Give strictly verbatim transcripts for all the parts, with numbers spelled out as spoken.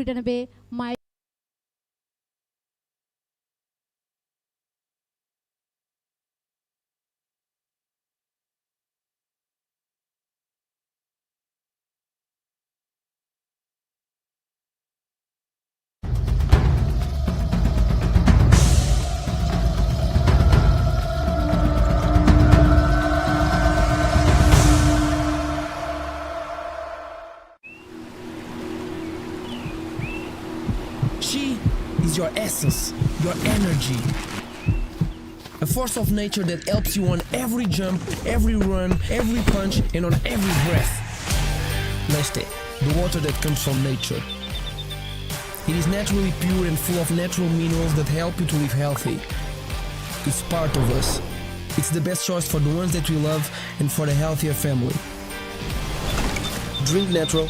ida ne'ebé mai. Chi is your essence, your energy. A force of nature that helps you on every jump, every run, every punch, and on every breath. Leste, the water that comes from nature. It is naturally pure and full of natural minerals that help you to live healthy. It's part of us. It's the best choice for the ones that we love and for the healthier family. Drink natural,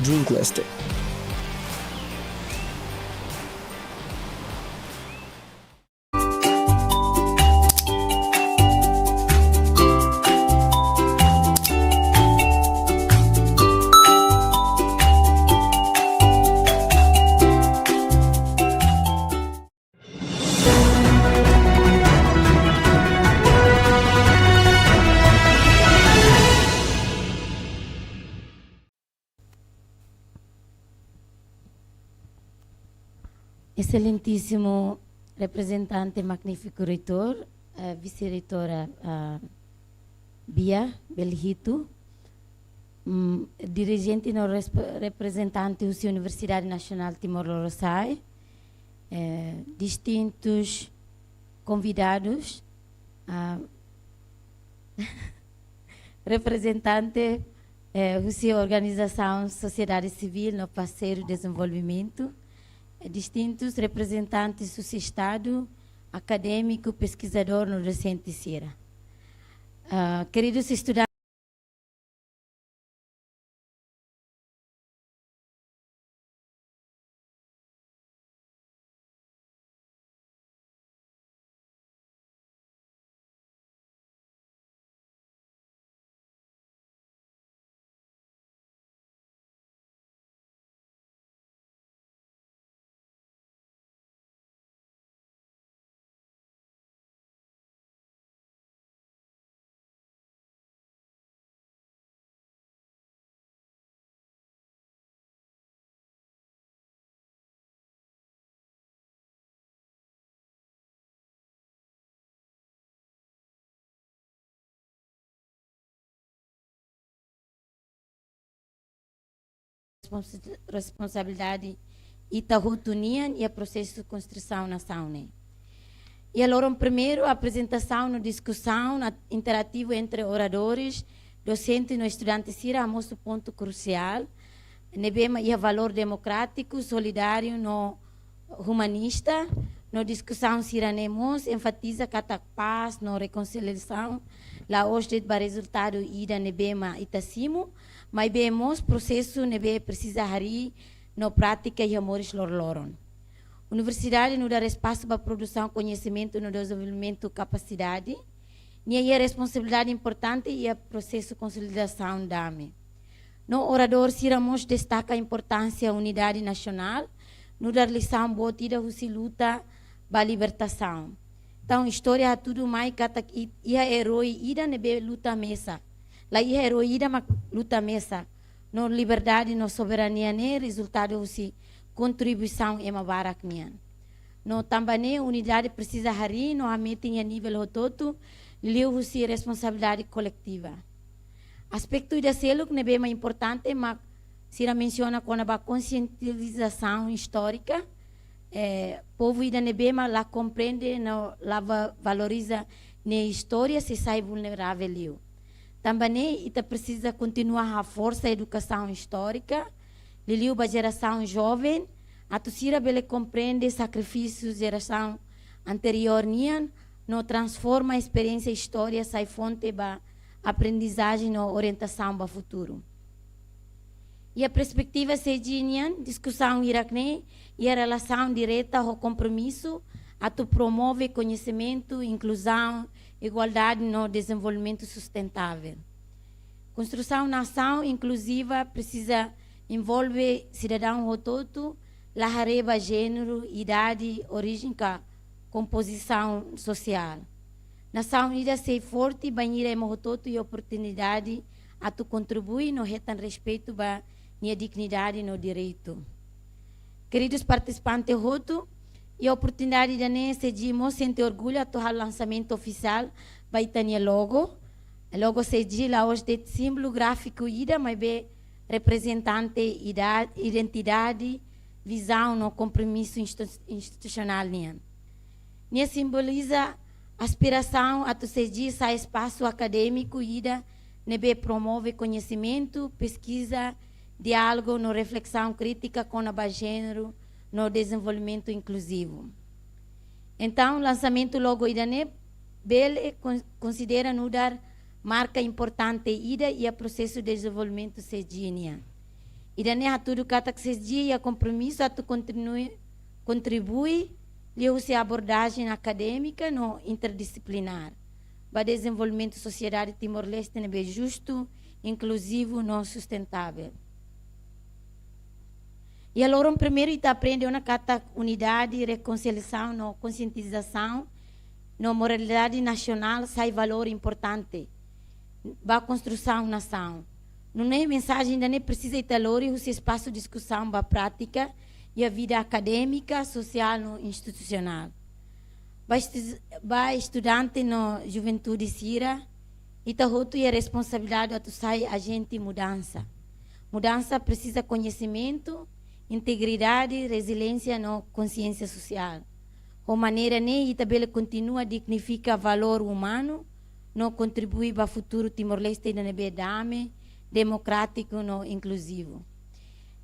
drink Leste. Exelentíssimo reprezentante, magnífiku reitór, eh, vise-reitora, ah, Bia Belhito, mm, dirijente no resp-, reprezentante husi Universidade Nasionál Timor Lorosa'e, eh, distintus konvidadus, ah, reprezentante, eh, husi organizasaun sosiedade sivíl no parseiru dezenvolvimentu, eh, distintus reprezentantes husi Estadu, akadémiku, peskizadór no dosente sira. Ah, keridus estudantes, responsi-, responsabilidade ita hotu nian iha prosesu konstrusaun nasaun ne'e. Iha loron primeiru, aprezentasaun no diskusaun na-, interativu entre oradores, dosente no estudante sira hamosu pontu krusiál ne'ebé mak iha valór demokrátiku, solidáriu no humanista, no diskusaun sira-ne'e mós enfatiza katak pás no rekonsiliasaun la'ós de'it ba rezultadu ida ne'ebé mak ita simu, maibé mós prosesu ne'ebé presiza harii no prátika iha moris loroloron. Universidade nu'udar espasu ba produsaun koñesimentu no dezenvolvimentu kapasidade, nia iha responsabilidade importante iha prosesu konsolidasaun dame. No oradór sira mós destaka importánsia unidade nasionál, nu'udar lisaun boot ida husi luta ba libertasaun. Entaun, istória hatudu mai katak i-, iha erói ida ne'ebé luta mesak. La iha erói ida mak luta mesak. No liberdade no soberania ne'e rezultadu husi kontribuisaun ema barak nian. No tanba ne'e unidade presiza harii no hametin iha nivel hotu-hotu, liuliu husi responsabilidade koletiva. Aspetu ida seluk ne'ebé mak importante mak sira mensiona kona-ba konsientizasaun istórika, eh, povu ida ne'ebé mak la komprende no la va-, valoriza nia istória sei sai vulneravel liu. Tanba ne'e ita presiza kontinua haforsa edukasaun istórika, liuliu ba jerasaun joven, atu sira bele komprende sakrifísiu jerasaun anteriór nian, no transforma esperiénsia istória sai fonte ba aprendizajen no orientasaun ba futuru. Iha perspetiva C G nian, diskusaun hirak-ne'e iha relasaun direta ho kompromisu atu promove koñesimentu, inkluzaun, igualdade no dezenvolvimentu sustentável. Konstrusaun nasaun inkluziva presiza envolve sidadaun hotu-hotu, la haree ba jéneru, idade, orijen ka kompozisaun sosiál. Nasaun ida sei forte bainhira ema hotu-hotu iha oportunidade atu kontribui no hetan respeitu ba nia dignidade no direitu. Keridus partisipante hotu, iha oportunidade ida-ne'e CGIE mós sente orgullu atu halo lansamentu ofisiál ba ita-nia logo. Logo CGIE la'ós de'it símbolu gráfiku ida, maibé reprezentante ida-, identidade, vizaun no kompromisu institu-, institusionál nian. Nia simboliza aspirasaun atu CGIE sai espasu akadémiku ida ne'ebé promove koñesimentu, peskiza, diálogu no reflesaun krítika kona-ba jéneru no dezenvolvimentu inkluzivu. Entaun, lansamentu logo ida-ne'e bele kon-, konsidera nu'udar marka importante ida iha prosesu dezenvolvimentu CGIE nian. Ida-ne'e hatudu katak CGIE iha kompromisu atu kontinui, kontribui liuhusi abordajen akadémika no interdisiplinár ba dezenvolvimentu sosiedade Timor-Leste ne'ebé justu, inkluzivu no sustentável. Iha loron primeiru ita aprende ona katak unidade, rekonsiliasaun no konsientizasaun no moralidade nasionál sai valór importante ba konstrusaun nasaun. Nune'e mensajen ida-ne'e presiza ita lori husi espasu diskusaun ba prátika iha vida akadémika, sosiál no institusionál. Ba estu-, ba estudante no juventude sira, ita hotu iha responsabilidade atu sai ajente mudansa. Mudansa presiza koñesimentu, integridade, reziliénsia no konsiénsia sosiál. Ho maneira ne'e ita bele kontinua dignifika valór umanu no kontribui ba futuru Timor-Leste ida ne'ebé dame, demokrátiku no inkluzivu.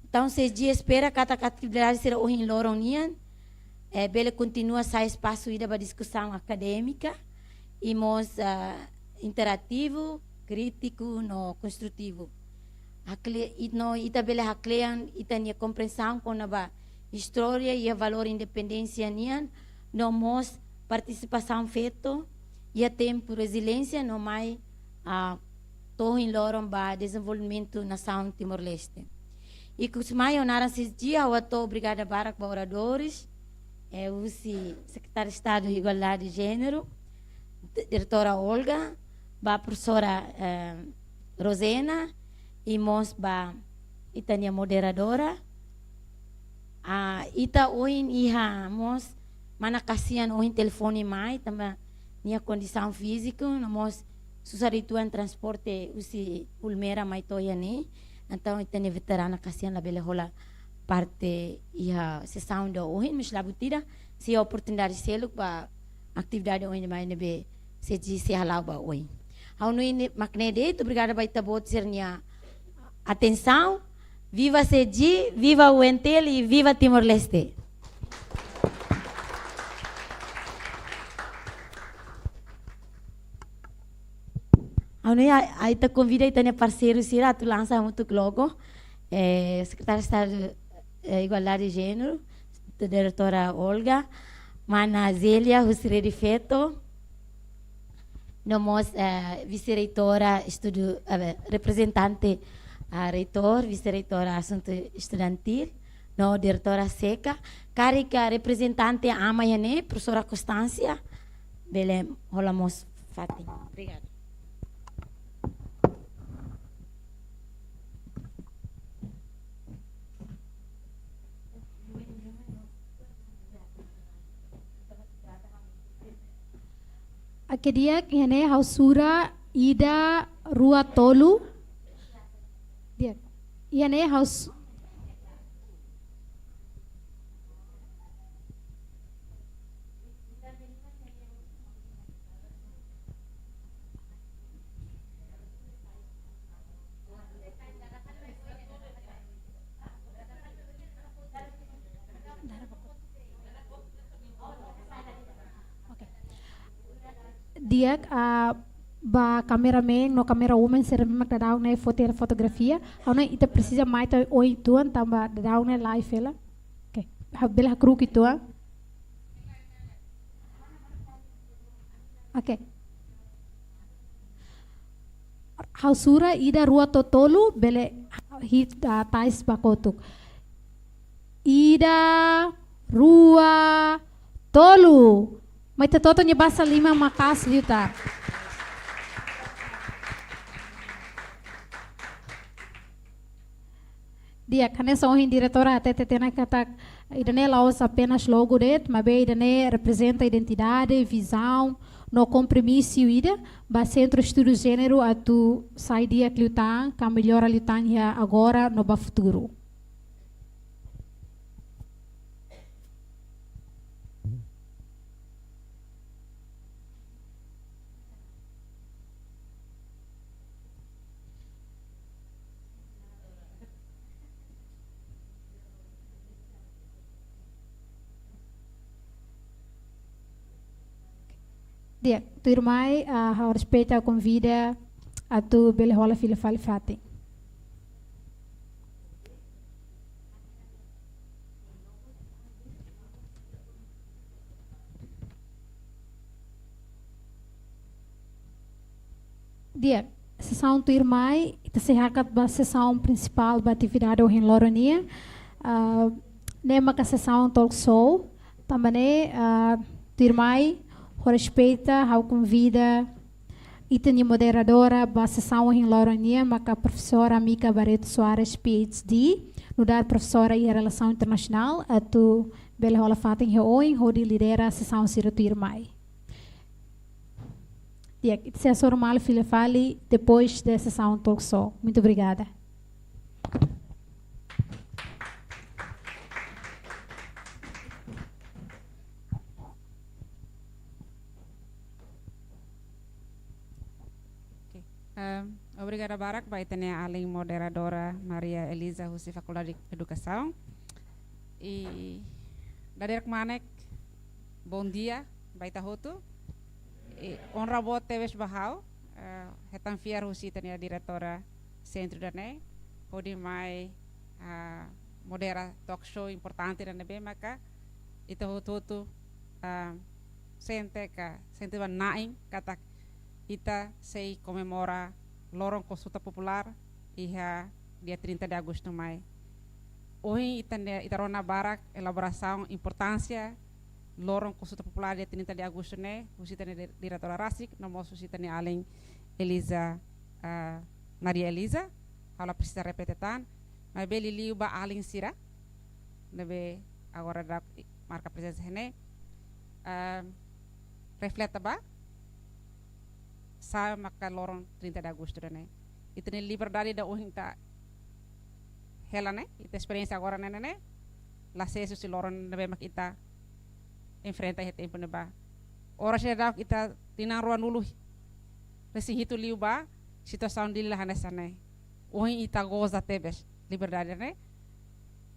Entaun, CGIE espera katak atividade sira ohin loron nian, eh, bele kontinua sai espasu ida ba diskusaun akadémika i mós, ah, interativu, krítiku no konstrutivu. Hakle-, i no ita bele haklean ita-nia komprensaun kona-ba istória iha valór independénsia nian, no mós partisipasaun feto iha tempu reziliénsia no mai, ah, to'o ohin loron ba dezenvolvimentu nasaun Timor-Leste. Ikus mai, ho naran CGIE ha'u hato'o obrigada barak ba oradores, eh, husi Sekretária Estadu Igualdade Jéneru, di-, Diretora Olga, ba Profesora, eh, Rosena, i mós ba ita-nia moderadora. Ah, ita ohin iha mós mana kasihan ohin telefone mai, tanba nia kondisaun fíziku, no mós susar uitoan transporte husi Ulmera mai to'o iha ne'e. Entaun, ita-nia veterana kasihan labele hola parte iha sesaun ida ohin, mas la buat ida, sei oportunidade seluk ba atividade ohin mai ne'ebé CGIE sei hala'o ba oin. Ha'u hanoin mak ne'e de'it, obrigada ba ita-boot sira-nia atensaun. Viva CGIE, viva UNTL i viva Timor-Leste. Ha'u hanoin, a, a ita konvida ita-nia parseiru sira atu lansa hamutuk logo. Eh, Sekretária Estadu, eh, Igualdade Jéneru, Diretora Olga, mana Zélia husi Rede Feto, no mós, eh, Vise-Reitora Estudu, eh, reprezentante, ah, Reitór, Vise-Reitora Asuntu Estudantíl, no Diretora Seka, karik reprezentante ama iha ne'e, Profesora Constância, bele hola mós fatin. Obrigada. Oke, di'ak, iha ne'e ha'u sura ida, rua, tolu. Di'ak. Iha ne'e ha'u su- Oke. Di'ak, ah, ba cameraman no camera woman sira mak daudaun ne'e foti fotografia. Ha'u hanoin ita presiza mai to'o oin uitoan tanba daudaun ne'e live hela. Oke. Ha'u bele hakru'uk uitoan. Oke. Ha'u sura ida, rua to'o tolu, bele hit, ah, tais ba kotuk. Ida, rua, tolu. Mai ita hotu-hotu nia basa liman maka'as liután. Di'ak, hanesan ohin diretora hatete tiha ona katak ida-ne'e la'ós apenas logo de'it, maibé ida-ne'e reprezenta identidade, vizaun, no kompromisu ida ba Sentru Estudu Jéneru atu sai di'ak liután, ka mellora liután iha agora no ba futuru. Di'ak, tuirmai, ah, ha'u respeita, konvida atu bele hola fila fali fatin. Di'ak, sesaun tuirmai, ita sei hakat ba sesaun prinsipál ba atividade ohin loron nian. Ah, ne'e maka sesaun talk show. Tanba ne'e, ah, tuirmai, ho respeita, ha'u konvida ita-nia moderadora ba sesaun ohin loron nian, maka Profesora Mica Barreto Soares, P H D, nu'udar profesora iha Relasaun Internasionál, atu bele hola fatin iha oin, hodi lidera sesaun sira tuirmai. Di'ak, ita sei hasoru malu fila fali depois de sesaun talk show. Muito obrigada. Ok. Ehm, obrigada barak ba ita-nia alin moderadora Maria Eliza husi Fakuldade Edukasaun. I dadeer-kmanek, bondia ba ita hotu. I onra boot tebes ba ha'u, eh, hetan fiar husi ita-nia diretora sentru ida-ne'e, hodi mai, ah, modera talk show importante ida ne'ebé maka ita hotu-hotu, ah, sente ka, sente ba na'in katak ita sei komemora loron konsulta populár iha dia trinta de agosto mai. Ohin ita ne-, ita rona barak elaborasaun importánsia loron konsulta populár dia trinta de agosto ne'e, husi ita-nia di-, diretora rasik, no mós husi ita-nia alin Eliza, ah, Maria Eliza, ha'u la presiza repete tan, maibé liuliu ba alin sira ne'ebé agora daudaun marka prezensa iha ne'e, ah, refleta ba sá maka loron trinta de agosto ida-ne'e. Ita-nia liberdade ida ohin ita hela ne'e, ita esperiénsia agora ne'e, ne'e, ne'e, la sees husi loron ne'ebé mak ita enfrenta iha tempu ne'ebá. Oras ne'e daudaun ita tinan ruanulu resin hitu liubá, situasaun Dili la hanesan ne'e. Ohin ita goza tebes liberdade ne'e,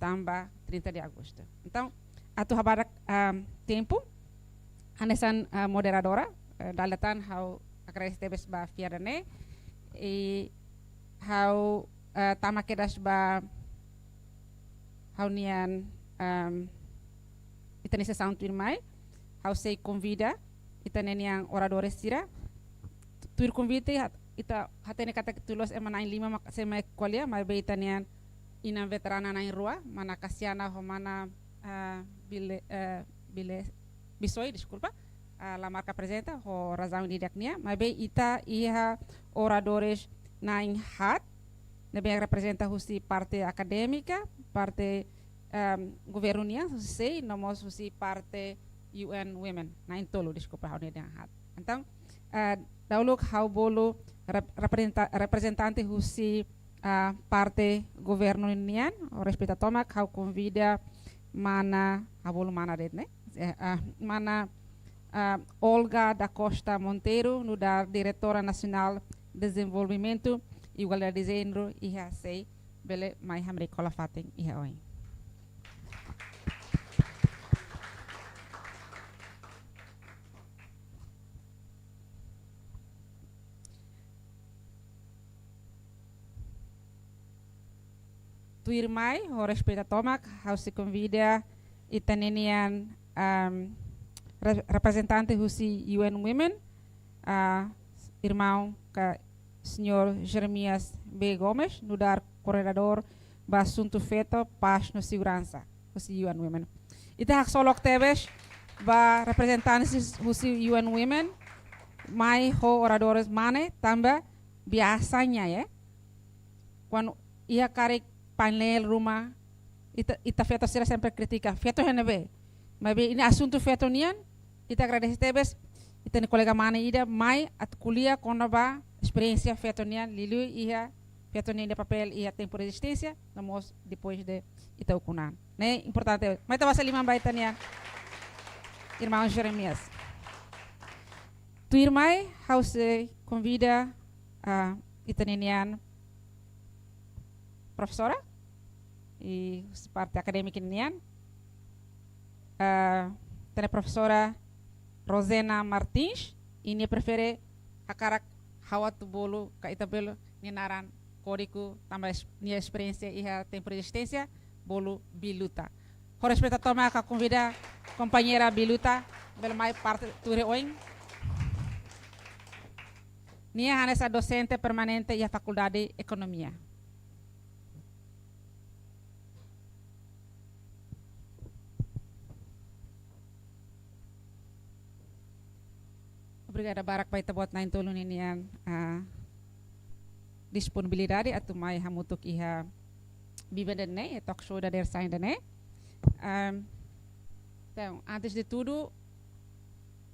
tanba trinta de agosto. Entaun, atu habadak, ah, tempu, hanesan, ah, moderadora, eh, dala ida tan ha'u agradese tebes ba fiar ida-ne'e, i ha'u, eh, tama kedas ba ha'u-nian, ehm, ita-nia sesaun tuirmai, ha'u sei konvida ita-nia oradores sira, tuir konvite hat-, ita hatene katak tuir loos ema na'in-lima mak sei mai ko'alia, maibé ita-nia inan veterana na'in-rua, mana Kasiana ho mana, ah, Bile, eh, Bile, Bisoi, deskulpa, ah, la marka prezensa, ho razaun ida-idak nian, maibé ita iha oradores na'in-haat, ne'ebé reprezenta husi parte akadémika, parte, ehm, governu nian, husi SEI, no mós husi parte U N Women, na'in-tolu, deskulpa, ha'u-nia dehan haat. Entaun, eh, dahuluk ha'u bolu rep-, reprezenta-, reprezentante husi, ah, parte governu nian, ho respeita tomak, ha'u konvida mana, ha'u bolu mana de'it ne'e, eh, ah, mana, ah, Olga da Costa Monteiro, nu'udar Diretora Nasionál Dezenvolvimentu i Igualdade de Jéneru iha SEI, bele mai hamriik hola fatin iha oin. Tuirmai, ho respeita tomak, ha'u sei konvida ita-nia, ehm, re-, reprezentante husi U N Women, ah, irmaun ka señór Jeremias B Gomes, nu'udar koordenadór ba asuntu feto, pás no seguransa. husi U N Women. Ita haksolok tebes ba reprezentantes husi U N Women mai ho oradores mane tanba biasanya, ya, kuandu iha karik painel ruma, ita, ita feto sira sempre kritika, feto iha ne'ebé? Maibé iha asuntu feto nian, ita agradese tebes ita-nia kolega mane ida mai atu ko'alia kona-ba esperiénsia feto nian, liuliu iha feto nian nia papél iha tempu rezisténsia, no mós depois de ita ukun an. Ne'e importante. Mai ita basa liman ba ita-nia irmaun Jeremias. Tuirmai, ha'u sei konvida, ah, ita-nia nian profesora, i parte akadémika nian, ah, ita-nia profesora Rosena Martins, i nia prefere hakarak ha'u atu bolu, ka ita bolu nia naran kódigu tanba es-, nia esperiénsia iha tempu rezisténsia, bolu Biluta. Ho respeitu tomak ha'u konvida kompañeira Biluta, bele mai parte tuir oin. Nia hanesan dosente permanente iha Fakuldade Ekonomia. Obrigada barak ba ita-boot na'in-tolu ninian, ah, disponibilidade atu mai hamutuk iha biban ida-ne'e, iha talk show dadeer-saan ida-ne'e. Ahm, entaun, antes de tudo,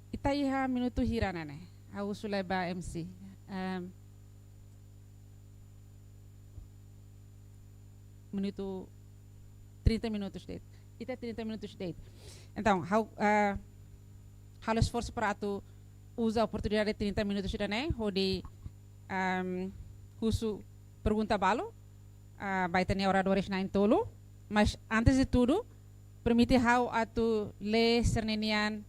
ita iha minutu hira ne'e? Ha'u husu lai ba M C. Ahm, minutu, trinta minutos de'it. Ita trinta minutos de'it. Entaun, ha'u, ah, halo esforsu para atu uza oportunidade trinta minutos ida-ne'e, hodi, ahm, husu pergunta balu, ah, ba ita-nia oradores na'in-tolu. Mas antes de tudo, permite ha'u atu lee sira-ninian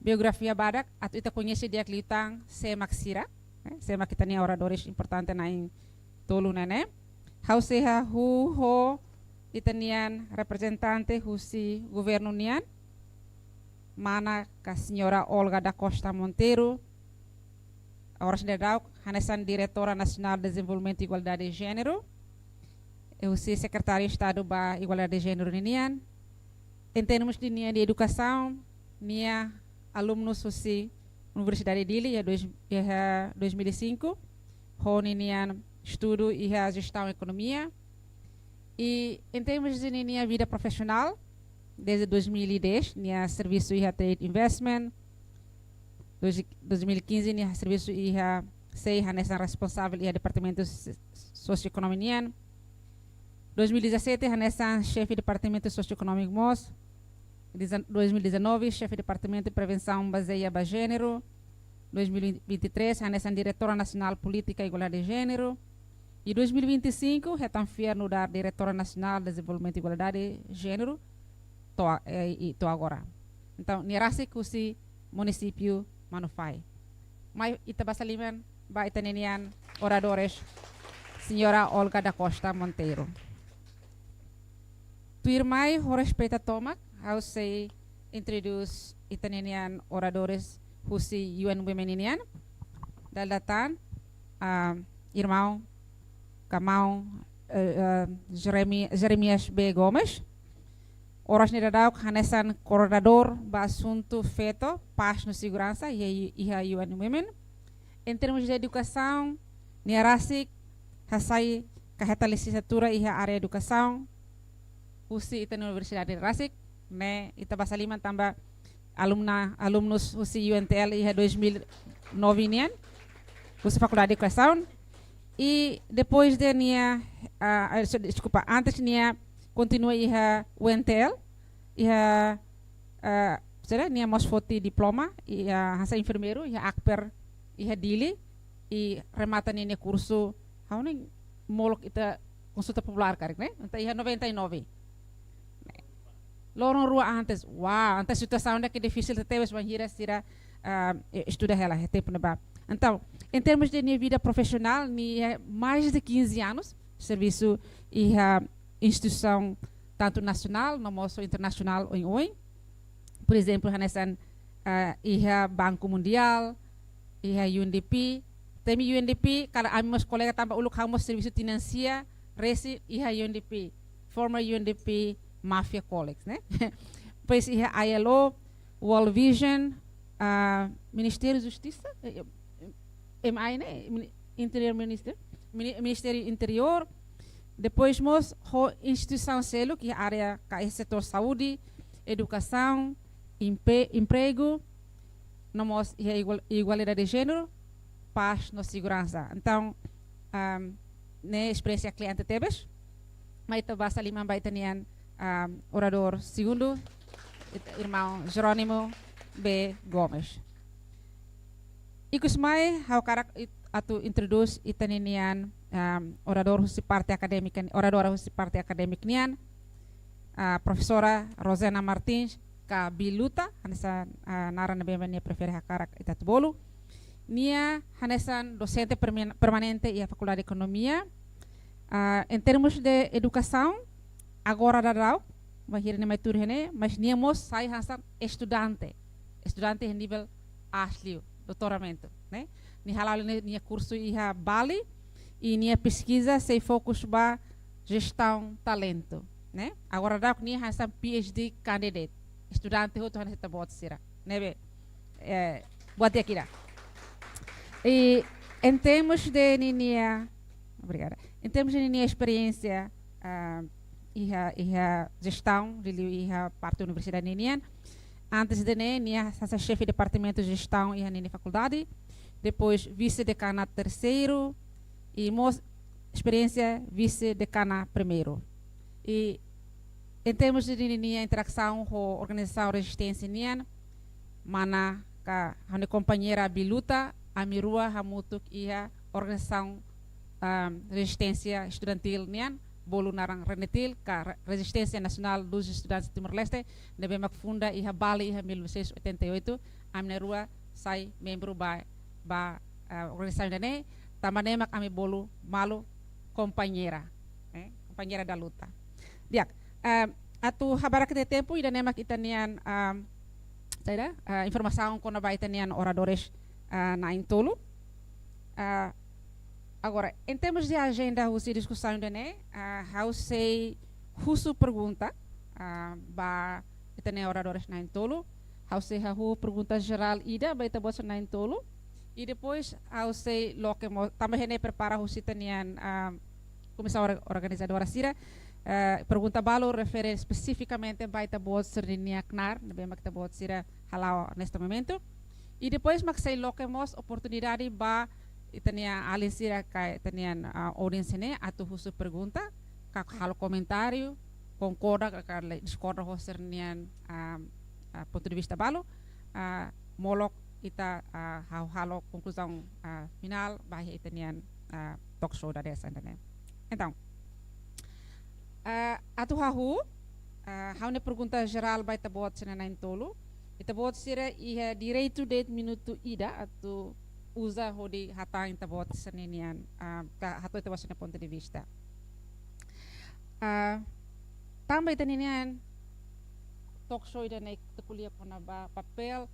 biografia badak, atu ita koñese di'ak liután sé mak sira, eh, sé mak ita-nia oradores importante na'in-tolu ne'e. Ha'u sei hahú ho ita-nian reprezentante husi governu nian, mana ka Señora Olga da Costa Monteiro, oras ne'e daudaun hanesan Diretora Nasionál Dezenvolvimentu Igualdade de Jéneru, i husi Sekretáriu Estadu ba Igualdade de Jéneru ninian. Em termos de nia, de edukasaun, nia alumnus husi Universidade Dili iha dois, iha dois mil e cinco, ho ninian estudu iha Jestaun Ekonomia. I em termos de ninia vida profisionál, desde dois mil e dez, nia servisu iha Trade Investment, dois, dois mil e quinze, nia servisu iha, sei hanesan responsavel iha Departamentu S-, Sosioekonomia nian. Dois mil e dezassete, hanesan xefe Departamentu Sosioekonómiku mós. Dezen-, dois mil e dezanove, xefe Departamentu Prevensaun Bazeia ba Jéneru. Dois mil e vinte e três, hanesan Diretora Nasionál Polítika Igualdade de Jéneru. I dois mil e vinte e cinco, hetan fiar nu'udar Diretora Nasionál Dezenvolvimentu Igualdade de Jéneru, to'o, eh, i to'o agora. Entaun, nia rasik husi munisípiu Manufahi. Mai ita basa liman ba ita-ninian oradores, Señora Olga da Costa Monteiro. Tuirmai, ho respeitu tomak, ha'u sei introdús ita-ninian oradores husi U N Women ninian. Dala ida tan, ah, irmaun ka maun, eh, eh, Jeremi-, Jeremias B Gomes. Oras ne'e daudaun hanesan koordenadór ba asuntu feto, pás no seguransa iha, iha U N Women. Em termos de edukasaun, nia rasik hasai ka hetan lisensiatura iha área edukasaun husi ita-nia universidade rasik, ne'e ita basa liman tanba alumna, alumnus husi U N T L iha dois mil e nove nian, husi Fakuldade Edukasaun. I depois de nia, ah, ah, so-, deskulpa, antes nia kontinua iha U N T L, iha, ah, sira, nia mós foti diploma, iha, hanesan enfermeiru, iha Akper, iha Dili, i remata ninia kursu, ha'u hanoin molok ita konsulta populár karik, ne'e? Entaun iha noventa e nove. Loron rua antes, uau, entaun situasaun ida ke difisil tebes bainhira sira, ah, e-, estuda hela, iha tempu ne'ebá. Entaun, em termos de nia vida profisionál, nia mais de quinze anos servisu iha instituisaun tantu nasionál, no mós internasionál, oioin. Por ezemplu, hanesan, ah, iha Banku Mundiál, iha U N D P. Temi U N D P, kala ami mós kolega tanba uluk ha'u mós servisu tinan sia, resin iha U N D P, former U N D P, máfia colleagues, ne'e? Depois iha I L O, World Vision, ah, Ministériu Justisa, eh, eh, M I ne'e, Mini-, Interior Minister, Mini-, Ministériu Interiór, depois mós ho instituisaun seluk iha área ka iha setór saúde, edukasaun, empe-, empregu, no mós iha igual-, igualdade de jéneru, pás no seguransa. Entaun, ahm, ne'e esperiénsia kliente tebes, mai ita basa liman ba ita-nian, ahm, oradór segundu, it-, irmaun Jerónimo B. Gomes. Ikus mai, ha'u hakarak it-, atu introdús ita-ninian, ahm, oradór husi parte akadémika ni-, oradora husi parte akadémika nian, ah, Profesora Rosena Martins, ka Biluta, hanesan, ah, naran ne'ebé mak nia prefere hakarak ita atu bolu. Nia hanesan dosente permen-, permanente iha Fakuldade Ekonomia. Ah, em termos de edukasaun, agora daudaun, bainhira nia mai tuur iha ne'e, mas nia mós sai hanesan estudante. Estudante iha nivel aas liu, doutoramentu, ne'e? Nia hala'o nia, nia kursu iha Bali, i nia peskiza sei fokus ba jestaun talentu, ne'e? Agora daudaun nia hanesan P H D candidate. Estudante hotu hanesan ita-boot sira, ne'ebé, eh, buat di'ak ida. I em termos de ninia, obrigada. Em termos de ninia esperiénsia, ah, iha, iha jestaun, liuliu iha parte universidade ninian, antes de ne'e, nia hanesan xefe departamentu jestaun iha ninia fakuldade, depois vise-dekana terseiru, i mós esperiénsia vise-dekana primeiru. I em termos de ninia interasaun ho organizasaun rezisténsia nian, mana ka ha'u-nia kompañeira Biluta, ami rua hamutuk iha organizasaun, ahm, rezisténsia estudantil nian, bolu naran RENETIL, ka Re-, Resistência Nacional dos Estudantes de Timor-Leste, ne'ebé mak funda iha Bali iha mil novecentos e oitenta e oito, ami na'in-rua sai membru ba, ba, ah, organizasaun ida-ne'e, tanba ne'e mak ami bolu malu kompañeira, eh, kompañeira da luta. Di'ak, ah, atu habarak tiha tempu, ida-ne'e mak ita-nian, ah, saida, ah, informasaun kona-ba ita-nian oradores, ah, na'in-tolu. Ah, agora, em termos de ajenda husi diskusaun ida-ne'e, ah, ha'u sei husu pergunta, ah, ba ita-nia oradores na'in-tolu. Ha'u sei hahú pergunta jerál ida ba ita-boot sira na'in-tolu. I depois ha'u sei loke mós, tanba ita-nia prepara husi ita-nian, ah, komisaun or-, organizadora sira, eh, pergunta balu refere espesifikamente ba ita-boot sira-nia knaar, ne'ebé mak ita-boot sira hala'o neste momentu. I depois mak sei loke mós oportunidade ba ita-nia alin sira ka ita-nian, ah, audiénsia ne'e atu husu pergunta, ka halo komentáriu, konkorda ka, ka le-, diskorda ho sira-nian, ah, ah, pontu de vista balu, ah, molok ita, ah, ha'u halo konkluzaun, ah, finál ba iha ita-nian, ah, talk show dadeer-saan ida-ne'e. Entaun, ah, atu hahú, ah, ha'u-nia pergunta jerál ba ita-boot sira na'in-tolu. Ita-boot sira iha direitu de'it minutu ida atu uza hodi hatán ita-boot sira-nian, ah, ka hato'o ita-boot sira-nia pontu de vista. Ah, tanba ita-nian talk show ida-ne'e ita ko'alia kona-ba papél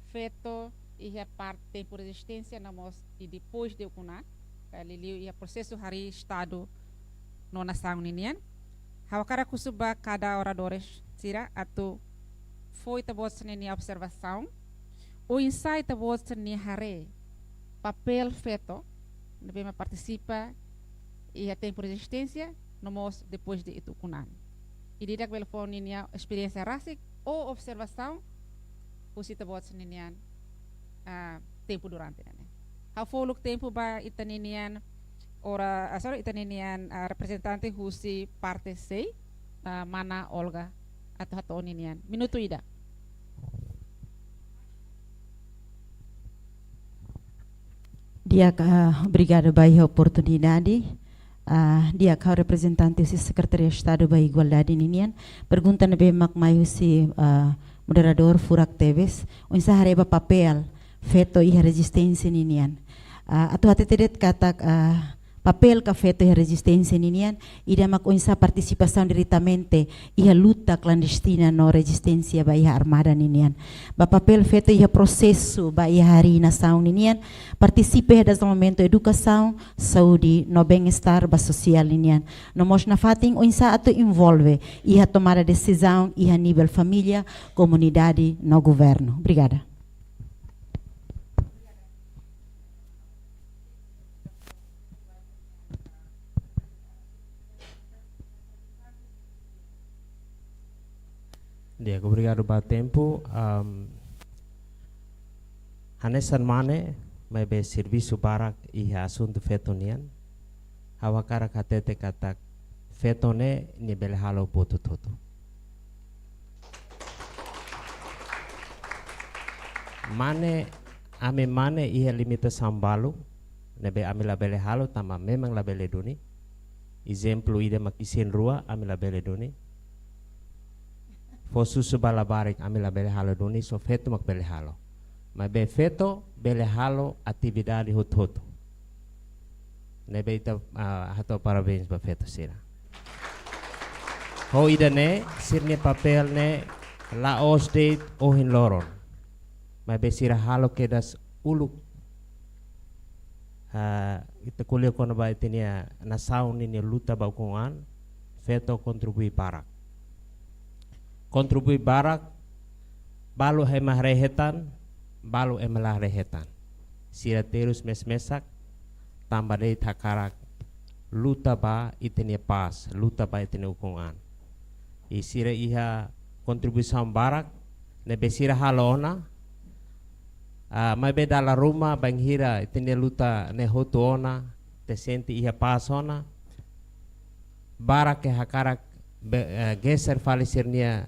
feto iha parte tempu rezisténsia, no mós i depois de ukun-an, ka liuliu iha prosesu harii Estadu no nasaun ninian. Ha'u hakarak husu ba kada oradores sira atu fó ita-boot sira-nia observasaun, oinsá ita-boot sira-nia haree papél feto ne'ebé mak partisipa iha tempu rezisténsia, no mós depois de ukun-an. Ida-idak bele fó ninia esperiénsia rasik ou observasaun husi ita-boot sira-nian, ah, tempu durante ne'e. Ha'u fó uluk tempu ba ita-ninian ora, ah, sorry, ita-ninian, ah, reprezentante husi parte sei, ah, mana Olga atu hato'o ninian. Minutu ida. Di'ak, ah, obrigada ba iha oportunidade. Ah, di'ak, ha'u reprezentante husi Sekretariadu Estadu ba Igualdade ninian. Pergunta ne'ebé mak mai husi, ah, moderadór furak tebes. Oinsá haree ba papél feto iha rezisténsia ninian. Ah, atu hatete de'it katak, ah, papél ka feto iha rezisténsia ninian, ida mak oinsá partisipasaun diretamente iha luta klandestina no rezisténsia ba iha armada ninian. Ba papél feto iha prosesu ba iha harii nasaun ninian, partisipa iha dezenvolvimentu edukasaun, saúde no bem-estar ba sosiál ninian. No mós nafatin oinsá atu envolve iha tomada desizaun iha nivel família, komunidade no governu. Obrigada. Di'ak, obrigadu ba tempu. Am, hanesan mane, maibé servisu barak iha asuntu feto nian. Ha'u hakarak hatete katak feto ne'e nia bele halo buat hotu-hotu. Mane, ami mane iha limitasaun balu, ne'ebé ami labele halo tanba memang labele duni. Ezemplu ida mak isin-rua, ami labele duni. Fó susu ba labarik, ami labele halo duni, só feto mak bele halo. Maibé feto bele halo atividade hotu-hotu. Ne'ebé ita, ah, hato'o parabéns ba feto sira. Ho ida-ne'e, sira-nia papél ne'e la'ós de'it ohin loron. Maibé sira halo kedas uluk. Ah, ita ko'alia kona-ba ita-nia nasaun ninia luta ba ukun-an, feto kontribui barak. Kontribui barak, balu ema haree hetan, balu ema la haree hetan. Sira terus mes-mesak, tanba de'it hakarak luta ba ita-nia pás, luta ba ita-nia ukun-an. I sira iha kontribuisaun barak, ne'ebé sira halo ona, ah, maibé dala ruma bainhira ita-nia luta ne'e hotu ona, ita sente iha pás ona, barak ke hakarak be-, eh, geser fali sira-nia,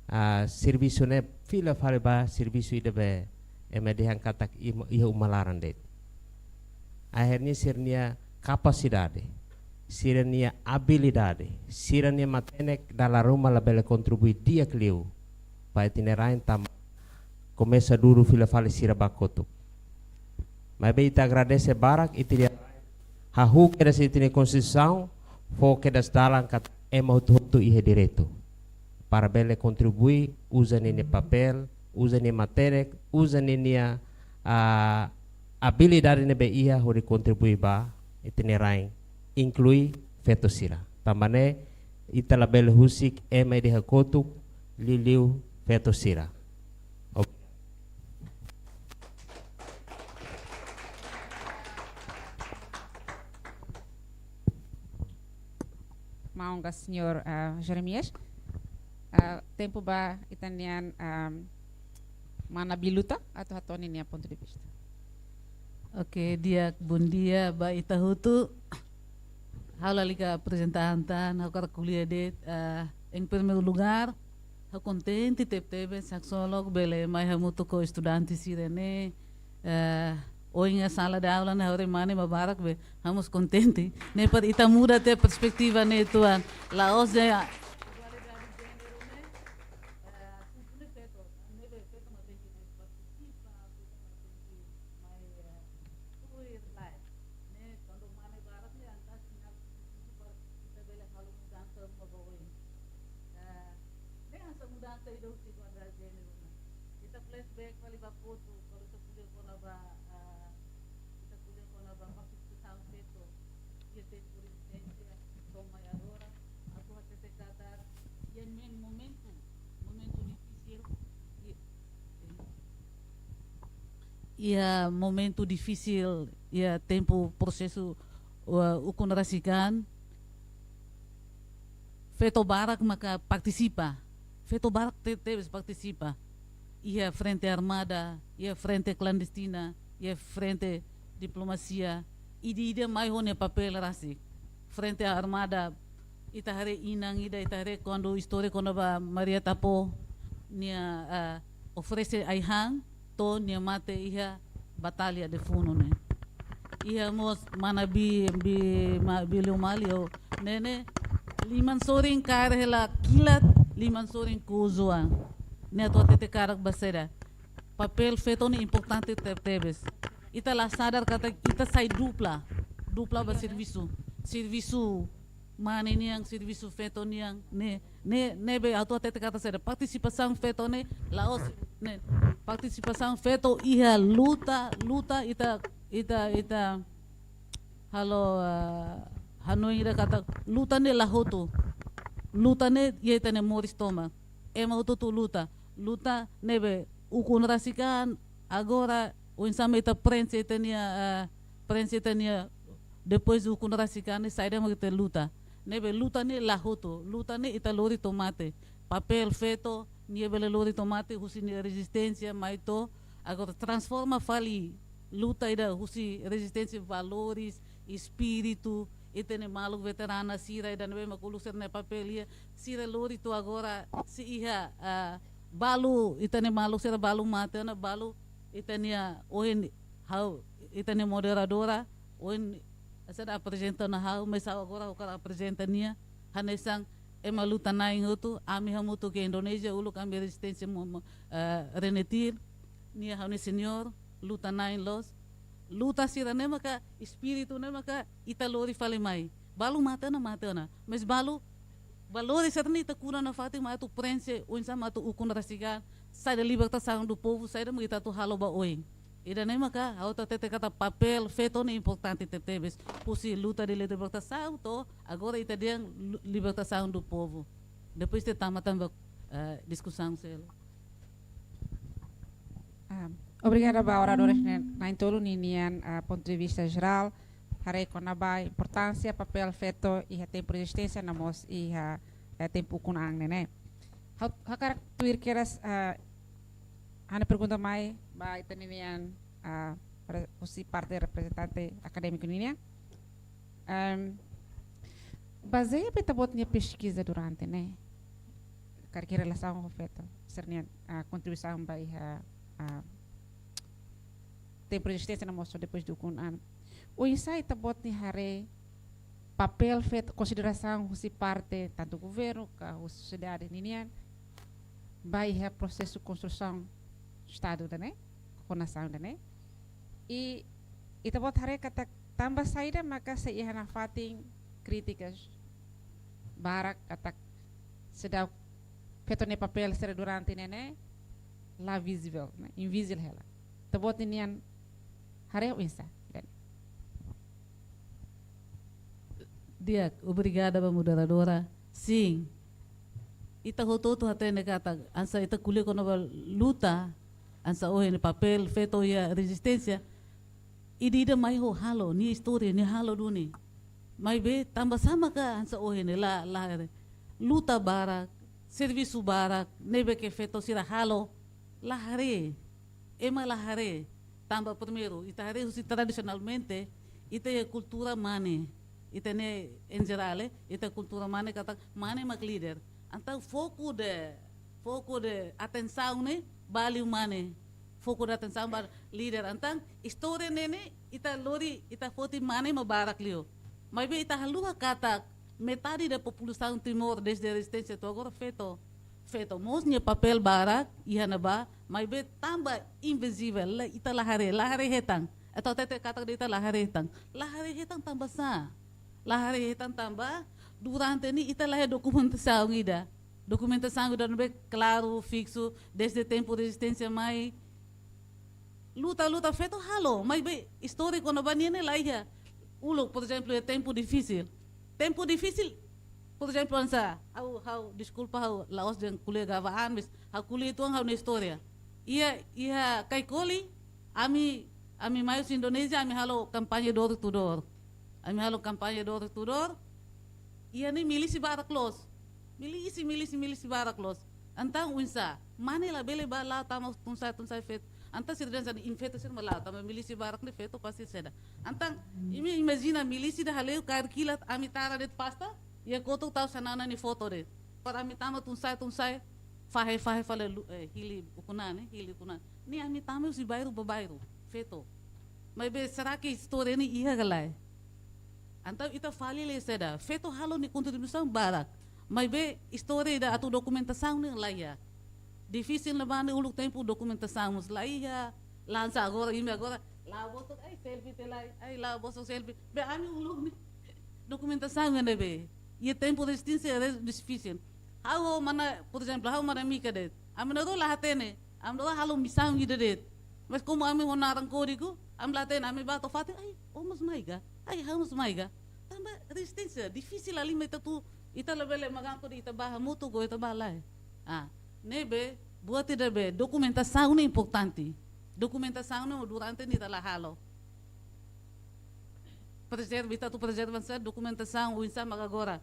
ah, servisu ne'e fila fali ba servisu ida be ema dehan katak im-, iha uma laran de'it. Akhirnya sira-nia kapasidade, sira-nia abilidade, sira-nia matenek dala ruma labele kontribui di'ak liu ba ita-nia rain tanba komesa duru fila fali sira ba kotuk. Maibé ita agradese barak, ita-nia hahú kedas ita-nia Konstituisaun, fó kedas dalan katak ema hotu-hotu iha direitu para bele kontribui, uza ninia papél, uza nia matenek, uza ninia, ah, abilidade ne'ebé iha hodi kontribui ba ita-nia rain, inklui feto sira. Tanba ne'e ita labele husik ema ida iha kotuk, liuliu feto sira. Ob- Maun ka señór, ah, Jeremias. Ah, tempu ba ita-nian, ah, mana Biluta atu hato'o ninia pontu de vista. Oke, di'ak, bondia ba ita hotu. Ha'u lalika aprezenta an tan, ha'u hakarak ko'alia de'it, ah, em primeiro lugar, ha'u kontente tebetebes, haksolok bele mai hamutuk ho estudante sira-ne'e, eh, ohin iha sala de aula ne'e ha'u haree mane mak barak be, ha'u mós kontente. Ne'e para ita muda tiha perspetiva ne'e tuan. La'ós de'it, eh, assunto ne'e feto, ne'ebé feto mak tenke mai partisipa, feto mak tenke mai, eh, tuir, lae. Ne'e kuandu mane barak ne'e entaun sinál positivu para ita bele halo mudansa ruma ba oin. Eh, ne'e hanesan mudansa ida husi kuadru jéneru ne'e. Ita flashback fali ba kotuk, kuandu ita ko'alia kona-ba, ah, ita ko'alia kona-ba partisipasaun feto iha tempu rezisténsia, to'o mai agora, atu hatete katak iha men-, momentu, momentu difisil, i-, iha momentu difisil, iha tempu prosesu, uh, ukun rasik an, feto barak maka partisipa. Feto barak te-, tebes partisipa. Iha frente armada, iha frente klandestina, iha frente diplomasia, ida-idak mai ho nia papél rasik. Frente armada, ita haree inan ida, ita haree kuandu istória kona-ba Maria Tapo, nia, ah, oferese ai-han, to'o nia mate iha batalla de funu ne'e. Iha mós mana Bi, Bi, ma, Bi Liu Mali, o, ne'e ne'e, liman sorin kaer hela kilat, liman sorin kuzuan. Ne'e atu hatete karak ba saida. Papél feto ne'e importante tebetebes. Ita la sadar katak ita sai dupla. dupla ba servisu. Servisu mane nian, servisu feto nian, ne'e, ne'e, ne'ebé atu hatete katak saida, partisipasaun feto ne'e, la'ós, ne'e, partisipasaun feto iha luta, luta ita, ita, ita, halo, ah, hanoin ida katak luta ne'e la hotu. Luta ne'e iha ita-nia moris tomak. Ema hotu-hotu luta. Luta ne'ebé ukun rasik an, agora, oinsá mak ita prenxe ita-nia, ah, prenxe ita-nia, depois ukun rasik an, saida mak ita luta. Ne'ebé luta ne'e la hotu, luta ne'e ita lori to'o mate. Papél feto, nia bele lori to'o mate, husi nia rezisténsia, mai to'o, agora transforma fali luta ida husi rezisténsia, valores, espíritu, ita-nia maluk veterana sira ida ne'ebé mak uluk sira-nia papél iha, sira lori to'o agora sei iha, ah, balu, ita-nia maluk sira balu mate ona, balu ita-nia ohin ha'u, ita-nia moderadora, ohin sira aprezenta ona ha'u, mais ha'u agora ha'u hakarak aprezenta nia, hanesan ema luta-na'in hotu, ami hamutuk iha Indonézia, uluk ami rezisténsia mo-, mo-, eh, Renetil, nia ha'u-nia senior, luta-na'in loos, luta sira-ne'e maka, espíritu ne'e maka, ita lori fali mai. Balu mate ona, mate ona. Mais balu, valores sira-ne'e ita kuda nafatin mak atu prenxe, oinsá mak atu ukun rasik an, saida libertação do povo, saida mak ita atu halo ba oin. Ida-ne'e maka, ha'u atu hatete katak papél feto ne'e importante tebetebes. Husi luta de libertação to'o, agora ita dehan lu-, libertação do povo. Depois ita tama tanba, eh, diskusaun seluk. Ah, obrigada ba oradores na'in-, na'in-tolu ninian, ah, pontu de vista jerál, haree kona-ba importánsia papél feto iha tempu rezisténsia, no mós iha, eh, tempu ukun an ne'e, ne'e. Ha'u, ha'u hakarak tuir kedas, ah, ha'u-nia pergunta mai ba ita ninian, ah, re-, husi parte reprezentante akadémiku ninian. Em, bazeia ba ita-boot nia peskiza durante ne'e, karik iha relasaun ho feto, sira-nia, ah, kontribuisaun ba iha, ah, tempu rezisténsia no mós depois ukun an. Oinsá ita-boot nia haree papél feto, konsiderasaun husi parte tantu governu ka husi sosiedade ninian ba iha prosesu konstrusaun Estadu ida-ne'e, ka nasaun ida-ne'e. I ita-boot haree katak tanba saida maka sei iha nafatin krítikas barak katak seidauk feto nia papél sira durante ne'e ne'e la vizivel, ne'e, invizivel hela. Ita-boot ninian haree oinsá, Dani? Di'ak, obrigada ba moderadora. Sin. Ita hotu-hotu hatene katak, hanesan ita ko'alia kona-ba luta, hanesan ohin papél feto iha rezisténsia, ida-idak mai ho halo, nia istória, nia halo duni. Maibé, tanba sá maka hanesan ohin ne'e la, la haree. Luta barak, servisu barak, ne'ebé ke feto sira halo, la haree. Ema la haree, tanba primeiru, ita haree husi tradisionalmente, ita iha kultura mane, ita ne'e em geral, eh, ita kultura mane katak mane mak líder. Entaun foku de, foku de atensaun ne'e ba liu mane, foku de atensaun ba líder. Entaun istória ne'e ne'e ita lori, ita foti mane mak barak liu. Maibé ita haluha katak metade da populasaun Timor desde rezisténsia to'o agora feto. Feto mós nia papél barak iha ne'ebá, maibé tanba invizivel, la, ita la haree, la haree hetan. Entaun hatete katak de'it ita la haree hetan. La haree hetan tanba sá? La haree hetan tanba durante ne'e ita la iha dokumentasaun ida. Dokumentasaun ida ne'ebé klaru, fiksu, desde tempu rezisténsia mai. Luta, luta feto halo, maibé istória kona-ba nia ne'e la iha. Uluk, por ezemplu, iha tempu difisil. Tempu difisil, por ezemplu, hanesan, ha'u, ha'u, deskulpa, ha'u la'ós dehan ko'alia gaba-an, mais ha'u ko'alia uitoan ha'u-nia istória. Iha, iha Caicoli, ami, ami mai husi Indonézia, ami halo kampaña door to door. Ami halo kampaña door to door. Iha ne'e milísia barak loos. Milísia, milísia, milísia barak loos. Entaun oinsá, mane labele bá la'o tama tun-sa'e, tun-sa'e feto. Entaun sira dehan hanesan imi feto sira mak la'o, tanba milísia barak ne'e feto pasti seda. Entaun, imi imajina milísia ida hale'u kaer kilat, ami tara de'it pasta, iha kotuk tau Xanana nia foto de'it. Para ami tama tun-sa'e, tun-sa'e, fahe, fahe fali lu-, eh, hili ukun an, eh, hili ukun an. Ne'e ami tama husi bairru ba bairru, feto. Maibé será que istória ne'e iha ka lae? Entaun ita fali lai seda, feto halo nia kontribuisaun barak. Maibé istória ida atu dokumentasaun ne'e la iha. Difisil ne'ebá ne'e uluk tempu dokumentasaun mós la iha, la hanesan agora, imi agora, La'o bosok, ai, selfie tiha lai, ai, la'o bosok selfie. Be ami uluk ne'e dokumentasaun ne'ebé. Iha tempu rezisténsia era difisil. Ha'u mana, por ezemplu, ha'u mana mika de'it. Ami na'in-rua la hatene. Ami na'in-rua halo misaun ida de'it. Mas komu ami ho naran kódigu, ami la hatene, ami bá to'o fatin, ai, ó mós mai ka? Ai, ha'u mós mai ka? Tanba rezisténsia, difisil liu mai ita atu, ita labele magan kódigu ita bá hamutuk ka ita bá lae. Ah, ne'ebé, buat ida be, dokumentasaun ne'e importante. Dokumentasaun ne'e durante ne'e ita la halo. Prezerva, ita atu prezerva hanesan dokumentasaun, oinsá maka agora.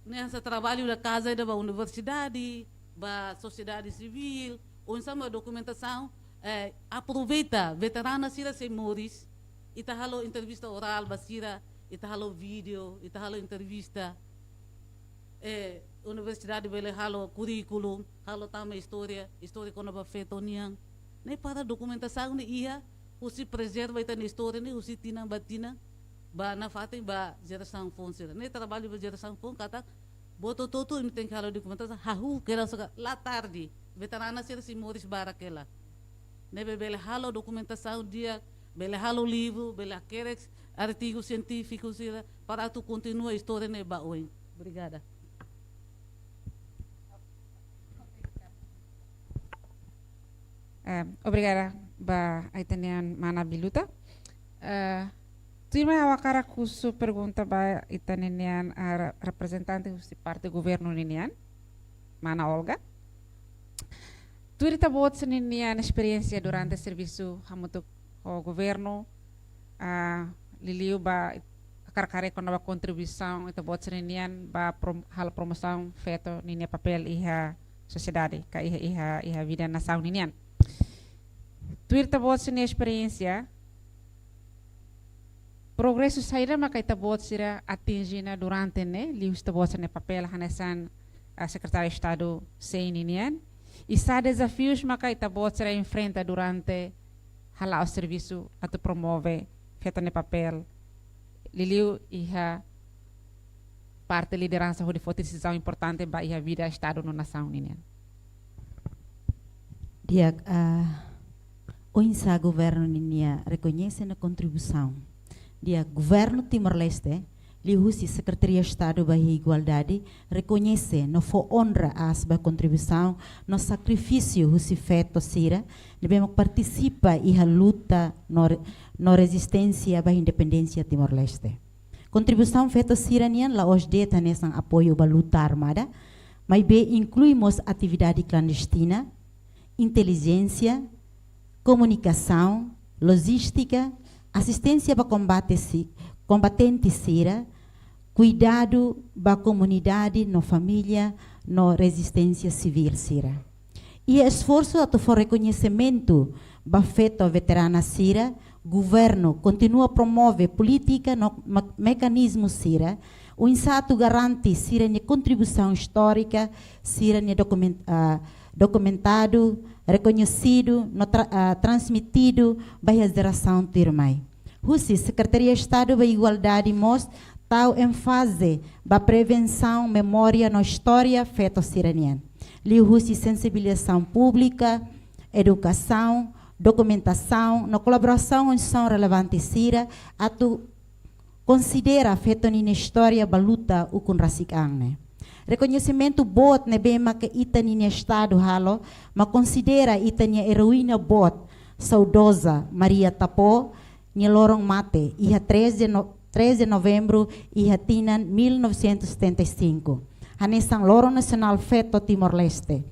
Ne'e hanesan traballu da kaza ida ba universidade, ba sosiedade sivíl, oinsá maka dokumentasaun, eh, aproveita veterana sira sei moris, ita halo entrevista orál ba sira, ita halo vídeo, ita halo entrevista. Eh, universidade bele halo kurríkulu, halo tama istória, istória kona-ba feto nian. Ne'e para dokumentasaun ne'e iha, husi prezerva ita-nia istória ne'e, husi tinan ba tinan, ba nafatin ba jerasaun foun sira. Ne'e traballu ba jerasaun foun katak, buat hotu-hotu imi tenke halo dokumentasaun, hahú kedas ka la tarde, veterana sira sei moris barak hela. Ne'ebé bele halo dokumentasaun di'ak, bele halo livru, bele hakerek artigu sientífiku sira, para atu kontinua istória ne'e ba oin. Obrigada. Eh, obrigada ba ita-nia mana Biluta. Eh, tuirmai ha'u hakarak husu pergunta ba ita-nia, ah, re-, reprezentante husi parte governu ninian, mana Olga. Tuir ita-boot sira-nia esperiénsia durante servisu hamutuk ho governu, ah, liuliu ba hakarak haree kona-ba kontribuisaun ita-boot sira-nian ba prom-, halo promosaun feto ninia papél iha sosiedade, ka iha, iha, iha vida nasaun ninian. Tuir ita-boot sira-nia esperiénsia, progresu saida maka ita-boot sira atinje ona durante ne'e, liuhusi ita-boot sira-nia papél hanesan, ah, Sekretáriu Estadu sei ninian, i sá dezafius maka ita-boot sira enfrenta durante hala'o servisu atu promove feto nia papél, liuliu iha parte lideransa hodi foti desizaun importante ba iha vida Estadu no nasaun ninian. Di'ak, ah, oinsá governu ninia rekoñese no kontribuisaun. Di'ak, governu Timor-Leste, liuhusi Sekretaria Estadu ba Igualdade, rekoñese no fó onra aas ba kontribuisaun no sakrifísiu husi feto sira ne'ebé mak partisipa iha luta no re-, no rezisténsia ba independénsia Timor-Leste. Kontribuisaun feto sira-nian la'ós de'it hanesan apoiu ba luta armada, maibé inklui mós atividade klandestina, intelijénsia, komunikasaun, lojístika, asisténsia ba kombate si-, kombatente sira, kuidadu ba komunidade no família no rezisténsia sivíl sira. Iha esforsu atu fó rekoñesimentu ba feto veterana sira, governu kontinua promove polítika no me-, mekanizmu sira, oinsá atu garante sira-nia kontribuisaun istórika, sira-nia dokumen-, ah, dokumentadu, rekoñesidu, no tra-, ah, transmitidu ba iha jerasaun tuirmai. Husi Sekretaria Estadu ba Igualdade mós tau énfaze ba prevensaun, memória no istória feto sira-nian, liuhusi sensibilizasaun públika, edukasaun, dokumentasaun no kolaborasaun ho instituisaun relevante sira atu konsidera feto ninia istória ba luta ukun rasik an ne'e. Rekoñesimentu boot ne'ebé maka ita ninia Estadu halo, mak konsidera ita-nia eroína boot, saudoza Maria Tapó, nia loron mate, iha três de no-, três de novembro, iha tinan mil novecentos e setenta e cinco. Hanesan Loron Nasionál Feto Timor-Leste.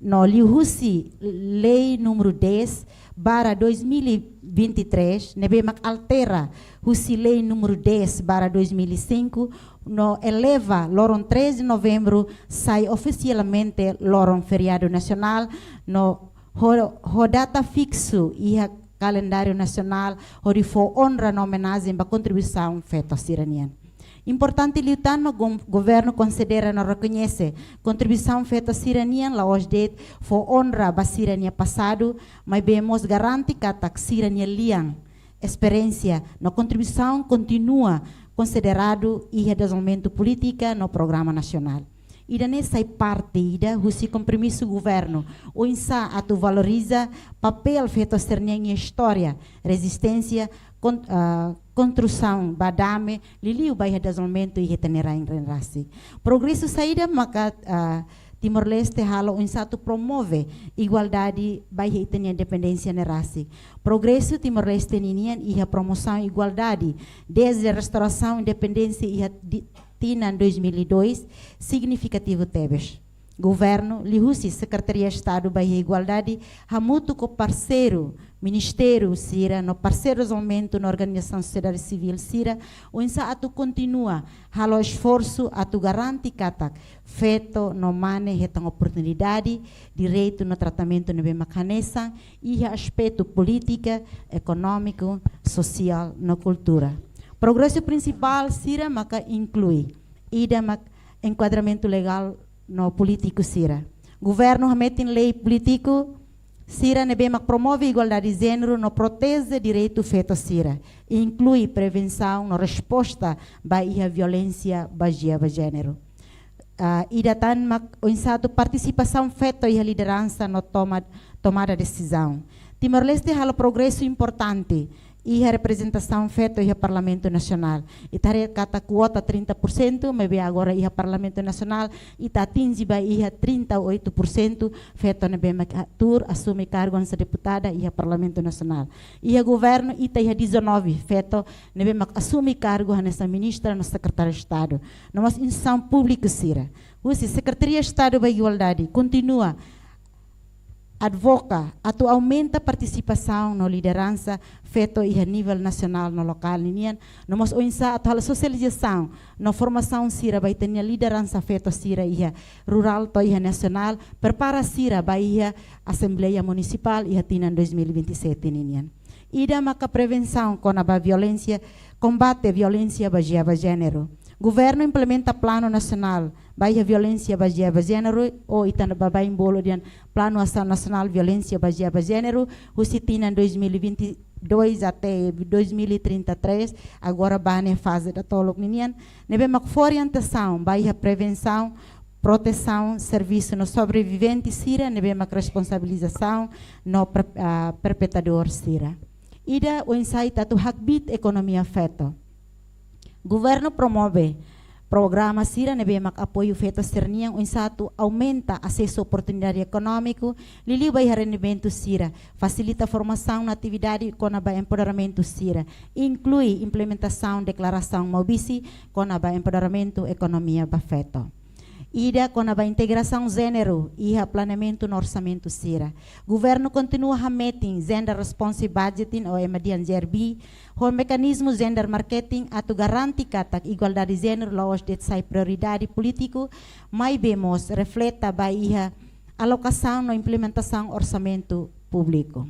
No liuhusi Lei número dez barra dois mil e vinte e três, ne'ebé mak altera husi Lei número dez barra dois mil e cinco, no eleva loron três de novembro sai ofisialmente loron feriadu nasionál, no ho, ho data fiksu iha kalendáriu nasionál, hodi fó onra no omenajen ba kontribuisaun feto sira-nian. Importante liután mak gov-, governu konsidera no rekoñese kontribuisaun feto sira-nian la'ós de'it fó onra ba sira-nia pasadu, maibé mós garante katak sira-nia lian, esperiénsia no kontribuisaun kontinua konsideradu iha dezenvolvimentu polítika no programa nasionál. Ida-ne'e sai parte ida husi kompromisu governu oinsá atu valoriza papél feto sira-nian iha istória rezisténsia, kon-, ah, konstrusaun ba dame, liuliu ba iha dezenvolvimentu iha ita-nia rain-rasik. Progresu saida maka, ah, Timor-Leste halo oinsá atu promove igualdade ba iha ita-nia independénsia ne'e rasik. Progresu Timor-Leste ninian iha promosaun igualdade dezde restaurasaun independénsia iha di-, tinan dois mil e dois signifikativu tebes. Governu, liuhusi Sekretaria Estadu ba iha Igualdade, hamutuk ho parseiru ministériu sira no parseiru dezenvolvimentu no organizasaun sosiedade sivíl sira, oinsá atu kontinua halo esforsu atu garante katak feto no mane hetan oportunidade, direitu no tratamentu ne'ebé mak hanesan iha aspetu polítika, ekonómiku, sosiál no kultura. Progresu prinsipál sira maka inklui: ida mak enkuadramentu legál no polítiku sira. Governu hametin lei polítiku sira ne'ebé mak promove igualdade jéneru no proteje direitu feto sira, inklui prevensaun no resposta ba iha violénsia bazeia ba jéneru. Ah, ida tan mak oinsá atu partisipasaun feto iha lideransa no toma-, tomada desizaun. Timor-Leste halo progresu importante iha reprezentasaun feto iha Parlamentu Nasionál. Ita haree katak kuota trinta por cento, maibé agora iha Parlamentu Nasionál ita atinje ba iha trinta e oito por cento feto ne'ebé mak tuur asume kargu hanesan deputada iha Parlamentu Nasionál. Iha governu ita iha dezanove feto ne'ebé mak asume kargu hanesan ministra no sekretáriu Estadu. No mós instituisaun públiku sira. Husi Sekretaria Estadu ba Igualdade kontinua advoga atu aumenta partisipasaun no lideransa feto iha nivel nasionál no lokál ninian, no mós oinsá atu halo sosializasaun no formasaun sira ba ita-nia lideransa feto sira iha rurál to'o iha nasionál, prepara sira ba iha Asembleia Munisipál iha tinan dois mil e vinte e sete ninian. Ida maka prevensaun kona-ba violénsia, kombate violénsia bazeia ba jéneru. Governu implementa Planu Nasionál ba iha Violénsia Bazeia ba Jéneru, ou ita baibain bolu dehan Planu Asaun Nasionál Violénsia Bazeia ba Jéneru, husi tinan dois mil e vinte e dois até dois mil e trinta e três, agora ba iha faze datoluk ninian, ne'ebé mak fó orientasaun ba iha prevensaun, protesaun, servisu no sobrevivente sira, ne'ebé mak responsabilizasaun no per-, ah, perpetradór sira. Ida oinsá ita atu hakbiit ekonomia feto. Governu promove programa sira ne'ebé mak apoiu feto sira-nian oinsá atu aumenta asesu oportunidade ekonómiku, liuliu ba iha rendimentu sira, fasilita formasaun no atividade kona-ba empoderamentu sira, inklui implementasaun deklarasaun Maubisse kona-ba empoderamentu ekonomia ba feto. Ida kona-ba integrasaun jéneru iha planeamentu no orsamentu sira. Governu kontinua hametin gender responsive budgeting ou ema dehan G R B, ho mekanizmu gender marketing atu garante katak igualdade jéneru la'ós de'it sai prioridade polítiku, maibé mós refleta ba iha alokasaun no implementasaun orsamentu públiku.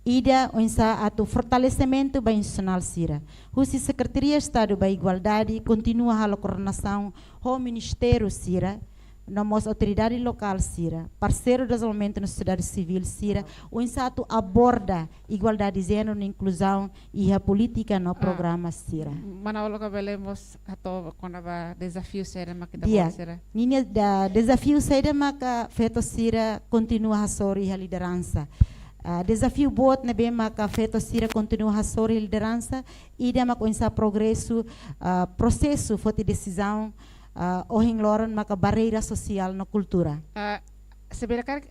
Ida oinsá atu fortalesimentu ba institusionál sira. Husi Sekretaria Estadu ba Igualdade kontinua halo koordenasaun ho ministériu sira, no mós autoridade lokál sira, parseiru dezenvolvimentu no sosiedade sivíl sira, oinsá atu aborda igualdade jéneru no inkluzaun iha polítika no, ah, programa sira. Mana Olo ka bele mós hato'o kona-ba dezafiu saida mak ita, di'ak, sira. Ninia da-, dezafiu saida maka feto sira kontinua hasoru iha lideransa. Ah, dezafiu boot ne'ebé maka feto sira kontinua hasoru iha lideransa, ida mak oinsá progresu, ah, prosesu foti desizaun, ah, ohin loron maka barreira sosiál no kultura. Ah, se bele karik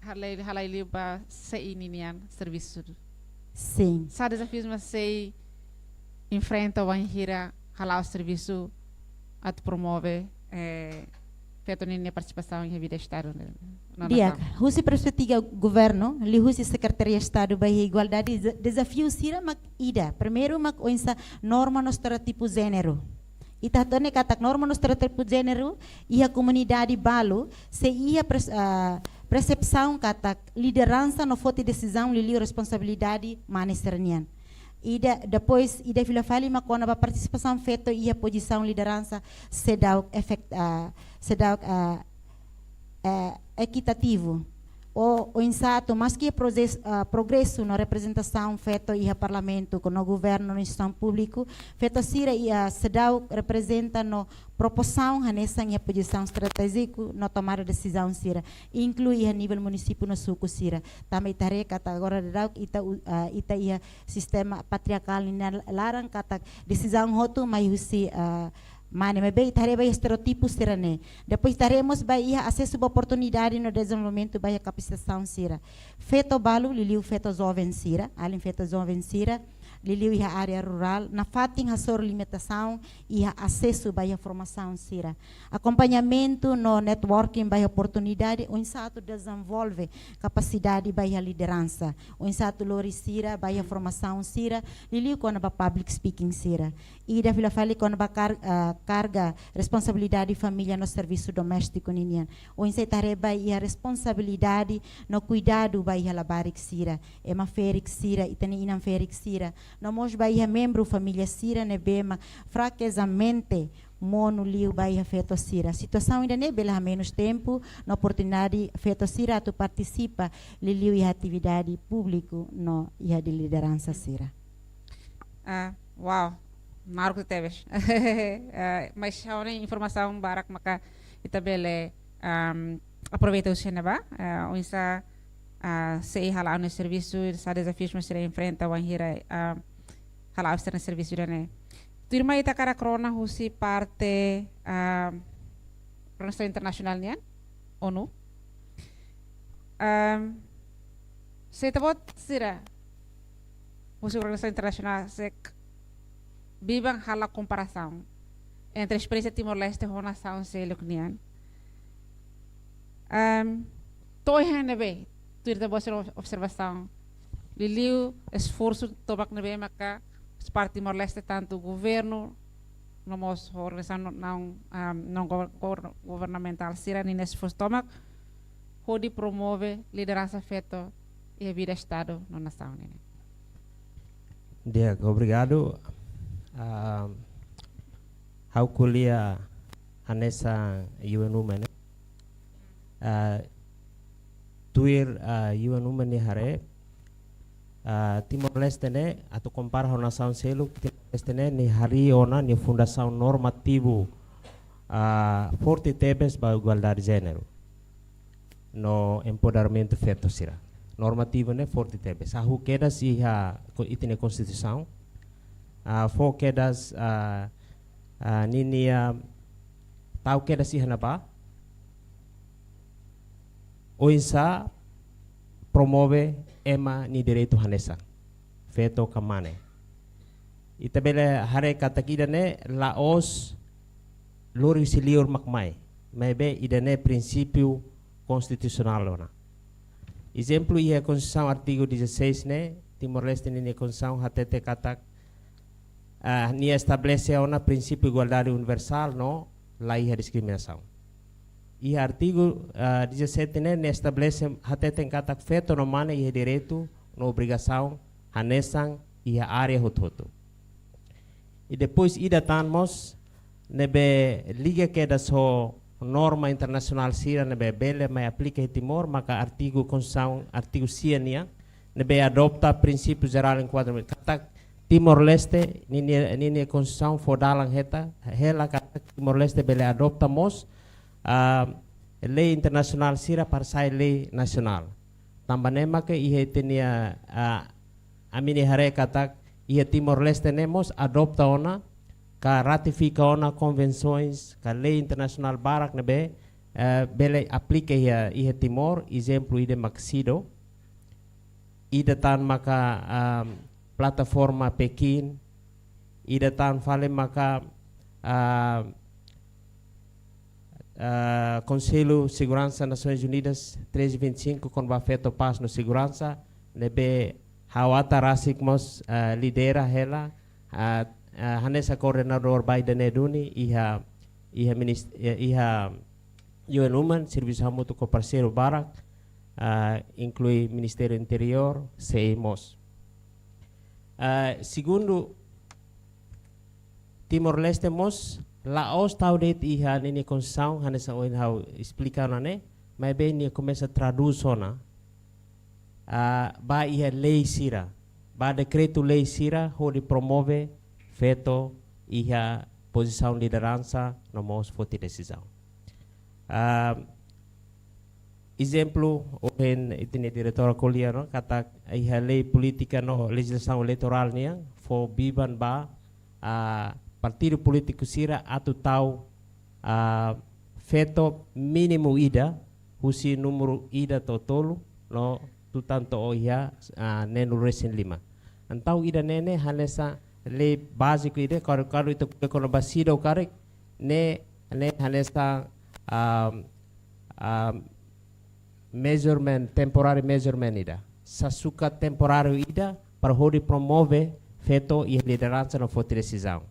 halai, halai liu ba C I ninian servisu. Sin. Sá dezafius mak C I enfrenta wainhira hala'o servisu atu promove, eh, feto ninia partisipasaun iha vida Estadu, ne'e? Di'ak, husi perspetiva governu, liuhusi Sekretaria Estadu ba iha Igualdade, deza-, dezafiu sira mak ida. Primeiru mak oinsá norma no estereótipu jéneru. Ita hatene katak norma no estereótipu jéneru iha komunidade balu sei iha pres-, ah, persepsaun katak lideransa no foti desizaun liuliu responsabilidade mane sira-nian. Ida, depois, ida fila fali mak kona-ba partisipasaun feto iha pozisaun lideransa seidauk efet-, ah, seidauk, ah, eh, ekitativu. Oinsá atu maski proze-, ah, progresu no reprezentasaun feto iha Parlamentu, no governu no instituisaun públiku, feto sira iha seidauk reprezenta no proposaun hanesan iha pozisaun estratéjiku no tomada desizaun sira, inklui iha nivel munisípiu no suku sira. Tanba ita haree katak agora daudaun ita u-, ah, ita iha sistema patriarkál nian laran katak desizaun hotu mai husi, ah, mane, maibé ita haree ba iha estereótipu sira-ne'e. Depois ita haree mós ba iha asesu ba oportunidade no dezenvolvimentu ba iha kapasitasaun sira. Feto balu, liuliu feto joven sira, alin feto joven sira, liuliu iha área rurál, nafatin hasoru limitasaun iha asesu ba iha formasaun sira. Akompañamentu no networking ba iha oportunidade, oinsá atu dezenvolve kapasidade ba iha lideransa, oinsá atu lori sira ba iha formasaun sira, liuliu kona-ba public speaking sira. Ida fila fali kona-ba kar-, ah, karga responsabilidade família no servisu doméstiku ninian. Oinsá ita haree ba iha responsabilidade no kuidadu ba iha labarik sira, ema ferik sira, ita-nia inan ferik sira. No mós ba iha membru família sira ne'ebé mak frakezamente monu liu ba iha feto sira. Situasaun ida-ne'e bele hamenus tempu no oportunidade feto sira atu partisipa liuliu iha atividade públiku no iha de lideransa sira. Ah, wow. Naruk tebes. Ah, mas ha'u-nia informasaun barak maka ita bele, am, aproveita husi ne'ebá. Ah, oinsá, ah, sei hala'o nia servisu, sá dezafius mak sira enfrenta wainhira, ah, hala'o sira-nia servisu ida-ne'e. Tuirmai ita hakarak rona husi parte, ah, organizasaun internasionál nian, ONU. Am, se ita-boot sira husi organizasaun internasionál sei biban halo komparasaun entre esperiénsia Timor-Leste ho nasaun seluk nian. Am, to'o iha ne'ebé, tuir ita-boot sira observasaun, liuliu esforsu tomak ne'ebé maka parte Timor-Leste tantu governu, no mós organizasaun non, am, non gover-, gover-, governamentál sira-nia esforsu tomak hodi promove lideransa feto iha vida Estadu no nasaun nian. Di'ak, obrigadu. Ah, ha'u ko'alia hanesan U N Women, eh. Ah, tuir, ah, U N Women nia haree, ah, Timor-Leste ne'e, atu kompara ho nasaun seluk, Timor-Leste ne'e, nia harii ona nia fundasaun normativu, ah, forte tebes ba igualdade jéneru no empoderamentu feto sira. Normativu ne'e forte tebes. Hahú kedas iha ko-, ita-nia Konstituisaun. Ah, fó kedas, ah, ah, ninia, tau kedas iha ne'ebá. Oinsá promove ema nia direitu hanesan, feto ka mane. Ita bele haree katak ida-ne'e la'ós lori husi liur mak mai, maibé ida-ne'e prinsípiu konstitusionál ona. Ezemplu, iha Konstituisaun artigu dezasseis ne'e, Timor-Leste ninia Konstituisaun hatete katak, ah, nia estabelese ona prinsípiu igualdade universál no la iha diskriminasaun. Iha artigu, ah, dezassete ne'e, nia estabelese hateten katak feto no mane iha direitu no obrigasaun hanesan iha área hotu-hotu. I depois ida tan mós ne'ebé liga kedas ho norma internasionál sira ne'ebé bele mai aplika iha Timor, maka artigu Konstituisaun, artigu sia nian, ne'ebé adopta prinsípiu jerál enkuadramentu. Katak Timor-Leste, ninia, ninia Konstituisaun fó dalan heta, hela katak Timor-Leste bele adopta mós, ah, lei internasionál sira para sai lei nasionál. Tanba ne'e maka iha ita-nia, ah, ami-nia haree katak iha Timor-Leste ne'e mós adopta ona, ka ratifika ona konvensoens, ka lei internasionál barak ne'ebé, eh, bele aplika iha, iha Timor, ezemplu ida mak CEDAW, ida tan maka, ah, plataforma Pekin, ida tan fali maka, ah, ah, Konsellu Seguransa Nasoins Unidas treze vinte e cinco, kona-ba feto, pás no seguransa, ne'ebé ha'u ata rasik mós, ah, lidera hela, ah, ah, hanesan koordenadór ba ida-ne'e duni iha, iha minis-, iha, iha U N Women, servisu hamutuk ho parseiru barak, ah, inklui Ministériu Interiór, sei mós. Ah, segundu, Timor-Leste mós la'ós tau de'it iha ninia Konstituisaun, hanesan ohin ha'u esplika ona ne'e, maibé nia komesa tradús ona ah, ba iha lei sira, ba dekretu-lei sira hodi promove feto iha pozisaun lideransa no mós foti desizaun. Ah, ezemplu, ohin ita-nia diretora ko'alia, no, katak iha lei polítika no lejizlasaun eleitorál nian fó biban ba, ah, partidu polítiku sira atu tau, ah, feto mínimu ida, husi númeru ida to'o tolu, no tutan to'o iha, ah, neenulu resin lima. Entaun ida-ne'e ne'e hanesan lei báziku ida, kuandu, kuandu ita ko'alia kona-ba seidauk karik, ne'e, ne'e hanesan, ah, ah, measurement, temporary measurement ida. Sasukat temporáriu ida para hodi promove feto iha lideransa no foti desizaun.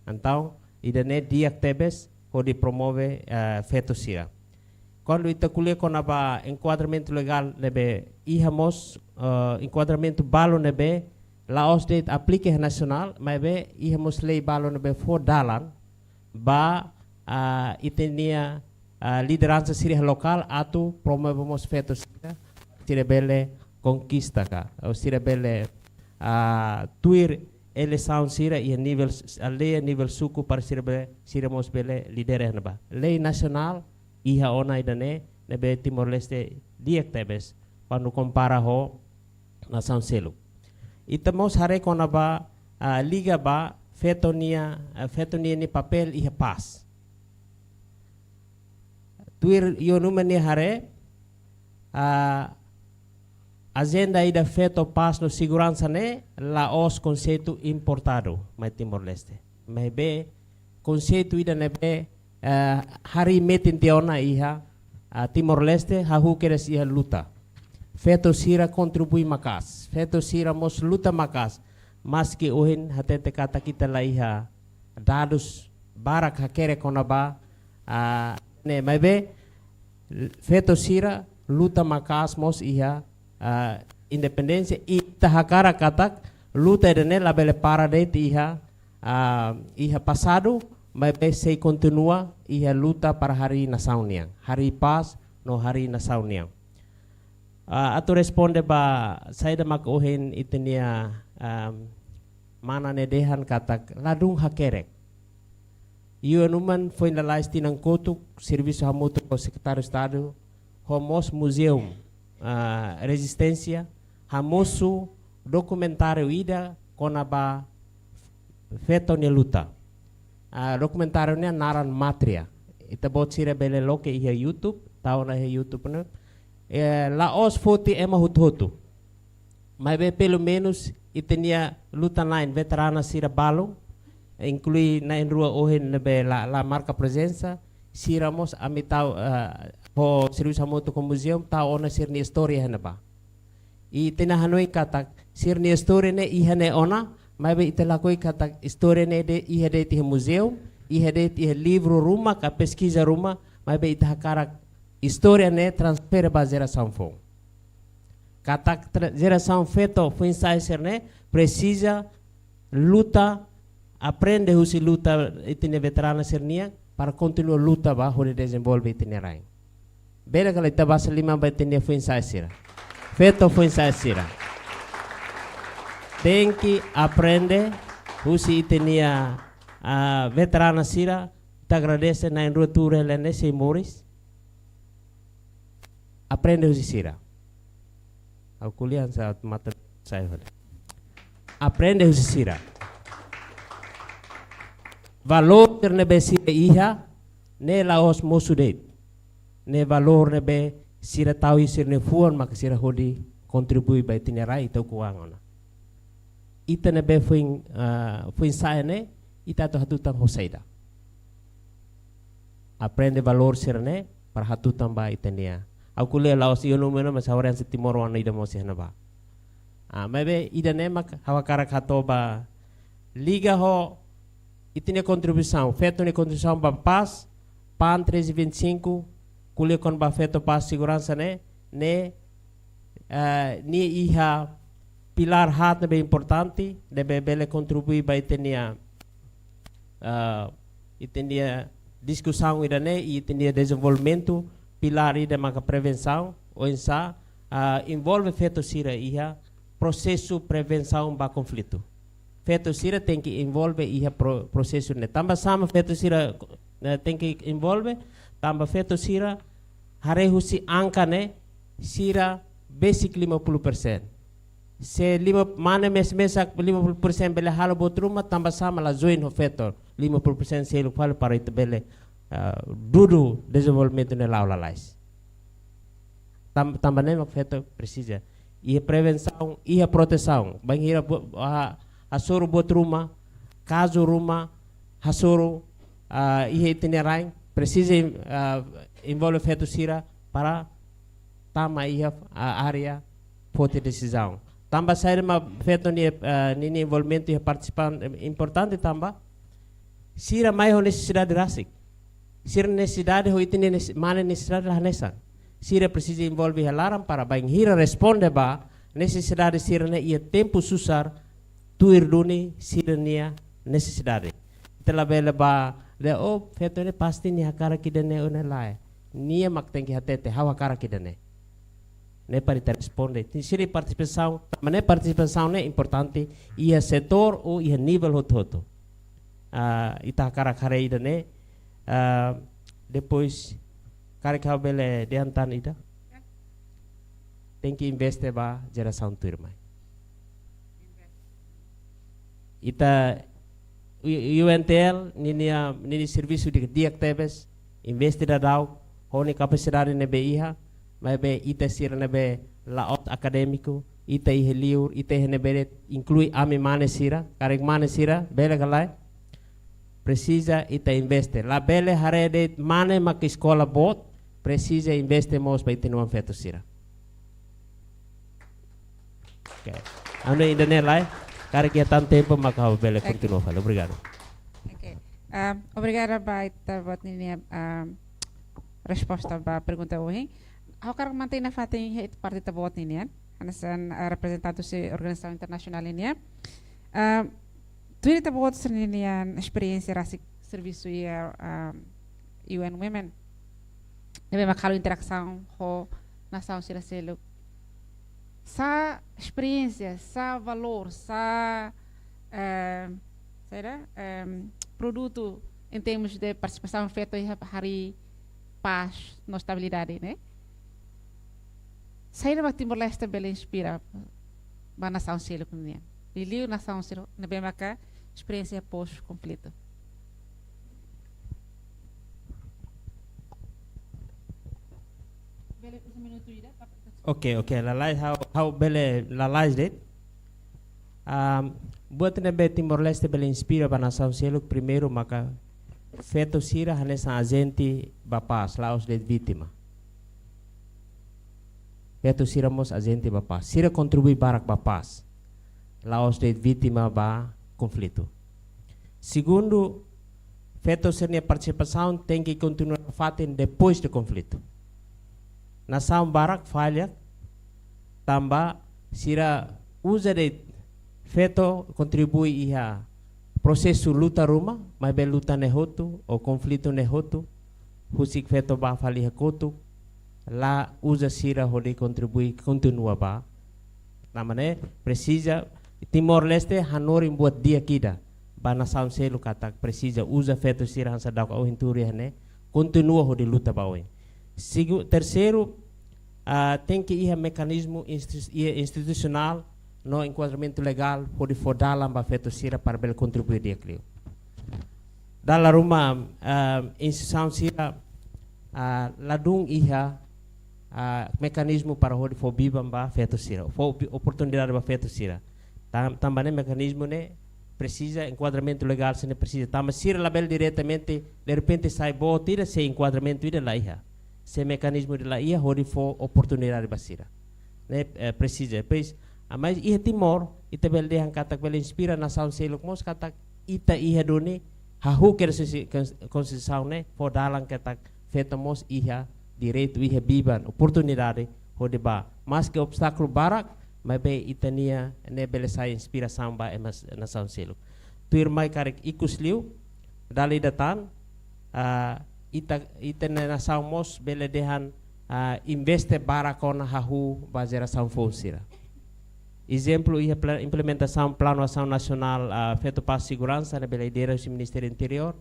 Entaun, ida-ne'e di'ak tebes hodi promove, eh, feto sira. Kuandu ita ko'alia kona-ba enkuadramentu legál ne'ebé iha mós, eh, enkuadramentu balu ne'ebé la'ós de'it aplika iha nasionál, maibé iha mós lei balu ne'ebé fó dalan ba, ah, ita-nia, ah, lideransa sira iha lokál atu promove mós feto sira, sira bele konkista ka, ou sira bele, ah, tuir eleisaun sira iha nivel s-, aldeia, nivel suku, para sira bele, sira mós bele lidera iha ne'ebá. Lei nasionál iha ona ida-ne'e, ne'ebé Timor-Leste di'ak tebes kuandu kompara ho nasaun seluk. Ita mós haree kona-ba, ah, liga ba feto nia, ah, feto nia, nia papél iha pás. Tuir io numa nia haree, ah, ajenda ida feto, pás no seguransa ne'e la'ós konseitu importadu mai Timor-Leste. Maibé konseitu ida ne'ebé, eh, harii metin tiha ona iha, ah, Timor-Leste, hahú kedas iha luta. Feto sira kontribui maka'as, feto sira mós luta maka'as. Maski ohin hatete katak ita la iha dadus barak hakerek kona-ba, ah, ne'e, maibé feto sira luta maka'as mós iha, ah, independénsia, i ita hakarak katak luta ida-ne'e labele para de'it iha, ah, iha pasadu, maibé sei kontinua iha luta para harii nasaun nian, harii pás no harii nasaun nian. Ah, atu responde ba saida mak ohin ita-nia, ah, mana ne'e dehan katak ladún hakerek. Io numa foin lalais tinan kotuk, servisu hamutuk ho Sekretáriu Estadu, ho mós Muzeu, ah, Rezisténsia, hamosu dokumentáriu ida kona-ba feto nia luta. Ah, dokumentáriu ne'e naran Mátria. Ita-boot sira bele loke iha YouTube, tau ona iha YouTube ne'e. Eh, la'ós foti ema hotu-hotu. Maibé pelumenus ita-nia luta-na'in veterana sira balu, inklui na'in-rua ohin ne'ebé la, la marka prezensa, sira mós ami tau, eh, ho servisu hamutuk ho muzeu, tau ona sira-nia istória iha ne'ebá. I ita-nia hanoin katak sira-nia istória ne'e iha ne'e ona, maibé ita lakohi katak istória ne'e de'it iha de'it iha muzeu, iha de'it iha livru ruma ka peskiza ruma, maibé ita hakarak istória ne'e transfere ba jerasaun foun. Katak tra-, jerasaun feto foin-sa'e sira-ne'e presiza luta, aprende husi luta ita-nia veterana sira-nian, para kontinua luta ba hodi dezenvolve ita-nia rain. Bele ka lae, ita basa liman ba ita-nia foin-sa'e sira, feto foin-sa'e sira. Tenke aprende husi ita-nia, ah, veterana sira, ita agradese na'in-rua tuur hela ne'e sei moris. Aprende husi sira. Ha'u ko'alia hanesan matan sa'e fali. Aprende husi sira. Valór sira ne'ebé sira iha, ne'e la'ós mosu de'it. Ne'e valór ne'ebé sira tau iha sira-nia fuan maka sira hodi kontribui ba ita-nia rai, ita ukun an ona. Ita ne'ebé foin, ah, foin-sa'e ne'e, ita atu hatutan ho saida? Aprende valór sira-ne'e para hatutan ba ita-nia. Ha'u ko'alia la'ós io numa ona, mas ha'u haree hanesan timoroan ida mós iha ne'ebá. Ah, maibé ida-ne'e mak ha'u hakarak hato'o ba liga ho ita-nia kontribuisaun, feto nia kontribuisaun ba pás, PAN treze vinte e cinco, ko'alia kona-ba feto, pás, seguransa ne'e, ne'e, eh, nia iha pilár haat ne'ebé importante, ne'ebé bele kontribui ba ita-nia, ah, ita-nia diskusaun ida-ne'e, ita-nia dezenvolvimentu, pilár ida maka prevensaun, oinsá, ah, envolve feto sira iha prosesu prevensaun ba konflitu. Feto sira tenke envolve iha pro-, prosesu ne'e. Tanba sá mak feto sira, eh, tenke envolve? Tanba feto sira haree husi angka ne'e, sira besik lima puluh persen. Se lima, mane mes-, mesak lima puluh persen bele halo buat ruma, tanba sá mak la join ho feto lima puluh persen seluk fali para ita bele, ah, dudu dezenvolvimentu ne'e la'o lalais. Tam-, tanba ne'e mak feto presiza iha prevensaun, iha protesaun. Bainhira bu-, ha-, hasoru buat ruma, kazu ruma hasoru, ah, iha ita-nia rain, presiza, ah, envolve feto sira para tama iha, ah, área foti desizaun. Tanba saida mak feto nia, ah, ninia envolvimentu iha partisipan, eh, importante tanba sira mai ho nesesidade rasik. Sira nesesidade ho ita-nia nese-, mane nesesidade la hanesan. Sira presiza envolve iha laran para bainhira responde ba nesesidade sira-ne'e iha tempu susar, tuir duni sira-nia nesesidade. Ita labele bá dehan, "Oh, feto ne'e pasti nia hakarak ida-ne'e, oh, ne'e lae." Nia mak tenke hatete, "Ha'u hakarak ida-ne'e." Ne'e para ita responde. Sira-nia partisipasaun, tanba ne'e partisipasaun ne'e importante iha setór ou iha nivel hotu-hotu. Ah, ita hakarak haree ida-ne'e, ah, depois, karik ha'u bele dehan tan ida. Tenke investe ba jerasaun tuirmai. Ita U-, U N T L ninia, ninia servisu di'ak, di'ak tebes, investe daudaun, ho nia kapasidade ne'ebé iha, maibé ita sira ne'ebé la'ós akadémiku, ita iha liur, ita iha ne'ebé de'it, inklui ami mane sira, karik mane sira, bele ka lae, presiza ita investe. Labele haree de'it mane mak eskola boot, presiza investe mós ba ita-nia oan feto sira. Oke. Anu ida-ne'e lae, karik iha tan tempu maka ha'u bele, oke, kontinua fali. Obrigadu. Oke. Ah, obrigada ba ita-boot ninia, ah, resposta ba pergunta ohin. Ha'u hakarak mantein nafatin iha parte ita-boot nian, hanesan, ah, reprezentante husi organizasaun internasionál nian. Ah, tuir ita-boot sira-nian esperiénsia rasik servisu iha, ah, U N Women, ne'ebé mak halo interasaun ho nasaun sira seluk. Sá esperiénsia, sá valór, sá, eh, saida, eh, produtu em termos de partisipasaun feto iha harii pás no estabilidade, ne'e? Saida mak Timor-Leste bele inspira ba nasaun seluk nian? Liuliu nasaun seluk ne'ebé maka esperiénsia pós-konflitu. Oke, oke, lalais, ha'u, ha'u bele lalais de'it. Am, buat ne'ebé Timor-Leste bele inspira ba nasaun seluk, primeiru maka feto sira hanesan ajente ba pás, la'ós de'it vítima. Feto sira mós ajente ba pás. Sira kontribui barak ba pás. La'ós de'it vítima ba konflitu. Segundu, feto sira-nia partisipasaun tenke kontinua nafatin depois de konflitu. Nasaun barak falla tanba sira uza de'it feto kontribui iha prosesu luta ruma, maibé luta ne'e hotu, ou konflitu ne'e hotu, husik feto bá fali iha kotuk, la uza sira hodi kontribui kontinua ba. Tanba ne'e presiza, Timor-Leste hanorin buat di'ak ida ba nasaun seluk katak presiza uza feto sira hanesan daudaun ohin tuur iha ne'e, kontinua hodi luta ba oin. Segu-, terseiru, ah, tenke iha mekanizmu insti-, iha institusionál no enkuadramentu legál hodi fó dalan ba feto sira para bele kontribui di'ak liu. Dala ruma, ah, instituisaun sira, ah, ladún iha, ah, mekanizmu para hodi fó biban ba feto sira, fó opi-, oportunidade ba feto sira. Tan-, tanba ne'e mekanizmu ne'e presiza, enkuadramentu legál sira-ne'e presiza. Tanba sira labele diretamente, derrepente sai boot ida, se enkuadramentu ida la iha, se mekanizmu ida la iha hodi fó oportunidade ba sira. Ne'e, eh, presiza. Depois, ah, mas iha Timor, ita bele dehan katak bele inspira nasaun seluk mós katak ita iha duni, hahú kedas husi kons-, konstituisaun ne'e, fó dalan katak feto mós iha direitu, iha biban, oportunidade hodi bá. Maski obstákulu barak, maibé ita-nia ne'e bele sai inspirasaun ba ema s-, nasaun seluk. Tuirmai karik ikus liu, dala ida tan, ah, ita, ita-nia nasaun mós bele dehan, ah, investe barak ona hahú ba jerasaun foun sira. Ezemplu, iha pla-, implementasaun Planu Asaun Nasionál, ah, Feto, Pás, Seguransa, ne'ebé lidera husi Ministériu Interiór,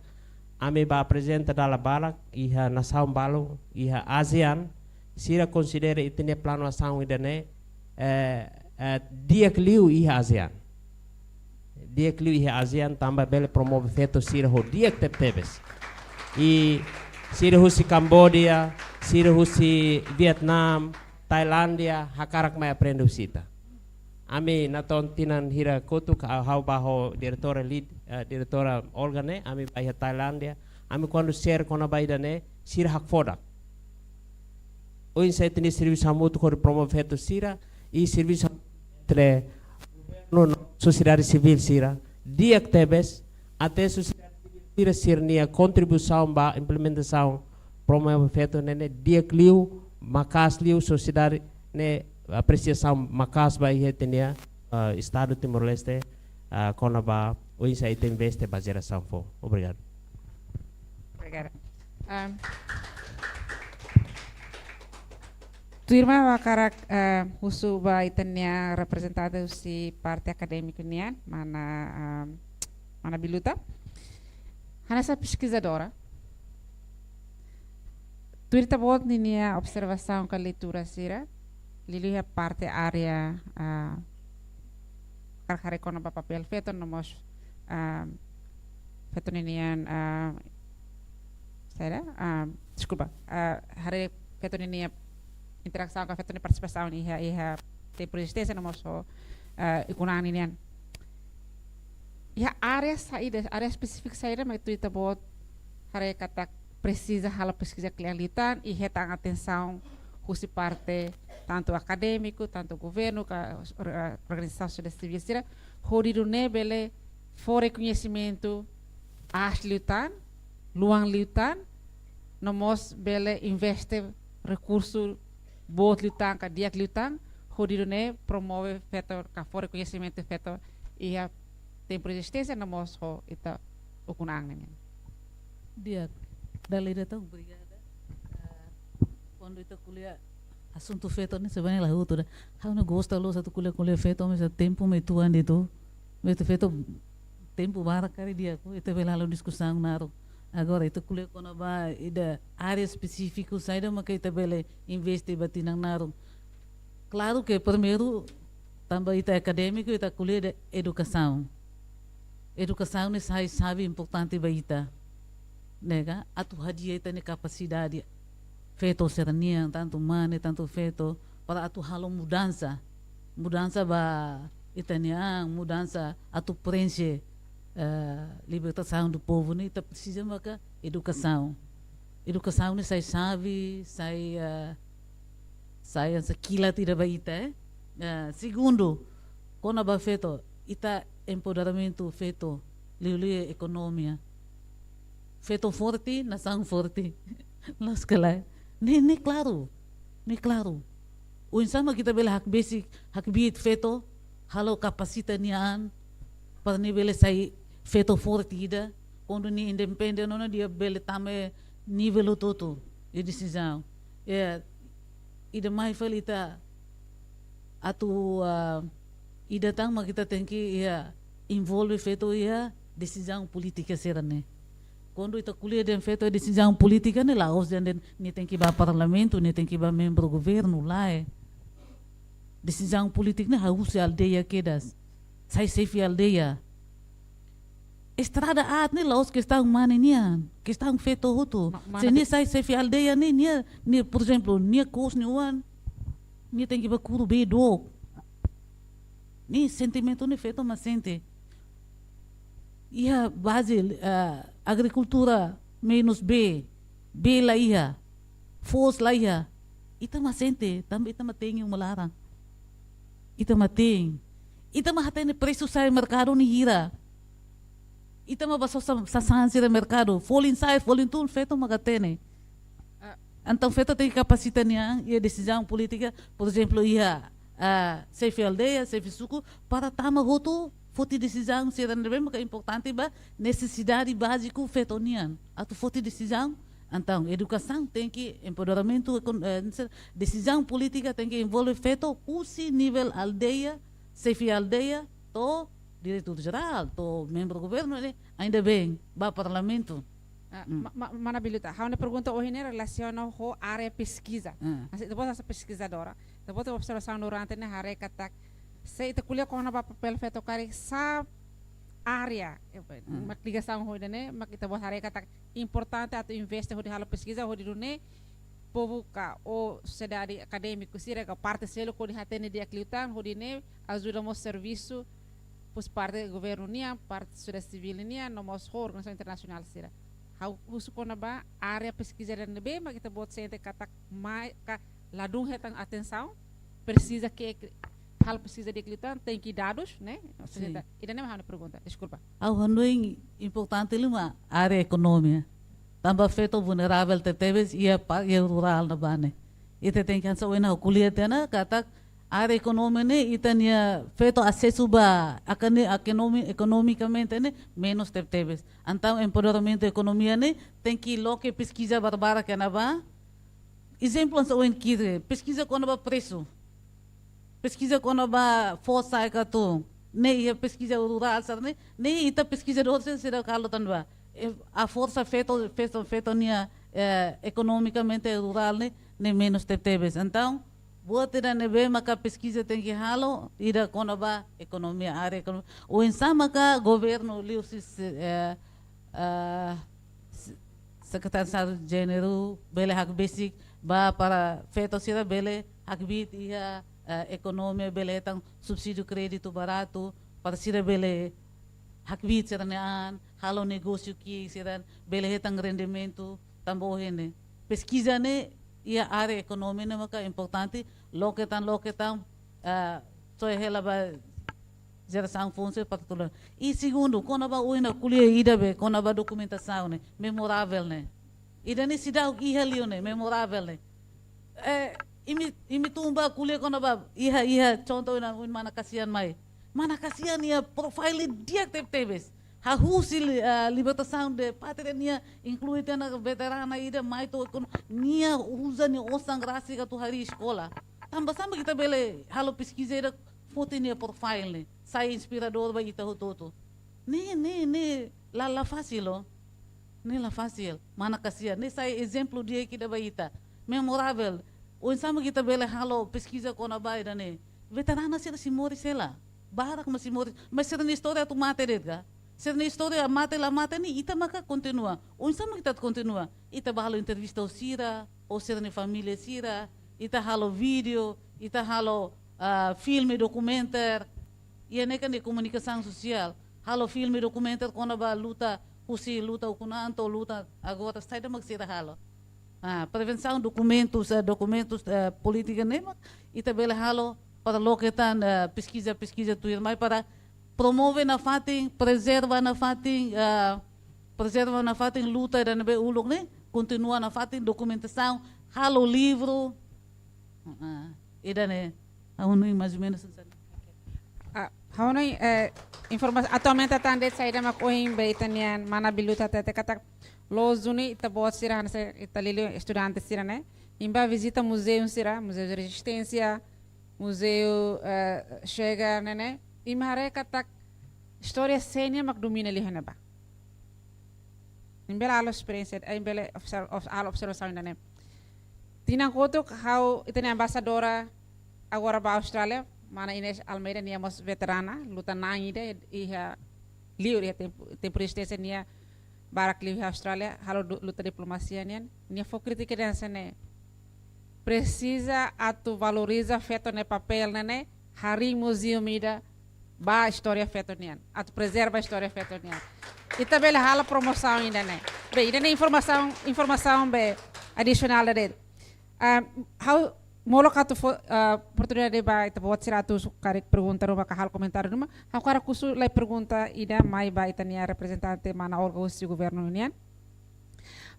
ami bá aprezenta dala barak iha nasaun balu iha ASEAN, sira konsidera ita-nia planu asaun ida-ne'e, eh, eh, di'ak liu iha ASEAN. Di'ak liu iha ASEAN tanba bele promove feto sira ho di'ak tebetebes. I sira husi Kamboja, sira husi Vietnam, Tailándia, hakarak mai aprende husi ita. Ami natoon tinan hira kotuk, ha'u bá ho diretora lead, eh, diretora Olga ne'e, ami bá iha Tailándia, ami kuandu share kona-ba ida-ne'e, sira hakfodak. Oinsá ita-nia servisu hamutuk hodi promove feto sira, i servisu entre governu no sosiedade sivíl sira, di'ak tebes, até sosiedade sivíl sira sira-nia kontribuisaun ba implementasaun promove feto ne'e ne'e di'ak liu, maka'as liu, sosiedade ne'e apresiasaun maka'as ba iha ita-nia, ah, Estadu Timor-Leste, ah, kona-ba oinsá ita investe ba jerasaun foun. Obrigadu. Obrigada. Ahm, tuirmai ha'u hakarak, ah, husu ba ita-nia reprezentante husi parte akadémiku nian, mana, ahm, mana Biluta. Hanesan peskizadora, tuir ita-boot ninia observasaun ka leitura sira, liuliu iha parte área, ah, hakarak haree kona-ba papél feto no mós, ah, feto ninian, ah, saida, ah, deskulpa, ah, haree feto ninia interasaun ka feto nia partisipasaun iha, iha tempu rezisténsia no mós ho, ah, ukun-an ninian. Iha área saida, área espesífiku saida mak tuir ita-boot haree katak presiza halo peskiza kle'an liután i hetan atensaun husi parte tantu akadémiku, tantu governu, ka or-, organizasaun sosiedade sivíl sira, hodi nune'e bele fó rekoñesimentu aas liután, luan liután, no mós bele investe rekursu boot liután, ka di'ak liután, hodi nune'e promove feto, ka fó rekoñesimentu feto iha tempu rezisténsia no mós ho ita ukun-an ninian. Di'ak, dala ida tan, obrigada. Ah, kuandu ita ko'alia asuntu feto ne'e sebenarnya la hotu ida. Ha'u ne'e gosta loos atu ko'alia, ko'alia feto, mas tempu mak uitoan de'it. Mas feto, tempu barak karik di'ak, ita bele halo diskusaun naruk. Agora, ita ko'alia kona-ba ida área espesífiku saida maka ita bele investe ba tinan naruk. Klaru ke primeiru, tanba ita akadémiku, ita ko'alia de'it edukasaun. Edukasaun ne'e sai xave importante ba ita, ne'e ka, atu hadi'a ita-nia kapasidade feto sira-nian, tantu mane, tantu feto, para atu halo mudansa. Mudansa ba ita-nia an, mudansa atu prenxe, eh, libertasaun do povu ne'e, ita presiza maka edukasaun. Edukasaun ne'e sai xave, sai, eh, sai hanesan kilat ida ba ita, eh. Eh, segundu, kona-ba feto, ita empoderamentu feto, liuliu ekonomia. Feto forte, nasaun forte. Loos ka lae? Ne'e, ne'e klaru. Ne'e klaru. Oinsá mak ita bele hakbesik, hakbiit feto, halo kapasita nia an, para nia bele sai feto forte ida, kuandu nia independente ona nia bele tama nivel hotu-hotu iha desizaun. Ya, ida mai fali ita atu, ah, ida tan mak ita tenke, ya, envolve feto iha desizaun polítika sira-ne'e. Kuandu ita ko'alia dehan feto iha desizaun polítika ne'e la'ós dehan nia tenke bá parlamentu, nia tenke bá membru governu, lae. Desizaun polítika ne'e hahú husi aldeia kedas. Sai xefe aldeia. Estrada aat ne'e la'ós kestaun mane nian, kestaun feto hotu. Ma-, mana se nia be- sai xefe aldeia ne'e, nia, nia, por ezemplu, nia kous nia oan, nia tenke bá kuru bee dook. Ne'e sentimentu ne'e feto mak sente. Iha baze, ah, agrikultura menus bee, bee la iha, foos la iha. Ita mak sente, tanba ita mak te'in uma laran. Ita mak te'in. Ita mak hatene presu sa'e merkadu ne'e hira. Ita mak bá sosa sa-, sasán sira merkadu. Folin sa'e, folin tun, feto mak hatene. Ah. Entaun feto tenke kapasita nia an iha desizaun polítika, por ezemplu, iha, ah, xefe aldeia, xefe suku, para tama hotu foti desizaun sira ne'ebé maka importante ba nesesidade báziku feto nian. Atu foti desizaun Entaun, edukasaun tenke, empoderamentu, ekon-, eh, desizaun polítika tenke envolve feto husi nivel aldeia, xefe aldeia, to'o diretór jerál, to'o membru governu, ne'e, ainda bem, ba parlamentu. Ah, Mm. ma-, ma-, mana Biluta, ha'u-nia pergunta ohin ne'e relasiona ho área peskiza. Ah. Mas ita-boot hanesan peskizadora, ita-boot observasaun durante ne'e haree katak, se ita ko'alia kona-ba papél feto karik sá área, eh, Mm. mak ligasaun ho ida-ne'e, mak ita-boot haree katak importante atu investe hodi halo peskiza, hodi nune'e povu ka ou sosiedade akadémiku sira ka parte seluk hodi hatene di'ak liután, hodi nune'e ajuda mós servisu husi parte governu nian, parte sosiedade sivíl nian, no mós ho organizasaun internasionál sira. Ha'u husu kona-ba área peskiza ida-ne'ebé mak ita-boot sente katak mai ka ladún hetan atensaun, presiza ke halo peskiza di'ak liután, tenke dadus, ne'e? Sin. Ida-ne'e mak ha'u-nia pergunta, deskulpa. Ha'u hanoin importante liu mak área ekonomia. Tanba feto vulneravel tebetebes iha pa-, iha rurál ne'ebá ne'e. Ita tenke hanesan ohin ha'u ko'alia tiha ona katak área ekonomia ne'e ita-nia feto asesu ba akane-, ekonomi-, ekonomikamente ne'e menus tebetebes. Entaun empoderamentu ekonomia ne'e tenke loke peskiza barbarak iha ne'ebá. Ezemplu hanesan ohin kiri, peskiza kona-ba presu. Peskiza kona-ba forsa eka tu. Ne'e iha peskiza rurál sira-ne'e, ne'e ita peskizadór sira, sira halo tan ba. Eh, a forsa feto, feto, feto nia, eh, ekonomikamente rurál ne'e, ne'e menus tebetebes. Entaun, buat ida ne'ebé maka peskiza tenke halo, ida kona-ba ekonomia, área ekonomia. Oinsá maka governu liuhusi, eh, ah, se-, Sekretáriu Estadu Jéneru bele hakbesik ba para feto sira bele hakbiit iha, eh, ekonomia, bele hetan subsídiu kréditu baratu para sira bele hakbiit sira-nia an, halo negósiu ki'ik, sira bele hetan rendimentu, tanba ohin ne'e peskiza ne'e iha área ekonomia ne'e maka importante, loke tan, loke tan, eh, soe hela ba jerasaun funsi partikular. I segundu, kona-ba ohin ha'u ko'alia ida be, kona-ba dokumentasaun ne'e, memoravel ne'e. Ida-ne'e seidauk iha liu ne'e, memoravel ne'e. Eh, imi, imi tun ba ko'alia kona-ba iha, iha, contoh ina, ohin mana Kasian mai. Mana Kasian nia profile di'ak tebetebes. Hahú husi li-, ah, libertasaun de pátria nia, inklui tiha ona veterana ida mai to'o kon-, nia uza nia osan rasik atu harii eskola. Tanba sá mak ita bele halo peskiza ida foti nia profile ne'e, sai inspiradór ba ita hotu-hotu. Ne'e, ne'e, ne'e la, la fasil, ó. Ne'e la fasil. Mana Kasian, ne'e sai ezemplu di'ak ida ba ita. Memoravel. Oinsá mak ita bele halo peskiza kona-ba ida-ne'e. Veterana sira sei moris hela. Barak mak sei moris. Mas sira-nia istória atu mate de'it ka? Sira-nia istória mate la mate ne'e ita maka kontinua. Oinsá mak ita atu kontinua? Ita bá halo entrevista ho sira, ho sira-nia família sira, ita halo vídeo, ita halo, ah, filme dokumentáriu, iha ne'e kan de komunikasaun sosiál, halo filme dokumentáriu kona-ba luta, husi luta ukun-an to'o luta agora, saida mak sira halo. Ah, prevensaun dokumentus, eh, dokumentus, eh, polítika ne'e mak ita bele halo para loke tan, eh, peskiza, peskiza tuirmai para promove nafatin, prezerva nafatin, ah, prezerva nafatin luta ida ne'ebé uluk ne'e, kontinua nafatin dokumentasaun, halo livru. Ah, ida-ne'e, ha'u hanoin mais ou menus hanesan ne'e. Ah, ha'u hanoin, eh, informa-, atualmente ita hatene saida mak ohin be ita-nian mana Biluta hatete katak loos duni ita-boot sira hanesan ita liuliu estudante sira ne'e. Imi bá vizita muzeu sira, Museu de Resistência, Museu, eh, Chega ne'e ne'e. Imi haree katak istória sé nian mak domina liu iha ne'ebá. Imi bele halo esperiénsia, eh, imi bele obser-, ob-, halo observasaun ida-ne'e. Tinan kotuk ha'u ita-nia embaixadora agora ba Austrália, mana Inês Almeida, nia mós veterana, luta na'an ida iha liur iha tempu, tempu rezisténsia nia barak liu iha Austrália, halo du-, luta diplomasia nian, nia fó krítika dehan hanesan ne'e. Presiza atu valoriza feto nia papél ne'e ne'e, harii muzeu ida ba istória feto nian, atu prezerva istória feto nian. Ita bele halo promosaun ida-ne'e. Be, ida-ne'e informasaun, informasaun be adisionál de'it. Ah, ha'u molok atu fó, ah, oportunidade ba ita-boot sira atu husu karik pergunta ruma ka halo komentáriu ruma. Ha'u hakarak husu lai pergunta ida mai ba ita-nia reprezentante mana Olga husi governu nian.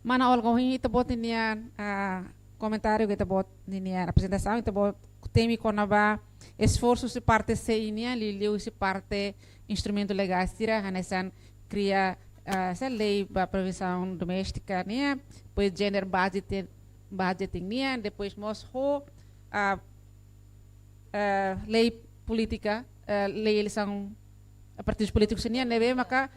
Mana Olga, ohin ita-boot nian, ah, komentáriu ka ita-boot nian aprezentasaun, ita-boot temi kona-ba esforsu husi parte C I nian, liuliu husi parte instrumentu legál sira, hanesan kria, ah, se lei ba prevensaun doméstika nian, depois gender budgeting, budgeting nian, depois mós ho, ah, ah, lei polítika, ah, lei eleisaun, ah, partidus polítikus nian, ne'ebé maka,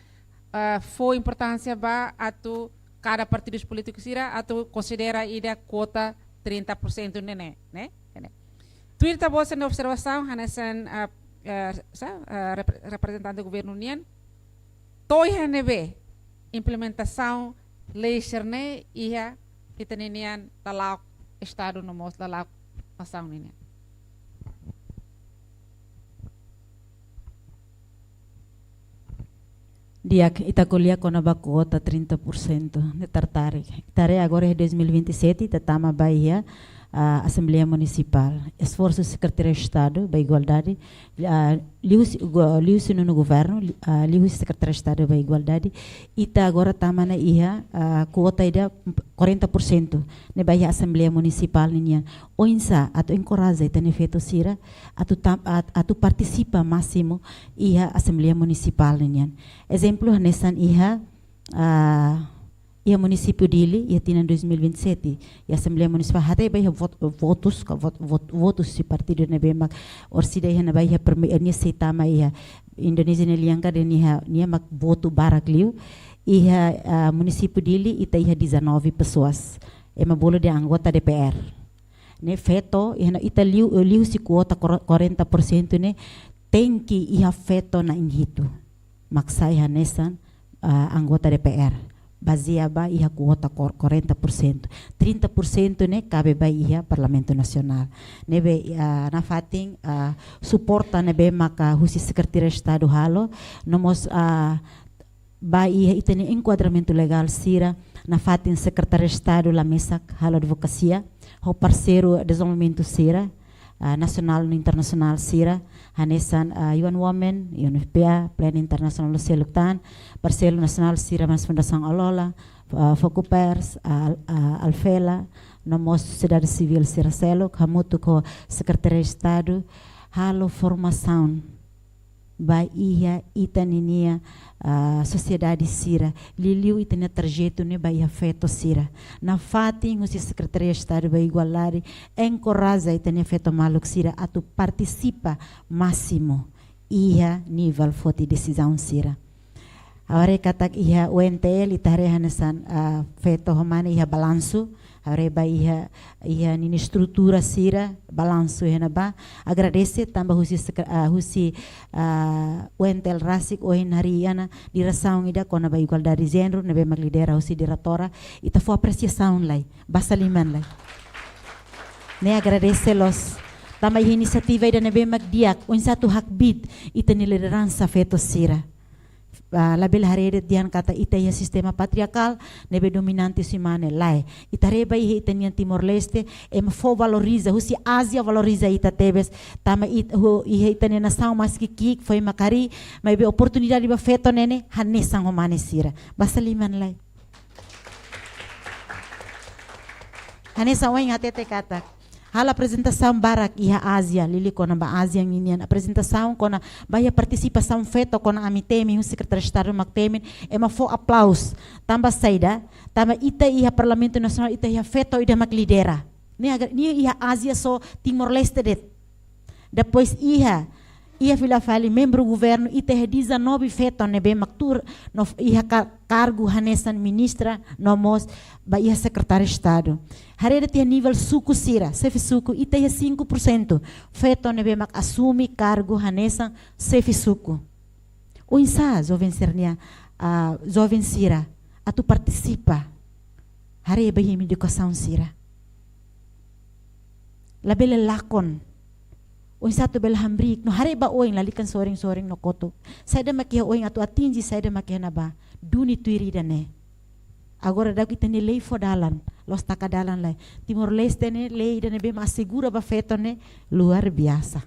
ah, fó importánsia ba atu kada partidus polítikus sira atu konsidera ida kuota trinta por cento ne'e, ne'e, ne'e. Tuir ita-boot sira-nia observasaun, hanesan, ah, ah, sa, ah, rep-, reprezentante governu nian, to'o iha ne'ebé implementasaun lei sira-ne'e iha ita-nia nian lala'ok estadu no mós lala'ok nasaun nian. Di'ak, ita ko'alia kona-ba kuota trinta por cento ne'e tartarik. Ita haree agora iha dois mil e vinte e sete, ita tama ba iha, ah, Asembleia Munisipál. Esforsu Sekretáriu Estadu ba Igualdade, ah, liuhusi go-, liuhusi nonu governu, li-, ah, liuhusi Sekretáriu Estadu ba Igualdade, ita agora tama ona iha, ah, kuota ida quarenta por cento ne'e ba iha Asembleia Munisipál ninian. Oinsá atu enkoraja ita-nia feto sira atu tam-, at-, atu partisipa másimu iha Asembleia Munisipál ninian. Ezemplu, hanesan iha, ah, iha munisípiu Dili, iha tinan dois mil e vinte e sete, iha Asembleia Munisipál, haree ba iha vot-, votus, ka vot-, vot-, votus husi partidu ne'ebé mak orsida iha ne'ebá iha prime-, eh, nia sei tama iha Indonézia nia lian karik nia, nia mak votu barak liu, iha, ah, munisípiu Dili, ita iha dezanove pessoas. Ema bolu dehan anggota D P R. Ne'e feto, iha ne'e ita liu, liuhusi kuota quar-, quarenta por cento ne'e, tenke iha feto na'in hitu mak sai hanesan, ah, anggota D P R. Bazeia ba iha kuota quar-, quarenta por cento. Trinta por cento ne'e kabe ba iha Parlamentu Nasionál. Ne'ebé, ah, nafatin, ah, suporta ne'ebé maka husi Sekretáriu Estadu halo, no mós, ah, ba iha ita-nia enkuadramentu legál sira, nafatin Sekretáriu Estadu la mesak halo advokasia ho parseiru dezenvolvimentu sira, ah, nasionál no internasionál sira, hanesan, ah, U N Women, U N F P A, Plan Internasionál no seluk tan, parseiru nasionál sira hanesan Fundasaun Alola, ah, Fokupers, ah, Al-, ah, Alfela, no mós sosiedade sivíl sira seluk, hamutuk ho Sekretáriu Estadu, halo formasaun ba iha ita ninia, ah, sosiedade sira, liuliu ita-nia trajetu ne'e ba iha feto sira. Nafatin husi Sekretáriu Estadu ba Igualdade enkoraja ita-nia feto maluk sira atu partisipa másimu iha nivel foti desizaun sira. Agora katak iha U N T L, ita haree hanesan, ah, feto ho mane iha balansu, haree ba iha, iha ninia estrutura sira, balansu iha ne'ebá. Agradese tanba husi sekre-, ah, husi, ah, U N T L rasik ohin harii ona diresaun ida kona-ba igualdade jéneru, ne'ebé mak lidera husi diretora, ita fó apresiasaun lai, basa liman lai. Ne'e agradese loos. Tanba iha inisiativa ida ne'ebé mak di'ak, oinsá atu hakbiit ita-nia lideransa feto sira. Ah, labele haree de'it dehan katak ita iha sistema patriarkál, ne'ebé dominante husi mane, lae. Ita haree ba iha ita-nia Timor-Leste, ema fó valoriza, husi Ázia valoriza ita tebes, tanba it-, ho, iha ita-nia nasaun maski ki'ik, foin mak harii, maibé oportunidade ba feto ne'e ne'e, hanesan ho mane sira. Basa liman lai. Hanesan ohin hatete katak halo aprezentasaun barak iha Ázia, liuliu kona-ba Ázia ninian. Aprezentasaun kona-ba iha partisipasaun feto kona ami temi, husi Sekretáriu Estadu mak temi, ema fó aplauzu. Tanba saida, tanba ita iha Parlamentu Nasionál, ita iha feto ida mak lidera. Ne'e agora, ne'e iha Ázia só Timor-Leste de'it. Depois iha, iha fila fali membru governu, ita iha dezanove feto ne'ebé mak tuur no f-, iha ka-, kargu hanesan ministra no mós ba iha Sekretáriu Estadu. Haree de'it iha nivel suku sira, xefe suku, ita iha cinco por cento feto ne'ebé mak asume kargu hanesan xefe suku. Oinsá joven sira-nia, ah, joven sira atu partisipa? Haree ba iha edukasaun sira. Labele lakon. Oinsá atu bele hamriik. No haree ba oin, lalika sorin-sorin no kotuk. Saida mak iha oin atu atinje, saida mak iha ne'ebá. Duni tuir ida-ne'e. Agora daudaun ita-nia lei fó dalan, la'ós taka dalan lai. Timor-Leste ne'e lei ida ne'ebé mak asegura ba feto ne'e luar biasa.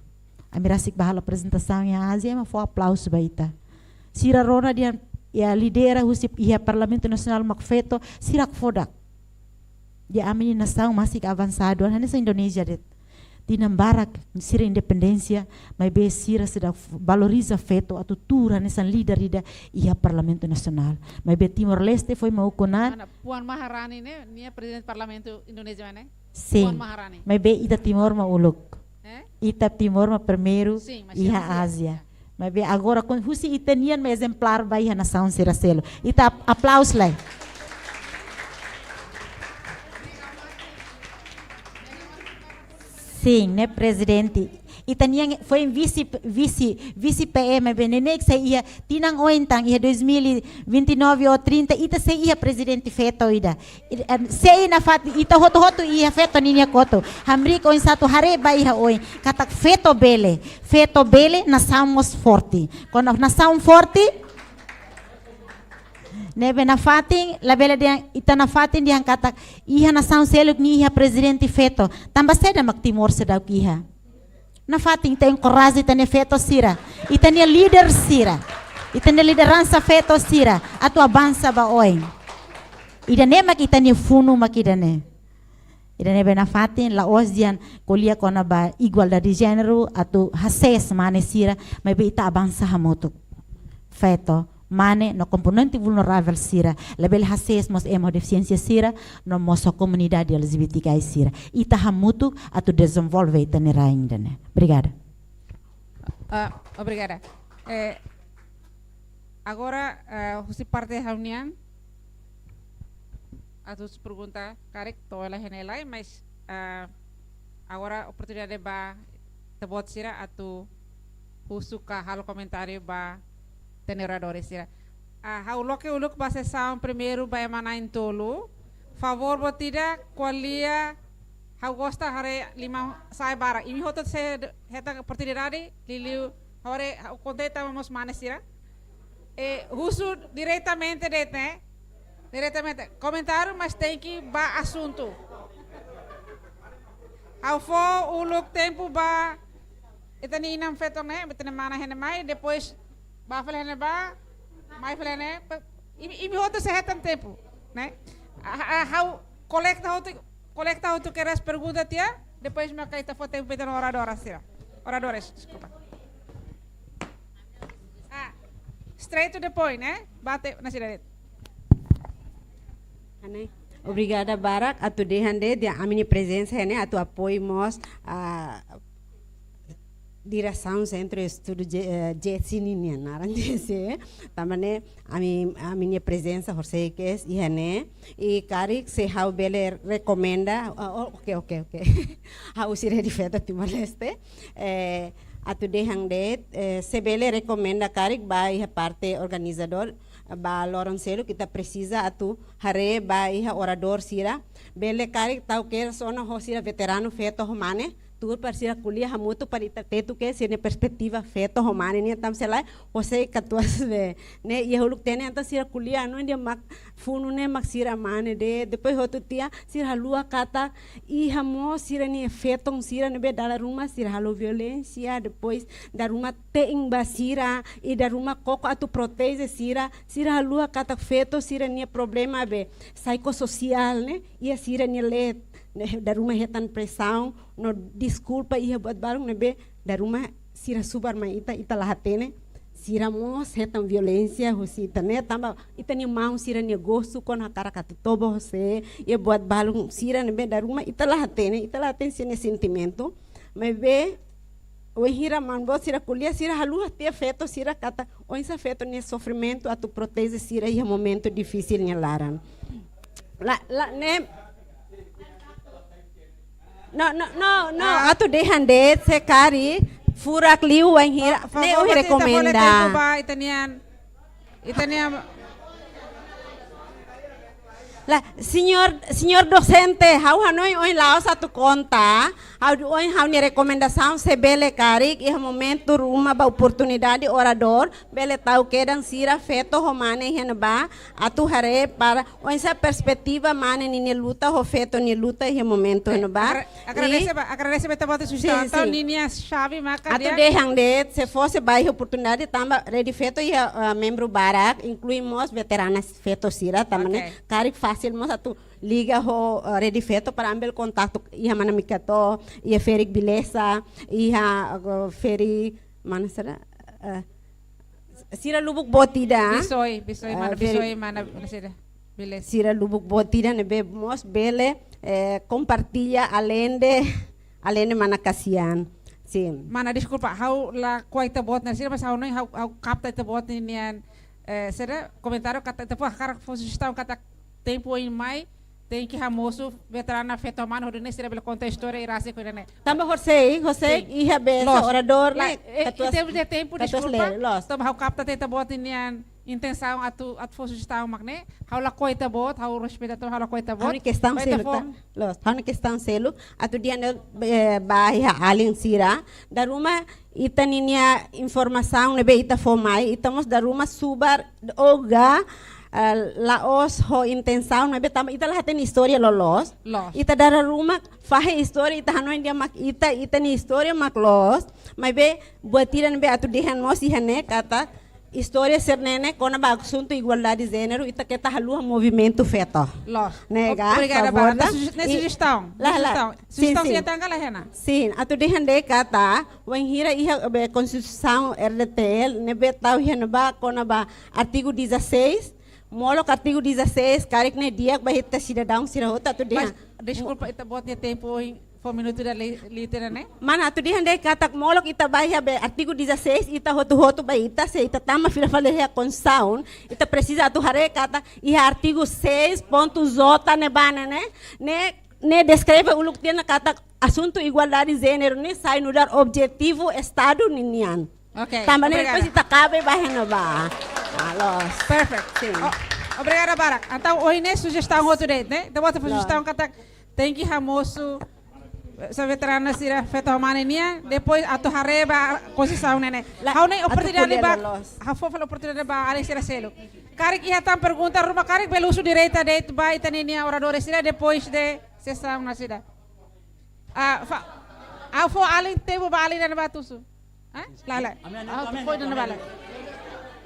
Ami rasik bá halo aprezentasaun iha Ázia, ema fó aplauzu ba ita. Sira rona dehan, ya, lidera husi iha Parlamentu Nasionál mak feto, sira hakfodak. Dehan ami-nia nasaun maski avansadu, hanesan Indonézia de'it. tinan barak sira independénsia, maibé sira seidauk valoriza feto atu tuur hanesan líder ida iha Parlamentu Nasionál. Maibé Timor-Leste foin mak ukun an. Mana Puan Maharani ne'e, nia Prezidente Parlamentu Indonézia ne'e? Sin. Puan Maharani. Maibé ita Timor mak uluk. Eh? Ita Timor mak primeiru. Sin, mas iha sira Ázia. Maibé agora, kuandu husi ita-nian mak ezemplár ba iha nasaun sira seluk. Ita ap-, aplauzu lai. Sin, ne'e Prezidente. Ita-nian foin vise, vise, vise P M, maibé neineik sei iha tinan oin tan, iha dois mil e vinte e nove ou trinta, ita sei iha Prezidente feto ida. I, em, sei nafatin, ita hotu-hotu iha feto ninia kotuk. Hamriik oinsá atu haree ba iha oin. Katak feto bele. Feto bele, nasaun mós forte. Kuandu nasaun forte, ne'ebé nafatin, labele dehan, ita nafatin dehan katak, iha nasaun seluk nia iha Prezidente feto. Tanba saida mak Timor seidauk iha? Nafatin ita enkoraja ita-nia feto sira, ita-nia líder sira, ita-nia lideransa feto sira, atu avansa ba oin. Ida-ne'e mak ita-nia funu mak ida-ne'e. Ida-ne'ebé nafatin la'ós dehan ko'alia kona-ba igualdade de jéneru atu hasees mane sira, maibé ita avansa hamutuk. Feto, mane no komponente vulneravel sira, labele hasees mós ema ho defisiénsia sira, no mós ho komunidade L G B T Q I sira. Ita hamutuk atu dezenvolve ita-nia rain ida-ne'e. Obrigada. Ah, obrigada. Eh, agora, ah, husi parte ha'u-nian, atu husu pergunta karik to'o hela iha ne'e lai, mas, ah, agora oportunidade ba ita-boot sira atu husu ka halo komentáriu ba ita-nia oradores sira. Ah, ha'u loke uluk ba sesaun primeiru ba ema na'in-tolu. Favór boot ida ko'alia, ha'u gosta haree liman sa'e barak. Imi hotu sei hetan oportunidade, liuliu ha'u haree, ha'u kontente tanba mós mane sira. Eh, husu diretamente de'it, ne'e? Diretamente. Komentáriu, mas tenke ba asuntu. Ha'u fó uluk tempu ba ita-nia inan feto ne'e, ita-nia mana iha ne'e mai, depois bá fali iha ne'ebá, mai fali iha ne'e, pe-, imi, imi hotu sei hetan tempu, ne'e? A, a, ha'u kolekta hotu, kolekta hotu kedas pergunta tiha, depois maka ita fó tempu ba ita-nia oradora sira. Oradores, deskulpa. Ah, straight to the point, ne'e? Bate na sira de'it. Ne'e. Obrigada barak atu dehan de'it, ami-nia prezensa iha ne'e atu apoiu mós, ah, diresaun Sentru Estudu Je-, eh, Jetsi ninian, naran Jetsi. Tanba ne'e ami, ami-nia prezensa horiseik iha ne'e. I karik se ha'u bele rekomenda, ah, oh, oke, oke, oke. Ha'u husi Rede Feto Timor-Leste. Eh, atu dehan de'it, eh, se bele rekomenda karik ba iha parte organizadór, ba loron seluk ita presiza atu haree ba iha oradór sira. Bele karik tau kedas ona ho sira veteranu feto ho mane, tuur para sira ko'alia hamutuk para ita tetu kedas sira-nia perspetiva feto ho mane nian, tanba se lae, horiseik katuas be, ne'e, iha uluk tiha ne'e, entaun sira ko'alia, no dia mak funu ne'e mak sira mane de'it, depois hotu tiha, sira haluha katak, iha mós sira-nia feton sira ne'ebé dala ruma sira halo violénsia, depois dala ruma te'in ba sira, i dala ruma koko atu proteje sira, sira haluha katak feto sira-nia problema be psikossosiál ne'e, iha sira-nia leet, ne'e, dala ruma hetan presaun, no deskulpa iha buat balun ne'ebé, dala ruma sira subar mai ita, ita la hatene, sira mós hetan violénsia husi ita ne'e, tanba ita-nia maun sira-nia gostu kuandu hakarak atu toba ho sé, iha buat balun sira ne'ebé dala ruma ita la hatene, ita la hatene sira-nia sentimentu, maibé wainhira maun-boot sira ko'alia, sira haluha tiha feto sira katak oinsá feto nia sofrimentu atu proteje sira iha momentu difisil nia laran. La, la, ne'e. No, no, no, no, ah, atu dehan de'it se karik furak liu wainhira, fa-, ne'e favór, ohin ita fó rekomenda tempu ba ita-nian, ita-nian. La, señór, señór dosente, ha'u hanoin ohin la'ós atu konta, ha'u ohin ha'u-nia rekomendasaun se bele karik, iha momentu ruma ba oportunidade oradór, bele tau kedan sira feto ho mane iha ne'ebá, atu haree para oinsá perspetiva mane ninia luta ho feto nia luta iha momentu ne'ebá. Agra-, agradese ba, agradese ba ita-boot sira. Sin, sin. Entaun ninia xave maka atu dehan de'it, se fosse ba iha oportunidade tanba Rede Feto iha, ah, membru barak, inklui mós veteranas feto sira, tanba ne'e, oke, karik faz fasil mós atu liga ho, eh, Rede Feto para ami bele kontaktu iha mana Mikato, iha ferik Bilesa, iha, eh, ferik mana sira, eh, sira lubuk boot ida. Bisoi, Bisoi, eh, mana ferik Bisoi, mana, mana sira. Bilesa. Sira lubuk boot ida ne'ebé mós bele, eh, kompartilla alende, alende mana Kasian. Sin. Mana, deskulpa, ha'u lakohi ita-boot ne'e sira, mas ha'u hanoin ha'u, ha'u kapta ita-boot nian, eh, sira komentáriu katak ita-boot hakarak fó sujestaun katak tempu oin mai, tenke hamosu veterana Feto Mane, hodi nune'e sira bele konta istória ida rasik ho ida-ne'e. Tanba José, José, sin, iha be sa loos. Oradór, la, ne'e, eh, katuas, em termos de tempo, katuas deskulpa, lele, loos. Tanba ha'u kapta ita-boot nian intensaun atu, atu fó sujestaun mak ne'e, ha'u lakohi ita-boot, ha'u respeita ita-boot, ha'u lakohi ita-boot. Ha'u-nia kestaun seluk, loos. Ha'u-nia kestaun seluk, atu dehan, eh, ba iha alin sira, dala ruma ita ninia informasaun ne'ebé ita fó mai, ita mós dala ruma subar oga, eh, la'ós ho intensaun ne'ebé tanba ita la hatene istória loloos. Loos. Ita dala ruma fahe istória, ita hanoin dehan mak ita, ita-nia istória mak loos, maibé buat ida ne'ebé atu dehan mós iha ne'e katak istória sira-ne'e ne'e kona-ba asuntu igualdade jéneru, ita keta haluha movimentu feto. Loos. Ne'e ka, obrigada, favór barak. Entaun, suge-, ne'e i-, sujestaun. La, la. Sujestaun. Sin, sujestaun sin. Sira tangga la hena. Sin, atu dehan de'it katak, wainhira iha be Konstituisaun R D T L, ne'ebé tau iha ne'ebá kona-ba artigu dezasseis, molok artigu dezasseis, karik ne'e di'ak ba ita sidadaun sira hotu atu dehan. Mas, deskulpa, ita-boot nia tempu ohin fó minutu ida li-, liu tiha ona, ne'e? Mana, atu dehan de'it katak molok ita bá iha be artigu dezasseis, ita hotu-hotu ba ita, se ita tama fila fali iha Konstituisaun, ita presiza atu haree katak iha artigu seis pontu J ne'ebá ne'e, ne'e, ne'e, ne'e deskreve uluk tiha ona katak asuntu igualdade jéneru ne'e sai nu'udar objetivu Estadu ninian. Ok, tanba ne'e obrigada. Depois ita kabe ba iha ne'ebá. Ah, loos. Perfect. Sin. O-, obrigada barak. Entaun, ohin ne'e sujestaun hotu de'it, ne'e? Ita-boot fó sujestaun katak tenke hamosu, eh, sa veterana sira Feto Mane nian, depois atu haree ba Konstituisaun ne'e ne'e. La, ha'u-nia atu oportunidade ko'alia ba, loloos. Ha'u fó fali oportunidade ba alin sira seluk. Karik iha tan pergunta ruma, karik bele husu direta de'it ba ita ninia oradór sira depois de sesaun ne'e sira. Ah, fa-, ha'u fó alin tempu ba alin ne'ebé atu husu. Hah? La, la. Ami, ami, ah, ami, tu foi ami, dona ami. Bala.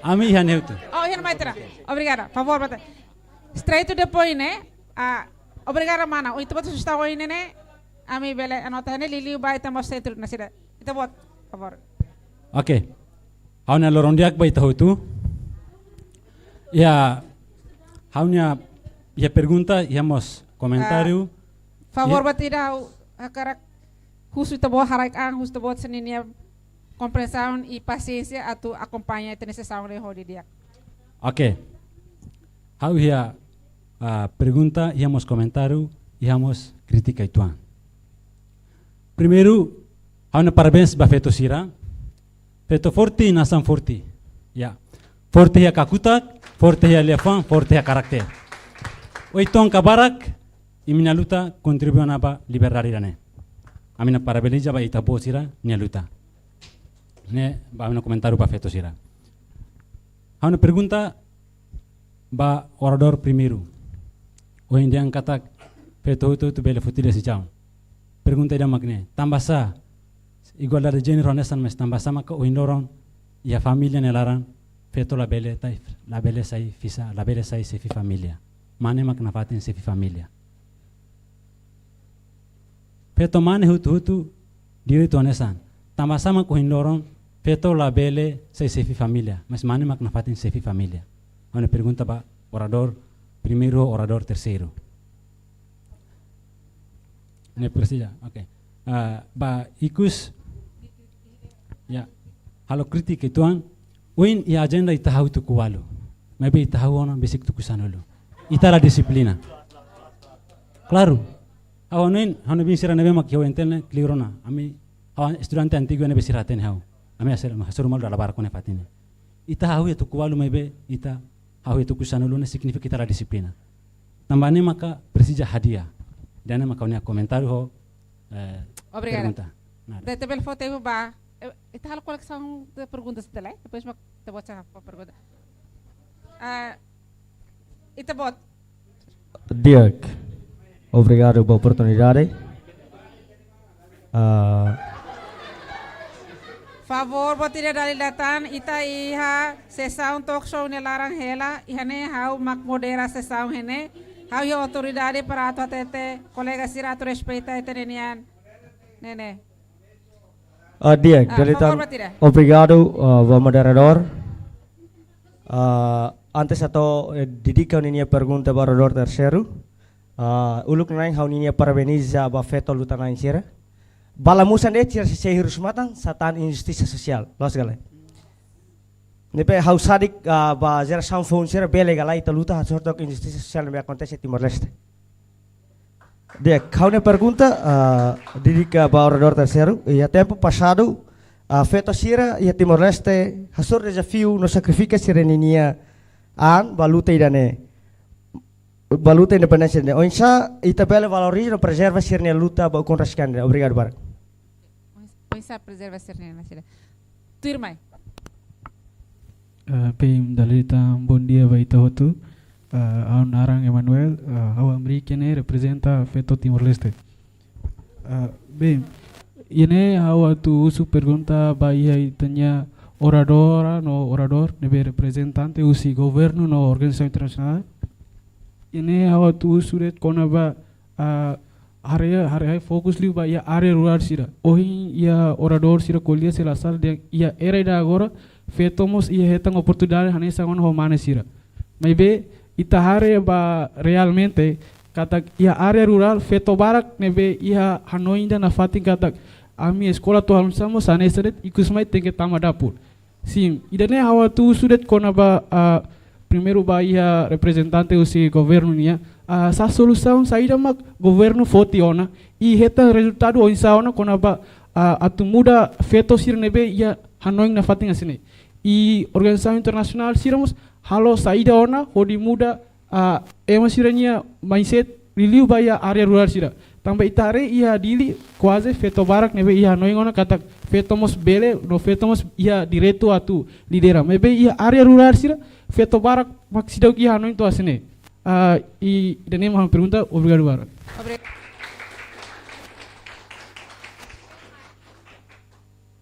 Ami iha ne'e hotu. Oh, iha mai tra. Obrigada. Favór, bata. Straight to the point, ne'e? Ah, obrigada, mana. Ita-boot sujestaun ne'e, ne'e. Ami bele anota ne'e, liuliu ba ita mós sentru ne'e sira. Ita-boot, favór. Ok. Ha'u-nia loron di'ak ba ita hotu. Ya, ha'u-nia, ya pergunta, ya mós komentáriu. Ah, favór, ya. Buat ida ha'u hakarak husu ita-boot haraik an, husu ita-boot sira-nia komprensaun i pasiénsia atu akompaña ita-nia sesaun ne'e ho di'ak. Ok. Ha'u iha, ah, pergunta, iha mós komentáriu, iha mós krítika uitoan. Primeiru, ha'u-nia parabéns ba feto sira. Feto forte, nasaun forte. Ya. Forte iha kakutak, forte iha liafuan, forte iha karakter. Oituan ka barak, imi-nia luta kontribui ona ba liberdade ida-ne'e. Ami-nia parabéns ba ita-boot sira-nia luta. Ne'e, ba ami-nia komentáriu ba feto sira. Ha'u-nia pergunta ba oradór primeiru. Ohin dehan katak feto hotu-hotu bele foti lia seidauk. Pergunta ida mak ne'e, tanbasá igualdade jéneru hanesan, mas tanbasá maka ohin loron iha família nia laran feto labele, tai, labele sai fisa, labele sai xefe família. Mane mak nafatin xefe família. Feto mane hotu-hotu direitu hanesan. Tanbasá mak ohin loron feto labele sai xefe família, mas mane mak nafatin xefe família. Ha'u-nia pergunta ba oradór primeiru, oradór terseiru. Ne'e presiza, ok. Ah, ba ikus, ya, halo krítika uitoan, ohin iha ajenda ita hahú tuku ualu. Maibé ita hahú ona besik tuku sanulu. Ita la dixiplina. Klaru. Ha'u hanoin, ha'u-nia biin sira ne'ebé mak iha U N T L ne'e, klaru ona. Ami, ha'u estudante antigu ne'ebé sira hatene ha'u. Ami hasoru, hasoru malu dala barak kona-ba fatin ne'e. Ita hahú iha tuku ualu maibé, ita hahú iha tuku sanulu ne'e signifika ita la dixiplina. Tanba ne'e maka presiza hadi'a. Ida-ne'e maka ha'u-nia komentáriu ho, eh, obrigada. Pergunta. Nada. Ita bele fó tempu ba, eh, ita halo kolesaun de perguntas ita lai, depois mak ita-boot sira fó pergunta. Ah, ita-boot. Di'ak. Obrigadu ba oportunidade. Ah. Favór, buat ida dala ida tan, ita iha sesaun talk show nia laran hela, iha ne'e ha'u mak modera sesaun iha ne'e. Ha'u iha autoridade para atu hatete, kolega sira atu respeita ita-nia nian. Ne'e ne'e. Ah, di'ak, Ah, dala ida tan, favór, Batira. Obrigadu, ah, ba moderadór. Ah, antes atu, eh, dedika ha'u-nia pergunta ba oradór terseiru. Ah, uluk nanain ha'u-nia parabeniza ba feto luta-na'in sira. Ba lamusan de'it sira sei hirus matan, sá tan injustisa sosiál. Loos ka lae? Ne'ebé ha'u sadik, ah, ba jerasaun foun sira bele ka lae ita luta hasoru tok injustisa sosiál ne'ebé akontese Timor-Leste. Di'ak, ha'u-nia pergunta, ah, dedika ba oradór terseiru, iha tempu pasadu, ah, feto sira iha Timor-Leste hasoru dezafiu no sakrifika sira-ninia an ba luta ida-ne'e, ba luta independénsia ne'e. Oinsá ita bele valoriza no prezerva sira-nia luta ba ukun rasik an ne'e. Obrigadu barak. Oinsá prezerva sira-nia nasida. Tuirmai. Ah, bem, dala ida tan, bom dia ba ita hotu. Ah, ha'u naran Emanuel, ah, ha'u hamriik iha ne'e reprezenta feto Timor-Leste. Ah, bem, iha ne'e ha'u atu husu pergunta ba iha ita-nia oradora no oradór ne'ebé reprezentante husi governu no organizasaun internasionál. Iha ne'e ha'u atu husu de'it kona-ba, ah, haree, haree fokus liu ba iha área rurál sira. Ohin iha oradór sira ko'alia se la sala dehan iha era ida agora feto mós iha hetan oportunidade hanesan ona ho mane sira. Maibé ita haree ba realmente katak iha área rurál feto barak ne'ebé iha hanoin ida nafatin katak ami eskola to'o oinsá mós hanesan de'it, ikus mai tenke tama dapur. Sin, ida-ne'e ha'u atu husu de'it kona-ba, ah, primeiru ba iha reprezentante husi governu nian, ah, sá solusaun saida mak governu foti ona, i hetan rezultadu oinsá ona kona-ba, ah, atu muda feto sira ne'ebé iha hanoin nafatin hanesan ne'e. I organizasaun internasionál sira mós halo saida ona hodi muda, ah, ema sira-nia mindset liuliu ba iha área rurál sira. Tanba ita haree iha Dili kuaze feto barak ne'ebé iha hanoin ona katak feto mós bele, no feto mós iha direitu atu lidera. Maibé iha área rurál sira feto barak mak seidauk iha hanoin to'o hanesan ne'e. Ah, i ida-ne'e mak ha'u-nia pergunta, obrigadu barak. Obri-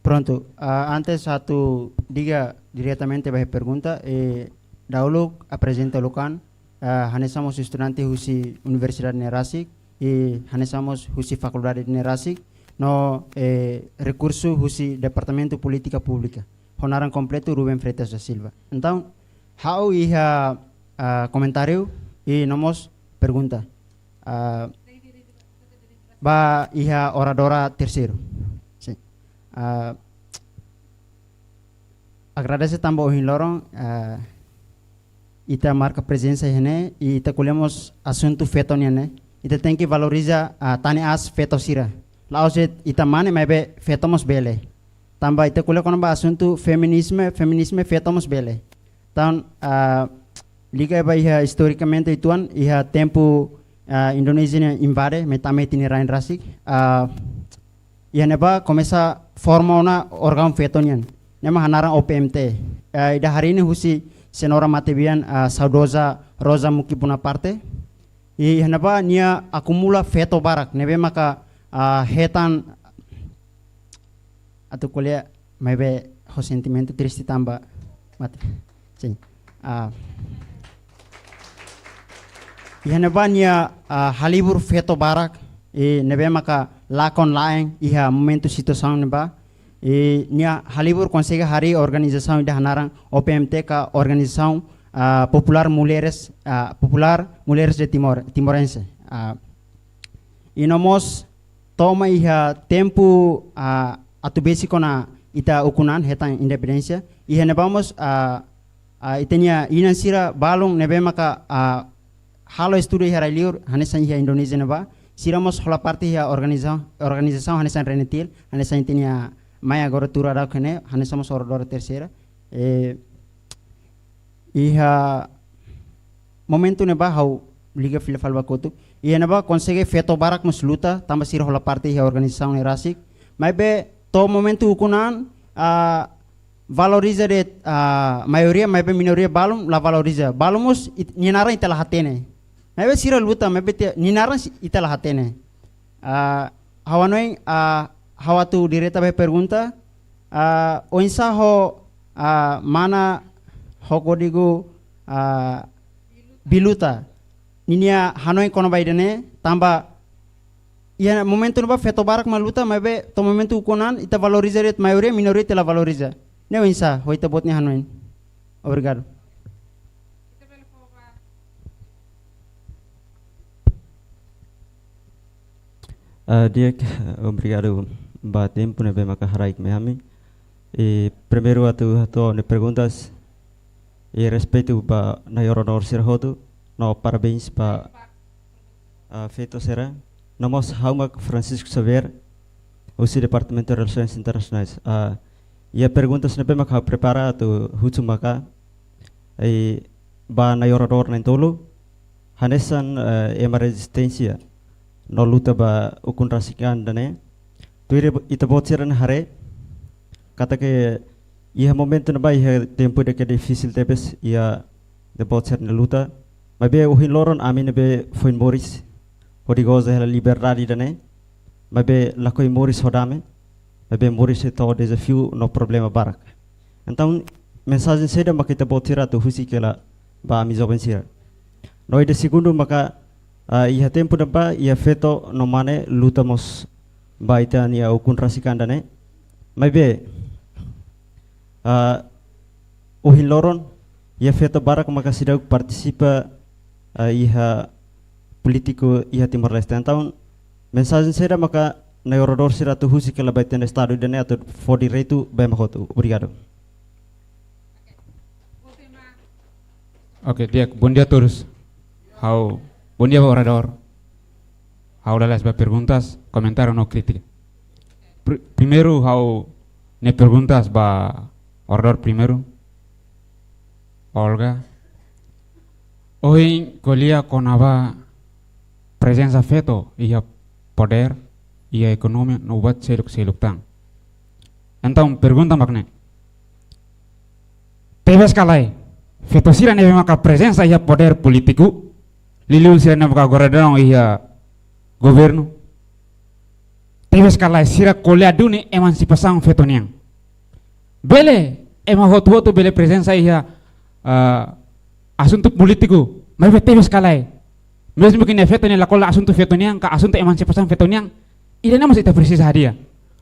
Prontu, ah, antes atu diga diretamente ba iha pergunta, eh, dahuluk aprezenta uluk an, ah, hanesan mós estudante husi universidade ne'e rasik, i hanesan mós husi fakuldade ne'e rasik, no, eh, rekursu husi Departamentu Polítika Públika. Ha'u naran kompletu Ruben Freitas da Silva. Entaun, ha'u iha, ah, komentáriu i no mós pergunta. Ah, ba iha oradora terseiru. Sin. Ah, agradese tanba ohin loron, ah, ita marka prezensa iha ne'e, i ita ko'alia mós asuntu feto nian ne'e. Ita tenke valoriza, ah, tane aas feto sira. La'ós de'it ita mane maibé feto mós bele. Tanba ita ko'alia kona-ba asuntu feminizmu, feminizmu feto mós bele. Entaun, ah, liga ba iha istorikamente uitoan, iha tempu, ah, Indonézia ne'e invade, mai tama iha ita-nia rain rasik. Ah, iha ne'ebá komesa forma ona órgaun feto nian. Ne'e mak hanaran O P M T. Ah, ida harii ne'e husi senhora matebian, ah, saudoza Rosa Muki Bonaparte. I iha ne'ebá nia akumula feto barak, ne'ebé maka, ah, hetan atu ko'alia maibé ho sentimentu triste tanba mate. Sin. Ah, iha ne'ebá nia, ah, halibur feto barak, i ne'ebé maka lakon la'en iha momentu situasaun ne'ebá. I nia halibur konsege harii organizasaun ida hanaran O P M T ka Organizasaun, ah, Populár Mulheres, ah, Populár Mulheres de Timor, Timorense. Ah, i no mós to'o mai iha tempu, ah, atu besik ona ita ukun an hetan independénsia. Iha ne'ebá mós, ah, ah, ita-nia inan sira balun ne'ebé maka, ah, halo estudu iha rai-liur, hanesan iha Indonézia ne'ebá. Sira mós hola parte iha organiza-, organizasaun hanesan RENETIL, hanesan ita-nia mai agora tuur daudaun iha ne'e, hanesan mós oradora terseira. Eh, iha momentu ne'ebá ha'u liga fila fali ba kotuk. Iha ne'ebá konsege feto barak mós luta, tanba sira hola parte iha organizasaun ne'e rasik. Maibé to'o momentu ukun an, ah, valoriza de'it, ah, maioria, maibé minoria balun la valoriza. Balun mós it-, nia naran ita la hatene. Maibé sira luta, maibé ita, nia naran si-, ita la hatene. Ah, ha'u hanoin, ah, ha'u atu direta ba iha pergunta, ah, oinsá ho, ah, mana ho kódigu, ah, biluta. ninia hanoin kona-ba ida-ne'e, tanba iha momentu ne'ebá feto barak mak luta, maibé to'o momentu ukun an ita valoriza de'it maioria, minoria ita la valoriza. Ne'e oinsá, ho ita-boot nia hanoin. Obrigadu. Ah, di'ak, obrigadu ba tempu ne'ebé maka haraik mai ami. I primeiru atu hato'o ha'u-nia perguntas. I respeitu ba nai oradór sira hotu, no parabéns ba, ah, feto sira. No mós ha'u mak Francisco Xavier, husi Departamentu Relações Internacionais. Ah, iha perguntas ne'ebé mak ha'u prepara atu husu maka, i ba nai oradór na'in-tolu, hanesan, eh, ema rezisténsia no luta ba ukun rasik an ida-ne'e. Tuir ita-boot sira-nia haree katak iha momentu ne'ebá iha tempu ida ke difisil tebes iha ita-boot sira-nia luta. Maibé ohin loron ami ne'ebé foin moris hodi goza hela liberdade ida-ne'e, maibé lakohi moris ho dame, maibé moris hetan dezafiu no problema barak. Entaun, mensajen saida maka ita-boot sira atu husik hela ba ami joven sira? No ida segundu maka, ah, iha tempu ne'ebá iha feto no mane luta mós ba ita-nia ukun rasik an ida-ne'e. Maibé, ah, ohin loron iha feto barak maka seidauk partisipa, ah, iha polítiku iha Timor-Leste. Entaun, mensajen saida maka nai oradór sira atu husik hela ba ita-nia estadu ida-ne'e atu fó direitu ba ema hotu? Obrigadu. Oke, di'ak, bondia a todos. Ha'u, bondia ba oradór. Ha'u lalais ba perguntas, komentáriu no krítika. Pri-, primeiru, ha'u-nia perguntas ba oradór primeiru, Olga. Ohin ko'alia kona-ba prezensa feto iha podér, iha ekonomia, no buat seluk-seluk tan. Entaun, pergunta mak ne'e. Tebes ka lae, feto sira ne'ebé maka prezensa iha podér polítiku, liuliu sira ne'ebé maka agora daudaun iha governu, tebes ka lae sira ko'alia duni emansipasaun feto nian? Bele ema hotu-hotu bele prezensa iha, ah, asuntu polítiku, maibé tebes ka lae, mezmu ke nia feto ne'e la ko'alia asuntu feto nian, ka asuntu emansipasaun feto nian, ida-ne'e mós ita presiza hadi'a.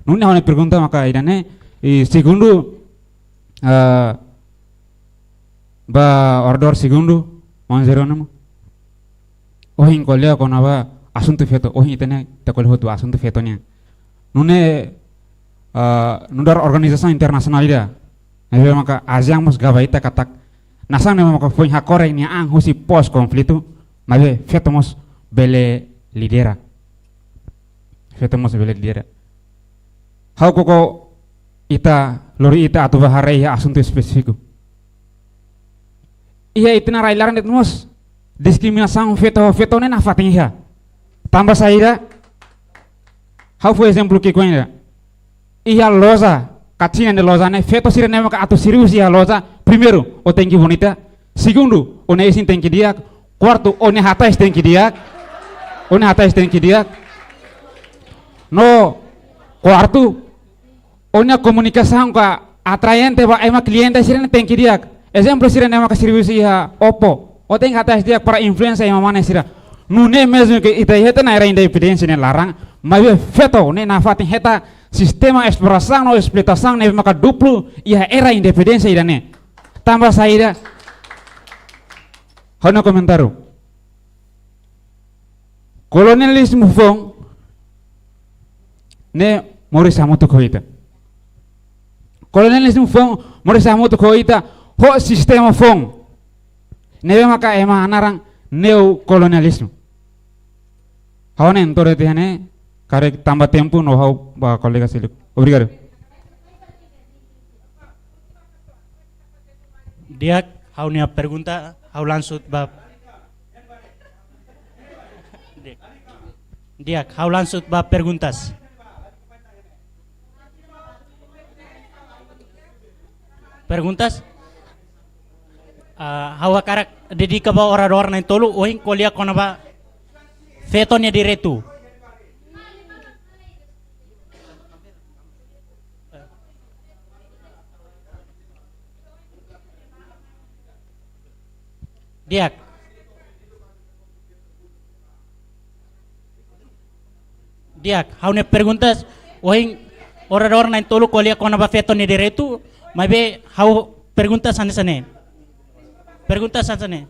Nune'e ha'u-nia pergunta maka ida-ne'e, i segundu, ah, ba oradór segundu, maun Jerónimo. Ohin ko'alia kona-ba asuntu feto, ohin ita-nia, ita ko'alia hotu asuntu feto nian. Nune'e, ah, nu'udar organizasaun internasionál ida, ne'ebé maka ASEAN mós gaba ita katak nasaun ne'ebé maka foin hakfodak nia an husi pós-konflitu, maibé feto mós bele lidera. Feto mós bele lidera. Ha'u koko ita, lori ita atu bá haree iha asuntu espesífiku. Iha ita-nia rai laran de'it mós diskriminasaun feto, feto ne'e nafatin iha. Tanba saida? Ha'u fó ezemplu ki'ikoan ida. Iha loja, katina ne'e loja ne'e, feto sira ne'ebé maka atu servisu iha loja, primeiru, ó tenke bonita. Segundu, ó-nia isin tenke di'ak. Kuartu, ó-nia hatais tenke di'ak. Ó-nia hatais tenke di'ak. No kuartu, ó-nia komunikasaun ka atraente ba ema kliente sira-ne'e tenke di'ak. Ezemplu, sira ne'ebé maka servisu iha Oppo, ó tenke hatais di'ak para influensia ema mane sira. Nune'e mezmu ke ita hetan ona era independénsia nia laran, maibé feto ne'e nafatin hetan sistema esplorasaun no esploitasaun ne'ebé maka duplu iha era independénsia ida-ne'e. Tanba saida? Ha'u-nia komentáriu. Kolonializmu foun ne'e moris hamutuk ho ita. Kolonializmu foun moris hamutuk ho ita, ho sistema foun ne'ebé maka ema hanaran neokolonializmu. Ha'u hanoin to'o de'it iha ne'e, karik tanba tempu no ha'u ba kolega seluk. Obrigadu. Di'ak, ha'u-nia pergunta, ha'u langsung ba. Di'ak, ha'u langsung ba perguntas. Perguntas? Ah, ha'u hakarak dedika ba oradór na'in-tolu, ohin ko'alia kona-ba feto nia direitu. Di'ak. Di'ak, ha'u-nia perguntas, ohin oradór na'in-tolu ko'alia kona-ba feto nia direitu, maibé ha'u perguntas hanesan ne'e. Perguntas hanesan ne'e.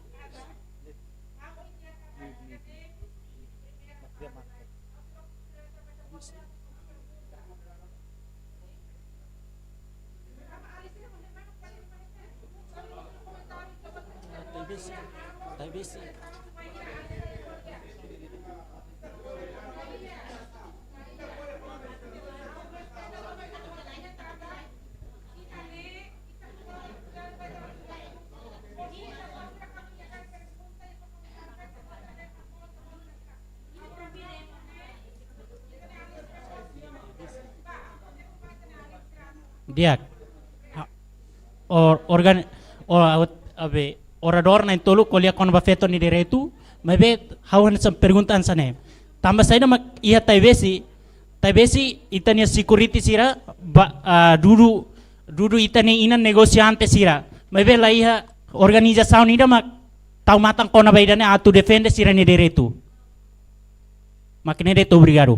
Di'ak. Ha, or-, organ-, or-, awat, abe, oradór na'in-tolu ko'alia kona-ba feto nia direitu, maibé ha'u hanesan pergunta hanesan ne'e. Tanba saida mak iha Taibesi, Taibesi ita-nia security sira ba, ah, dudu, dudu ita-nia inan negosiante sira. Maibé la iha organizasaun ida mak tau matan kona-ba ida-ne'e atu defende sira-nia direitu. Mak ne'e de'it, obrigadu.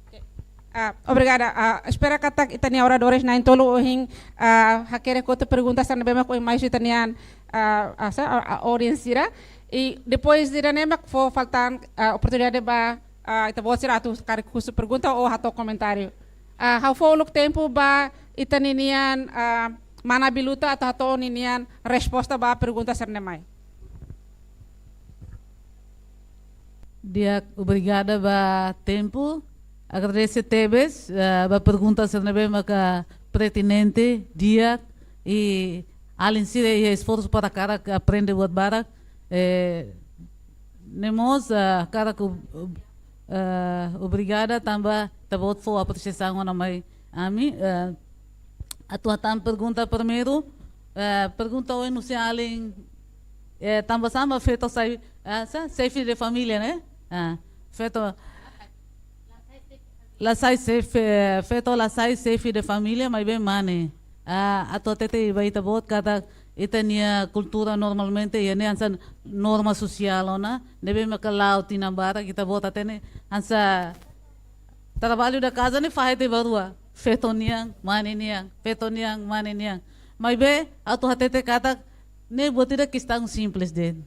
Oke. Ah, obrigada. Ah, espera katak ita-nia oradores na'in-tolu ohin, ah, hakerek hotu pergunta sira ne'ebé mak ohin mai husi ita-nia, ah, ah, sa-, ah, ah, audience sira. I depois de ida-ne'e mak fó faltan, ah, oportunidade ba, ah, ita-boot sira atu karik husu pergunta ou hato'o komentáriu. Ah, ha'u fó uluk tempu ba ita ninian, ah, mana Biluta atu hato'o ninian resposta ba pergunta sira ne'e mai. Di'ak, obrigada ba tempu. Agradese tebes, eh, ba pergunta sira ne'ebé maka pertinente, di'ak, i alin sira iha esforsu para hakarak aprende buat barak. Eh, ne'e mós, eh, hakarak ob-, ob-, eh, obrigada tanba ita-boot fó apresiasaun ona mai ami, eh, atu hatán pergunta primeiru, eh, pergunta oin husi alin, eh, tanba sá mak feto sai, eh, sa-, xefe de família, ne'e? Ah, feto la sai xefe, feto la sai xefe de família, maibé mane. Ah, atu hatete ba ita-boot katak ita-nia kultura normalmente iha ne'e hanesan norma sosiál ona, ne'ebé maka la'o tinan barak ita-boot hatene hanesan trabalho da casa ne'e fahe tiha ba rua. Feto nian, mane nian, feto nian, mane nian. Maibé, atu hatete katak ne'e buat ida kestaun simples de'it.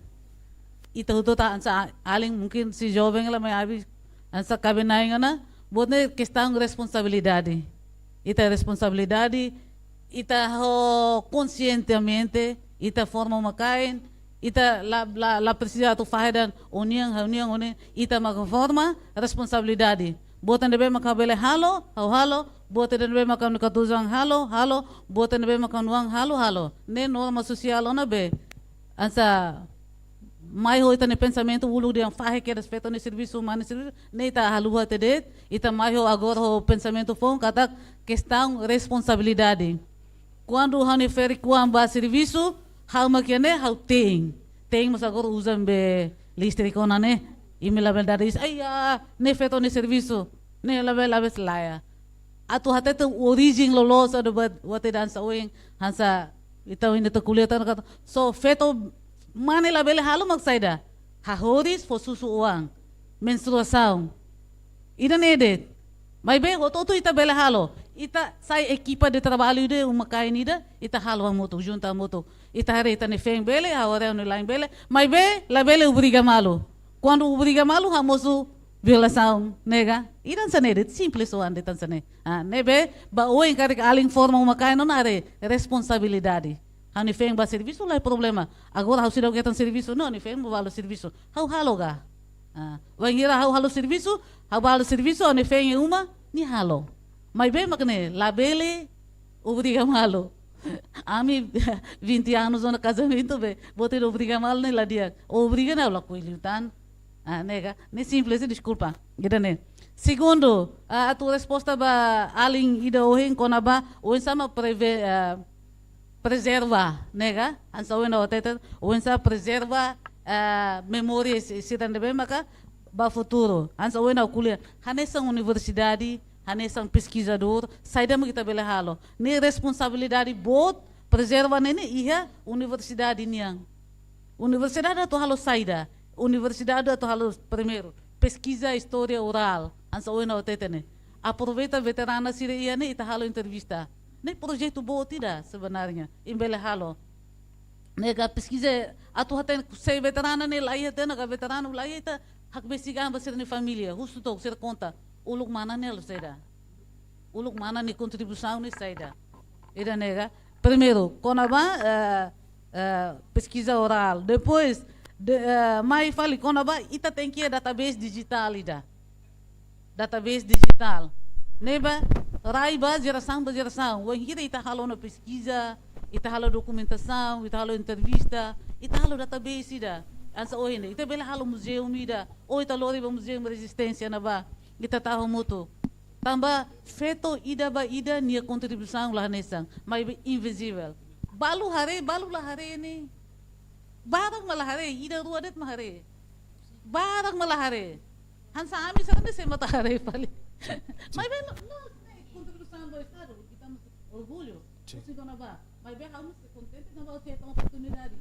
Ita hotu ita hanesan alin mungkin sei joven la mai abis hanesan kaben-na'in ona, buat ne'e kestaun responsabilidade. Ita responsabilidade, ita ho konsientemente, ita forma uma-kain, ita la, la, la presiza atu fahe dehan ó-nian, ha'u-nian, ó-nian, ita maka forma responsabilidade. Buat ne'ebé maka bele halo, ha'u halo, buat ne'ebé maka ha'u-nia katuas-oan halo, halo, buat ne'ebé maka ha'u-nia oan halo, halo. Ne'e norma sosiál ona be. Hanesan mai ho ita-nia pensamentu uluk dehan fahe kedas feto nia servisu, mane nia servisu, ne'e ita haluha tiha de'it, ita mai ho agora ho pensamentu foun katak kestaun responsabilidade. Kuandu ha'u-nia ferik-oan bá servisu, ha'u mak iha ne'e, ha'u te'in. Te'in mós agora uza be listrik ona ne'e, imi labele dada iis, ai, ah, ne'e feto nia servisu, ne'e labele, labele selae. Atu hatete orijen loloos atu buat, buat ida hanesan ohin, hanesan ita ohin ita ko'alia tan katak só feto mane labele halo mak saida? Hahoris, fó susu oan, menstruasaun. Ida-ne'e de'it. Maibé, hotu-hotu ita bele halo. Ita sai ekipa de trabalho ida, uma-kain ida, ita halo hamutuk, junta hamutuk. Ita haree ita-nia feen bele, ha'u haree ha'u-nia la'en bele. Maibé, labele obriga malu. Kuandu obriga malu, hamosu violasaun, ne'e ka? Ida hanesan ne'e de'it, simples oan de'it hanesan ne'e. Ah, ne'ebé, ba oin karik alin forma uma-kain ona haree responsabilidade. Ha'u-nia feen bá servisu laiha problema. Agora ha'u seidauk hetan servisu, no, ha'u-nia feen bá halo servisu. Ha'u halo ka? Ah, wainhira ha'u halo servisu, ha'u bá halo servisu, ha'u-nia feen iha uma, nia halo. Maibé mak ne'e, labele obriga malu. Ami vinte anos ona kazamentu be, buat ida obriga malu ne'e la di'ak. Obriga ne'e lakohi liután. Ah, ne'e ka? Ne'e simples, deskulpa. Ida-ne'e. Segundu, ah, atu resposta ba alin ida ohin kona-ba, oinsá mak preve-, ah, prezerva, ne'e ka? Hanesan ohin ha'u hatete, oinsá prezerva, ah, memória si-, sira ne'ebé maka ba futuru. Hanesan ohin ha'u ko'alia, hanesan universidade, hanesan peskizadór, saida mak ita bele halo. Ne'e responsabilidade boot, prezerva ne'e ne'e iha universidade nian. Universidade atu halo saida? Universidade atu halo primeiru peskiza istória orál, hanesan ohin ha'u hatete ne'e. Aproveita veterana sira iha ne'e, ita halo entrevista. Ne'e projetu boot ida sebenarnya, imi bele halo. Ne'e ka peskiza atu hatene se veterana ne'e la iha, hatene ka veteranu la iha, ita hakbesik an ba sira-nia família, husu to'ok, sira konta uluk mana ne'e halo saida. Uluk mana nia kontribuisaun ne'e saida. Ida-ne'e ka. Primeiru, kona-ba, eh, eh, peskiza orál. Depois, de, eh, mai fali kona-ba, ita tenke iha database dijitál ida. Database dijitál. Ne'ebé rai ba jerasaun ba jerasaun. Wainhira ita halo ona peskiza, ita halo dokumentasaun, ita halo entrevista, ita halo database ida. Hanesan ohin ne'e, ita bele halo muzeu ida. Ou ita lori ba Muzeu Rezisténsia ne'ebá. Ita tau hamutuk. Tanba feto ida ba ida nia kontribuisaun la hanesan, maibé invizivel. Balu haree, balu la haree ne'e. Barak mak la haree, ida rua de'it mak haree. Barak mak la haree. Hanesan ami sira ne'e sé mak atu haree fali. Maibé loos, loos ne'e kontribuisaun ba Estadu, ita mesti orgullu. Sin. Husi dona ba. Maibé ha'u mesti kontente tanba ha'u hetan oportunidade.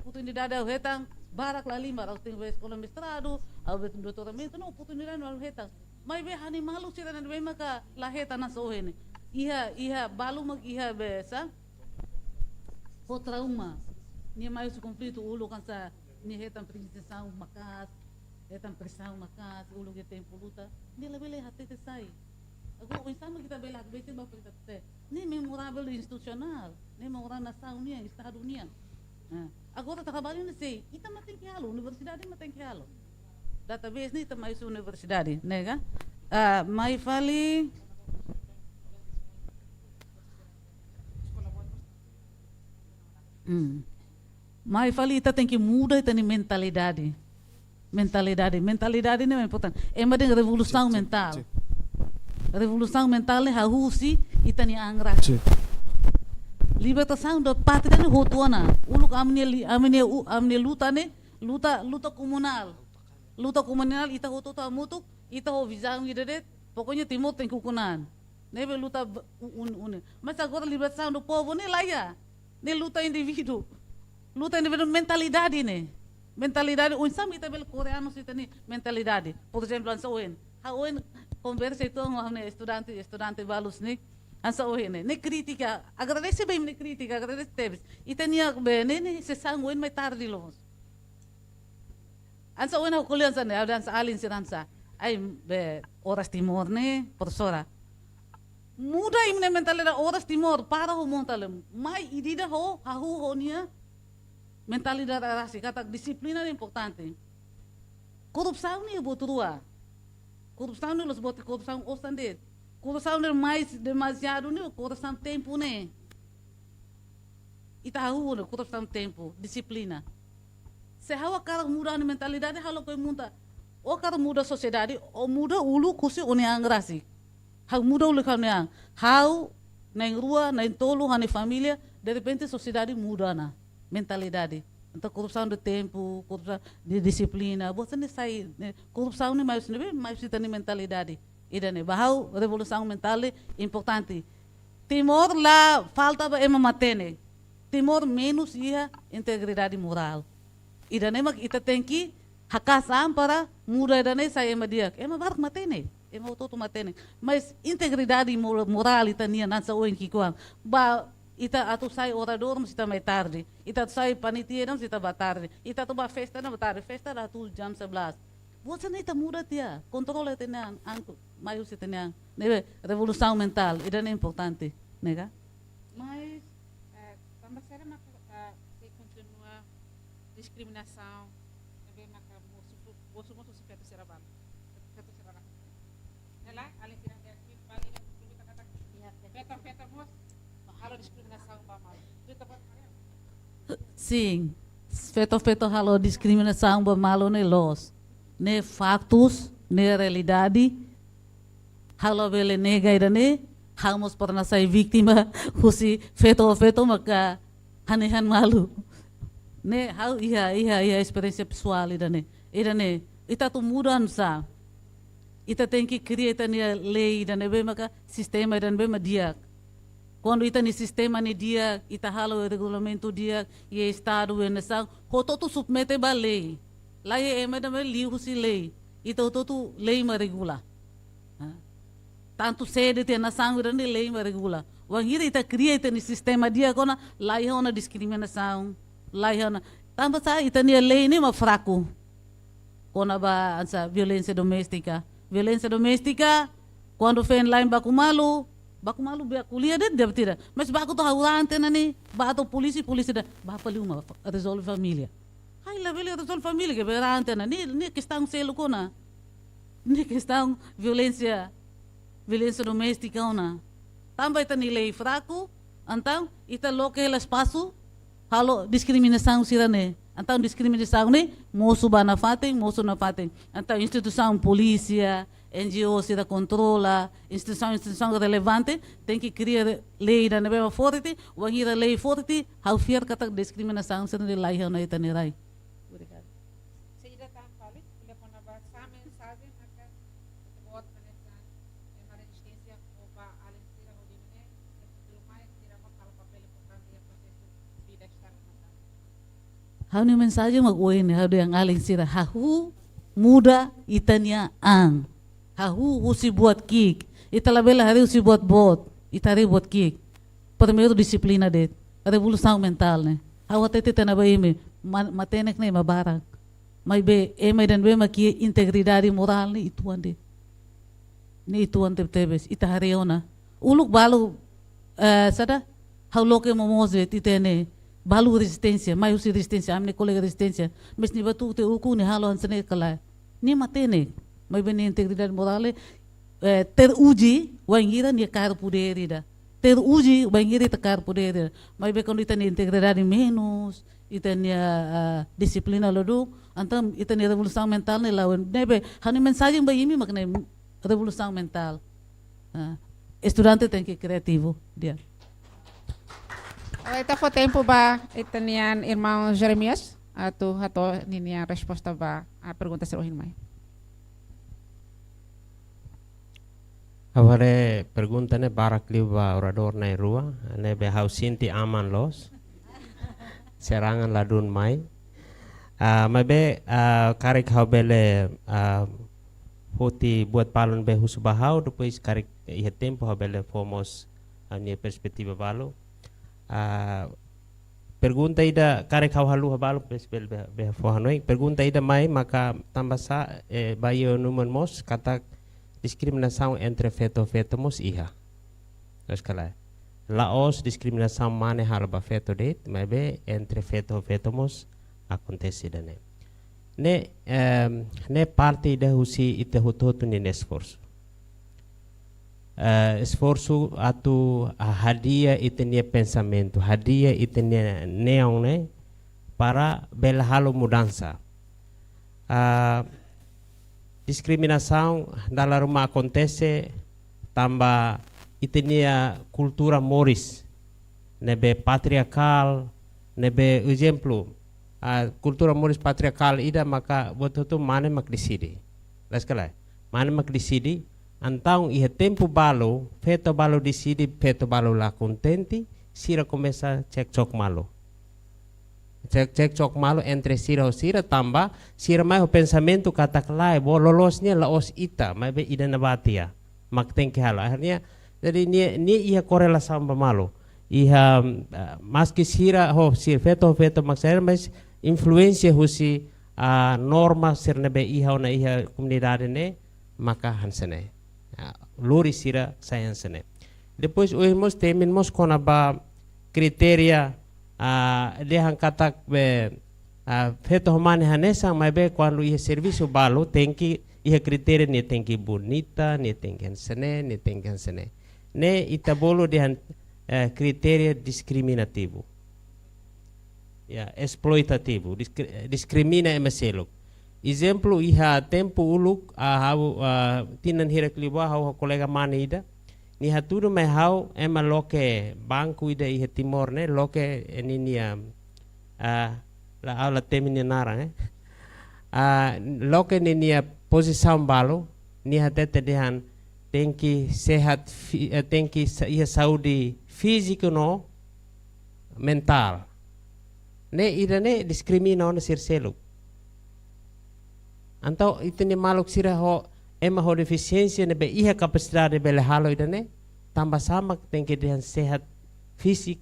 Oportunidade ha'u hetan barak la halimar, ha'u tenke bá eskola mestradu, ha'u bá doutoramentu, no oportunidade ha'u hetan. Maibé ha'u-nia maluk sira ne'ebé maka la hetan hanesan ohin ne'e. Iha, iha balu mak iha be sá, ho trauma. Nia mai husi konflitu uluk hanesan, nia hetan privilejiasaun maka'as, hetan presaun maka'as, uluk iha tempu luta. Nia labele hatete sai. Agora, oinsá mak ita bele hakbesik ba ita hatete. Ne'e memorável institusionál, ne'e memorável nasaun nian, Estadu nian. Ah, agora traballu ne'e sei, ita mak tenke halo, universidade mak tenke halo. Database ne'e ita mai husi universidade, ne'e ka? Ah, mai fali. Hmm. Mai fali ita tenke muda ita-nia mentalidade. Mentalidade, mentalidade ne'e importante. Ema dehan revolusaun mentál. Sin, sin, sin. Revolusaun mentál ne'e hahú husi ita-nia an rasik. Sin. Libertasaun da pátria ne'e hotu ona. Uluk ami-nia li-, ami-nia u-, ami-nia luta ne'e, luta, luta komunál. Luta komunál ita hotu-hotu hamutuk, ita ho vizaun ida de'it, pokoknya Timor tenke ukun an. Ne'ebé luta b-, u-, un-, une. Mas agora libertasaun do povu ne'e la iha. Ne'e luta indivíduu. Luta indivíduu, mentalidade ne'e. Mentalidade, oinsá mak ita bele koreanu sira-nia mentalidade. Por ezemplu, hanesan ohin. Ha'u ohin konversa uitoan ho ha'u-nia estudante, estudante balu sira-ne'e. Hanesan ohin ne'e. Ne'e krítika. Agradese ba imi-nia krítika, agradese tebes. Ita-nia be ne'e, ne'e sesang ohin mai tarde loos. Hanesan ohin ha'u ko'alia hanesan ne'e, hanesan alin sira hanesan. Ai, be, Oras Timor ne'e, profesora. Muda imi-nia mentalidade Oras Timor, para ho mentalidade. Mai ida-idak ho, hahú ho nia mentalidade rasik, katak dixiplina ne'e importante. Korrupsaun ne'e buat rua. Korrupsaun ne'e la'ós buat korrupsaun osan de'it. Korrupsaun ne'e mais demaziadu ne'e, korrupsaun tempu ne'e. Ita hahú ne'e, korrupsaun tempu, dixiplina. Se ha'u hakarak muda ha'u-nia mentalidade, halo ko muda. Ó hakarak muda sosiedade, ó muda uluk husi ó-nia an rasik. Ha'u muda uluk ha'u-nia an. Ha'u, na'in-rua, na'in-tolu, ha'u-nia família, derrepente sosiedade muda ona. Mentalidade. Entaun korrupsaun de tempu, korrupsaun de dixiplina, buat sira-ne'e sai, ne'e, korrupsaun ne'e mai husi ne'ebé, mai husi ita-nia mentalidade. Ida-ne'e, ba ha'u revolusaun mentál ne'e importante. Timor la falta ba ema matenek. Timor menus iha integridade morál. Ida-ne'e mak ita tenke haka'as an para muda ida-ne'e sai ema di'ak. Ema barak matenek, ema hotu-hotu matenek. Mas integridade mor-, morál ita-nian hanesan ohin ki'ikoan. Ba ita atu sai oradór mós ita mai tarde. Ita atu sai panitia mós ita bá tarde. Ita atu bá festa mós bá tarde. Festa la tuir jam sebelas. Buat sira-ne'e ita muda tiha. Kontrola ita-nia an, an ko-, mai husi ita-nia an. Ne'ebé revolusaun mentál, ida-ne'e importante, ne'e ka? Mas, eh, tanba saida maka, eh, sei kontinua diskriminasaun, ne'ebé maka mosu, mosu, mosu husi feto sira balu. Feto sira balu. Ne'e la, alin sira ne'e, balu ne'e, feto, feto mós halo diskriminasaun ba malu. Feto ba malu. Sin, feto-feto halo diskriminasaun ba malu ne'e loos. Ne'e faktus, ne'e realidade. Ha'u labele nega ida-ne'e, ha'u mós pernah sai vítima husi feto-feto maka hanehan malu. Ne'e ha'u iha, iha, iha esperiénsia pesoál ida-ne'e. Ida-ne'e, ita atu muda hanesan. Ita tenke kria ita-nia lei ida ne'ebé maka sistema ida ne'ebé mak di'ak. Kuandu ita-nia sistema ne'e di'ak, ita halo regulamentu di'ak, iha estadu, iha nasaun, hotu-hotu submete ba lei. Laiha ema ida mak liu husi lei. Ita hotu-hotu lei mak regula. Ha? Tantu sé de'it iha nasaun ida-ne'e lei mak regula. Wainhira ita kria ita-nia sistema di'ak ona, laiha ona diskriminasaun, laiha ona. Tanba sá ita-nia lei ne'e mak fraku. Kona-ba hanesan violénsia doméstika. Violénsia doméstika, kuandu feen-la'en baku malu, baku malu be ko'alia de'it, de'it tidak. Mas baku to'o ha'u rante ona ne'e, bá to'o polísia, polísia dehan, bá fali uma, rezolve família. Ai, labele rezolve família, ke be rante ona ne'e, ne'e kestaun seluk ona. Ne'e kestaun violénsia, violénsia doméstika ona. Tanba ita-nia lei fraku, entaun ita loke hela espasu, halo diskriminasaun sira-ne'e. Entaun diskriminasaun ne'e mosu ba nafatin, mosu nafatin. Entaun instituisaun polísia, N G O sira kontrola, instituisaun, instituisaun relevante, tenke kria re-, lei ida ne'ebé mak forte, wainhira lei forte, ha'u fiar katak diskriminasaun sira-ne'e laiha ona iha ita-nia rai. Obrigada. Saida tan fali, ita kona-ba sá mensajen maka ita-boot hanesan ema rezisténsia ho ba alin sira hodi nune'e, iha futuru mai sira mós halo papél importante iha prosesu vida estadu nasaun. Ha'u-nia mensajen mak ohin ne'e, ha'u dehan alin sira, hahú muda ita-nia an. Hahú husi buat ki'ik. Ita labele haree husi buat boot, ita haree buat ki'ik. Primeiru dixiplina de'it, revolusaun mentál ne'e. Ha'u hatete tiha ona ba imi, ma-, matenek ne'e ema barak. Maibé ema ida ne'ebé mak iha integridade morál ne'e uitoan de'it. Ne'e uitoan tebetebes, ita haree ona. Uluk balu, eh, saida, ha'u loke momoos de'it ita-nia balu rezisténsia, mai husi rezisténsia, ami-nia kolega rezisténsia. Mas nia bá tuur tiha ukun, nia halo hanesan ne'e ka lae. Nia matenek, maibé nia integridade morál, eh, teruji wainhira nia kaer podér ida. Teruji wainhira ita kaer podér ida. Maibé kuandu ita-nia integridade menus, ita-nia, ah, dixiplina ladún, entaun ita-nia revolusaun mentál ne'e la'o. Ne'ebé, ha'u-nia mensajen ba imi mak ne'e revolusaun mentál. Ah, estudante tenke kriativu, di'ak. Agora ita fó tempu ba ita-nia irmaun Jeremias, atu hato'o ninia resposta ba, ah, pergunta sira ohin mai. Ha'u haree pergunta ne'e barak liu ba oradór na'in-rua, ne'ebé ha'u sente aman loos. Serangan ladún mai. Ah, maibé, ah, karik ha'u bele, ah, foti buat balun be husu ba ha'u, depois karik iha tempu ha'u bele fó mós ha'u-nia perspetiva balu. Ah, pergunta ida karik ha'u haluha balu, depois bele be, be fó hanoin. Pergunta ida mai maka tanba sá, eh, ba iha oinsá mós katak diskriminasaun entre feto ho feto mós iha. Loos ka lae? La'ós diskriminasaun mane halo ba feto de'it, maibé entre feto ho feto mós akontese ida-ne'e. Ne'e, em, ne'e parte ida husi ita hotu-hotu nia esforsu. Eh, esforsu atu, ah, hadi'a ita-nia pensamentu, hadi'a ita-nia neon ne'e, para bele halo mudansa. Ah, diskriminasaun dala ruma akontese tanba ita-nia kultura moris ne'ebé patriarkál, ne'ebé ezemplu, ah, kultura moris patriarkál ida maka buat hotu mane mak deside. Loos ka lae? Mane mak deside, entaun iha tempu balu, feto balu deside, feto balu la kontente, sira komesa cekcok malu. Cek, cekcok malu entre sira ho sira tanba sira mai ho pensamentu katak lae, buat loloos nian la'ós ita, maibé ida-ne'ebá tiha mak tenke halo. Akhirnya, jadi nia, nia iha korelasaun ba malu. Iha, ah, maski sira ho, sira feto ho feto mak sira, mas influénsia husi, ah, norma sira ne'ebé iha ona iha komunidade ne'e maka hanesan ne'e. Ah, lori sira sai hanesan ne'e. Depois, ohin mós temi mós kona-ba kritéria, ah, dehan katak be, ah, feto ho mane hanesan, maibé kuandu iha servisu balu tenke iha kritéria, nia tenke bonita, nia tenke hanesan ne'e, nia tenke hanesan ne'e. Ne'e ita bolu dehan, eh, kritéria diskriminativu. Ya, esploitativu, diskri-, diskrimina ema seluk. Ezemplu, iha tempu uluk, ah, ha'u, ah, tinan hirak liubá ha'u ho kolega mane ida. Nia hatudu mai ha'u, ema loke banku ida iha Timor ne'e, loke ninia, ah, la, ha'u la temi nia naran, eh. Ah, loke ninia pozisaun balu, nia hatete dehan, tenke sehat fi-, eh, tenke sa-, iha saúde fíziku no mentál. Ne'e ida-ne'e diskrimina ona sira seluk. Entaun ita-nia maluk sira ho, ema ho defisiénsia ne'ebé iha kapasidade bele halo ida-ne'e, tanba sá mak tenke dehan sehat fíziku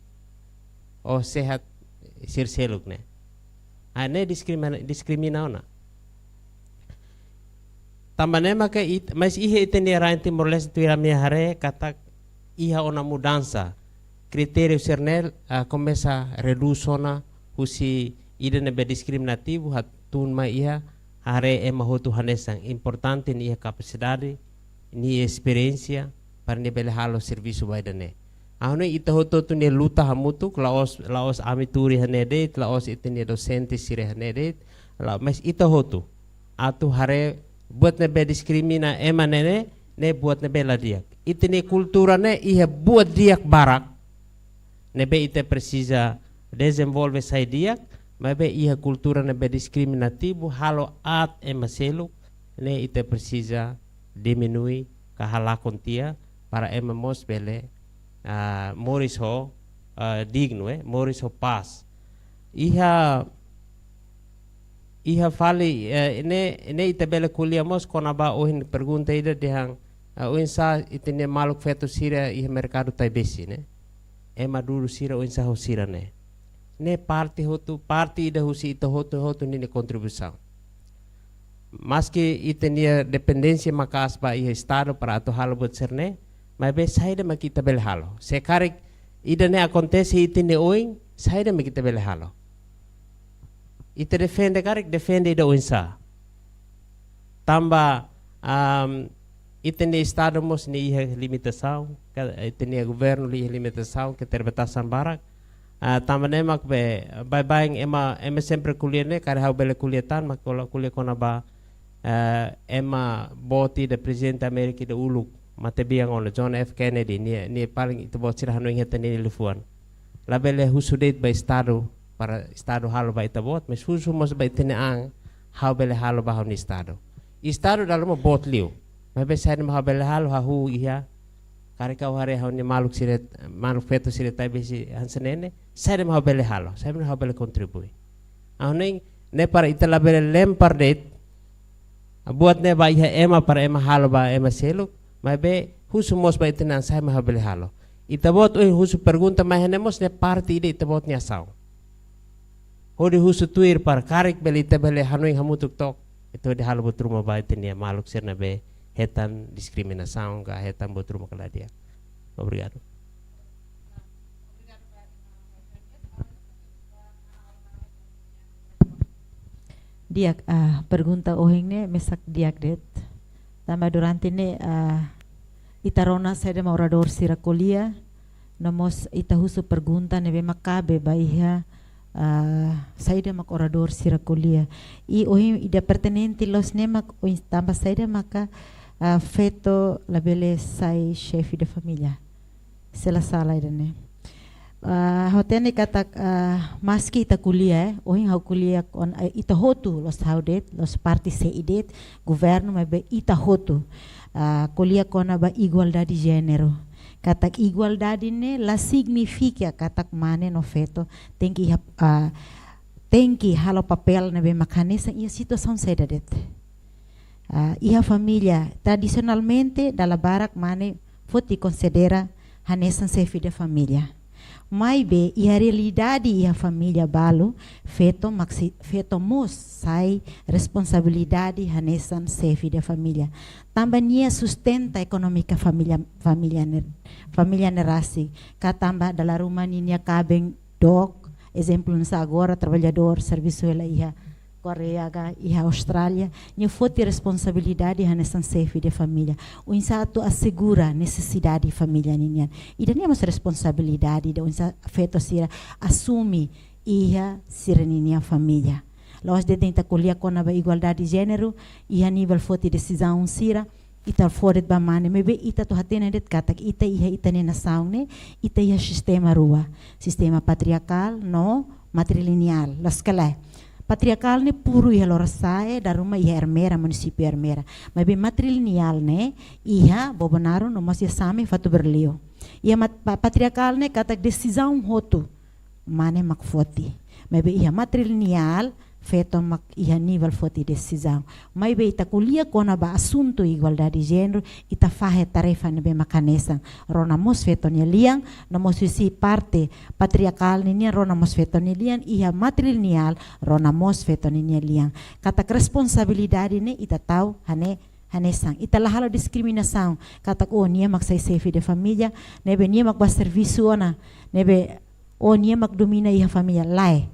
ou sehat sira seluk ne'e. Ah, ne'e diskrimina, diskrimina ona. Tanba ne'e maka it-, mas iha ita-nia rain Timor-Leste tuir ami haree katak iha ona mudansa. Kritériu sira-ne'e, ah, komesa redús ona husi ida ne'ebé diskriminativu hatún mai iha haree ema hotu hanesan, importante nia iha kapasidade, nia esperiénsia para nia bele halo servisu ba ida-ne'e. Ha'u hanoin ita hotu-hotu nia luta hamutuk, la'ós, la'ós ami tuur iha ne'e de'it, la'ós ita-nia dosente sira iha ne'e de'it, la, mas ita hotu. Atu haree buat ne'ebé diskrimina ema ne'e ne'e, ne'e buat ne'ebé la di'ak. Ita-nia kultura ne'e iha buat di'ak barak ne'ebé ita presiza dezenvolve sai di'ak, maibé iha kultura ne'ebé diskriminativu, halo aat ema seluk, ne'e ita presiza diminui ka halakon tiha para ema mós bele, ah, moris ho, ah, dignu, eh, moris ho pás. Iha, iha fali, eh, ne'e, ne'e ita bele ko'alia mós kona-ba ohin pergunta ida dehan, ah, oinsá ita-nia maluk feto sira iha merkadu Taibesi ne'e. Ema duru sira oinsá ho sira ne'e. Ne'e parte hotu, parte ida husi ita hotu-hotu ninia kontribuisaun. Maski ita-nia dependénsia maka'as ba iha Estadu para atu halo buat sira-ne'e, maibé saida mak ita bele halo. Se karik ida-ne'e akontese iha ita-nia oin, saida mak ita bele halo. Ita defende karik, defende ida oinsá. Tanba, am, ita-nia Estadu mós nia iha limitasaun, ka, ita-nia governu iha limitasaun, keterbatasan barak. Ah, tanba ne'e mak be, baibain ema, ema sempre ko'alia ne'e, karik ha'u bele ko'alia tan, mak ko'alia, ko'alia kona-ba, eh, ema boot ida Prezidente Amérika ida uluk, matebian ona, John F Kennedy, nia, nia paling ita-boot sira hanoin hetan nia liafuan. Labele husu de'it ba Estadu, para Estadu halo ba ita-boot, mas husu mós ba ita-nia an, ha'u bele halo ba ha'u-nia Estadu. Estadu dala ruma boot liu. Maibé saida mak ha'u bele halo, hahú iha. Karik ha'u haree ha'u-nia maluk sira, maluk feto sira Taibesi hanesan ne'e ne'e, saida mak ha'u bele halo, saida mak ha'u bele kontribui. Ha'u hanoin ne'e para ita labele lempar de'it buat ne'e ba iha ema para ema halo ba ema seluk, maibé husu mós ba ita-nia an saida mak ha'u bele halo. Ita-boot ohin husu pergunta mai iha ne'e mós ne'e parte ida ita-boot nia asaun. Hodi husu tuir para karik bele ita bele hanoin hamutuk took, ita hodi halo buat ruma ba ita-nia maluk sira ne'ebé hetan diskriminasaun ka hetan buat ruma ka la di'ak. Obrigadu. Di'ak, ah, pergunta ohin ne'e mesak di'ak de'it. Tanba durante ne'e, ah, ita rona saida mak oradór sira ko'alia, no mós ita husu pergunta ne'ebé mak kabe ba iha, ah, saida mak oradór sira ko'alia. I ohin ida pertinente loos ne'e mak ohin tanba saida maka, ah, feto labele sai xefe de família. Se la sala ida-ne'e. Ah, ha'u hatene katak, ah, maski ita ko'alia, eh, ohin ha'u ko'alia kona, eh, ita hotu, la'ós ha'u de'it, la'ós parte C I de'it, governu, maibé ita hotu. Ah, ko'alia kona-ba igualdade jéneru. Katak igualdade ne'e la signifika katak mane no feto tenke iha, ah, tenke halo papél ne'ebé mak hanesan iha situasaun saida de'it. Ah, iha família, tradisionalmente, dala barak mane foti konsidera hanesan xefe de família. Maibé, iha realidade iha família balu, feto maksi-, feto mós sai responsabilidade hanesan xefe de família. Tanba nia sustenta ekonómika família, família ne'e, família ne'e rasik. Ka tanba dala ruma ninia kaben dook, ezemplu hanesan agora traballadór servisu hela iha Koreia ka iha Austrália, nia foti responsabilidade hanesan xefe de família. Oinsá atu asegura nesesidade família ninian. Ida-ne'e mós responsabilidade ida oinsá feto sira asume iha sira-ninia família. La'ós de'it ita ko'alia kona-ba igualdade jéneru, iha nivel foti desizaun sira, ita fó de'it ba mane, maibé ita atu hatene de'it katak ita iha ita-nia nasaun ne'e, ita iha sistema rua, sistema patriarkál no matrilineál, loos ka lae. Patriarkál ne'e puru iha Lorasae, dala ruma iha Ermera, munisípiu Ermera. Maibé matrilineál ne'e iha Bobonaro no mós iha Same, Fatuberliu. Iha mat-, pa-, patriarkál ne'e katak desizaun hotu mane mak foti. Maibé iha matrilineál feto mak iha nivel foti desizaun. Maibé ita ko'alia kona-ba asuntu igualdade de jéneru, ita fahe tarefa ne'ebé mak hanesan. Rona mós feto nia lian, no mós husi parte patriarkál ninian rona mós feto nia lian, iha matrilineál rona mós feto ninia lian. Katak responsabilidade ne'e ita tau hane-, hanesan. Ita la halo diskriminasaun. Katak, oh, nia mak sai xefe de família, ne'ebé nia mak bá servisu ona, ne'ebé, oh, nia mak domina iha família, lae.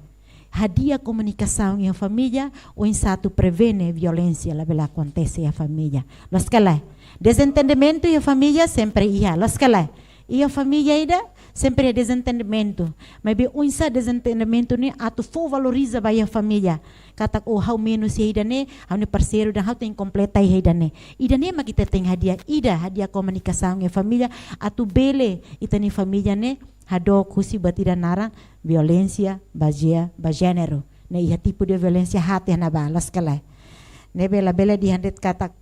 Hadi'a komunikasaun iha família, oinsá atu prevene violénsia labele akontese iha família. Loos ka lae? Dezentendimentu iha família sempre iha, loos ka lae? Iha família ida sempre iha dezentendimentu. Maibé oinsá dezentendimentu ne'e atu fó valoriza ba iha família. Katak, oh, ha'u menus iha ida-ne'e, ha'u-nia parseiru ida, ha'u tenke kompleta iha ida-ne'e. Ida-ne'e mak ita tenke hadi'a, ida hadi'a komunikasaun iha família, atu bele ita-nia família ne'e hadook husi buat ida naran violénsia bazeia ba jéneru. Ne'e iha tipu de violénsia haat iha ne'ebá, loos ka lae? Ne'ebé labele dehan de'it katak,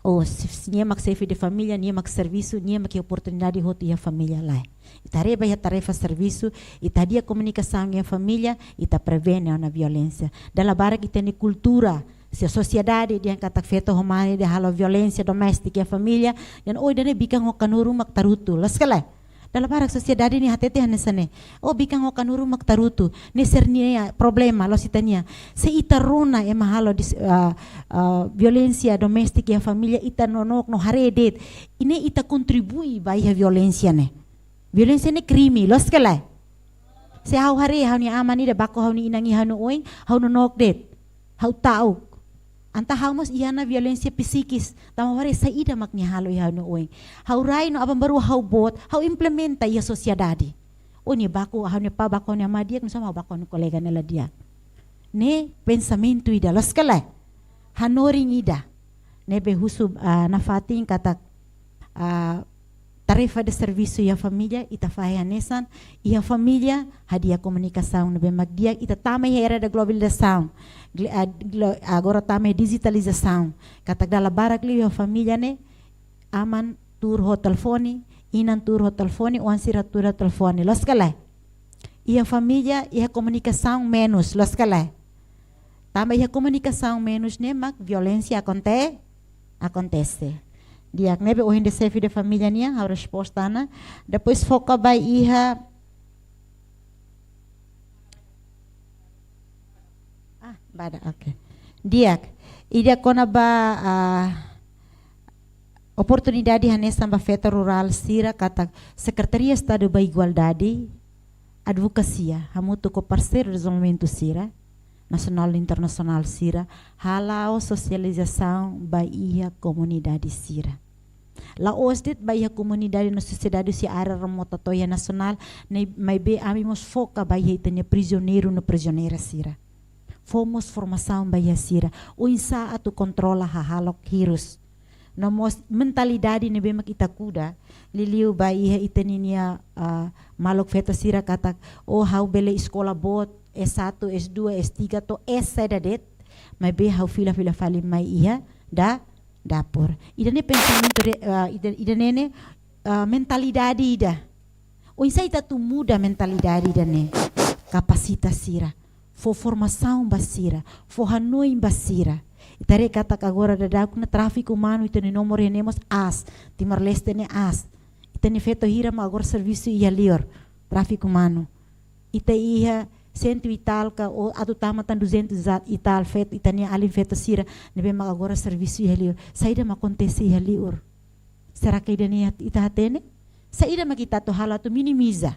oh, se, se nia mak xefe de família, nia mak servisu, nia mak iha oportunidade hotu iha família, lae. Ita haree ba iha tarefa servisu, ita hadi'a komunikasaun iha família, ita prevene ona violénsia. Dala barak ita-nia kultura, se sosiedade dehan katak feto ho mane de'it halo violénsia doméstika iha família, dehan, oh, ida-ne'e bikan ho kanuru mak tarutu, loos ka lae? Dala barak sosiedade ne'e hatete hanesan ne'e. Oh, bikan ho kanuru mak tarutu. Ne'e sira-nia problema, loos ita-nia. Se ita rona ema halo dis-, ah, ah, violénsia doméstika iha família, ita nonook no haree de'it. I ne'e ita kontribui ba iha violénsia ne'e. Violénsia ne'e krime, loos ka lae? Se ha'u haree ha'u-nia aman ida bá ho ha'u-nia inan iha ha'u-nia oin, ha'u nonook de'it. Ha'u ta'uk. Entaun ha'u mós iha ona violénsia psikis. Tanba haree saida mak nia halo iha ha'u-nia oin. Ha'u rai no aban-bainrua ha'u boot, ha'u implementa iha sosiedade. Oh, nia bá ho, ha'u-nia pá bá ho ha'u-nia amá di'ak, nusá mak ha'u bá ho ha'u-nia kolega ne'e la di'ak. Ne'e pensamentu ida, loos ka lae? Hanorin ida. Ne'ebé husu, ah, nafatin katak, ah, tarefa de servisu iha família, ita fahe hanesan, iha família, hadi'a komunikasaun ne'ebé mak di'ak, ita tama iha era da globalizasaun, glo-, ah, glo-, agora tama iha dijitalizasaun, katak dala barak liu iha família ne'e, aman tuur ho telefone, inan tuur ho telefone, oan sira tuur ho telefone, loos ka lae? Iha família, iha komunikasaun menus, loos ka lae? Tanba iha komunikasaun menus ne'e mak violénsia akonte-, akontese. Di'ak, ne'ebé ohin de'it xefe de família nian, ha'u resposta ona. Depois foka ba iha, ah, badak, oke. Di'ak, ida kona-ba, ah, oportunidade hanesan ba feto rurál sira katak Sekretaria Estadu ba Igualdade, Advokasia, hamutuk ho parseiru dezenvolvimentu sira, nasionál no internasionál sira, hala'o sosializasaun ba iha komunidade sira. La'ós de'it ba iha komunidade no sosiedade husi área remota to'o iha nasionál, ne'e maibé ami mós foka ba iha ita-nia prizioneiru no prizioneira sira. Fó mós formasaun ba iha sira. Oinsá atu kontrola hahalok hirus. No mós mentalidade ne'ebé mak ita kuda, liuliu ba iha ita ninia, ah, maluk feto sira katak, oh, ha'u bele eskola boot, S satu, S dua, S tiga, to'o S saida de'it, maibé ha'u fila-fila fali mai iha da-, dapur. Ida-ne'e pensamentu de, ah, ida, ida-ne'e ne'e, ah, mentalidade ida. Oinsá ita atu muda mentalidade ida-ne'e? Kapasita sira, fó formasaun ba sira, fó hanoin ba sira. Ita haree katak agora daudaun ne'e tráfiku umanu, ita-nia nomor iha ne'e mós aas, Timor-Leste ne'e aas. Ita-nia feto hira mak agora servisu iha li'ur, tráfiku umanu. Ita iha cento e tal ka, ou atu tama tan duzentos e tal feto, ita-nia alin feto sira ne'ebé mak agora servisu iha li'ur. Saida mak akontese iha li'ur? Será que ida-ne'e ita hatene? Saida mak ita atu halo atu minimiza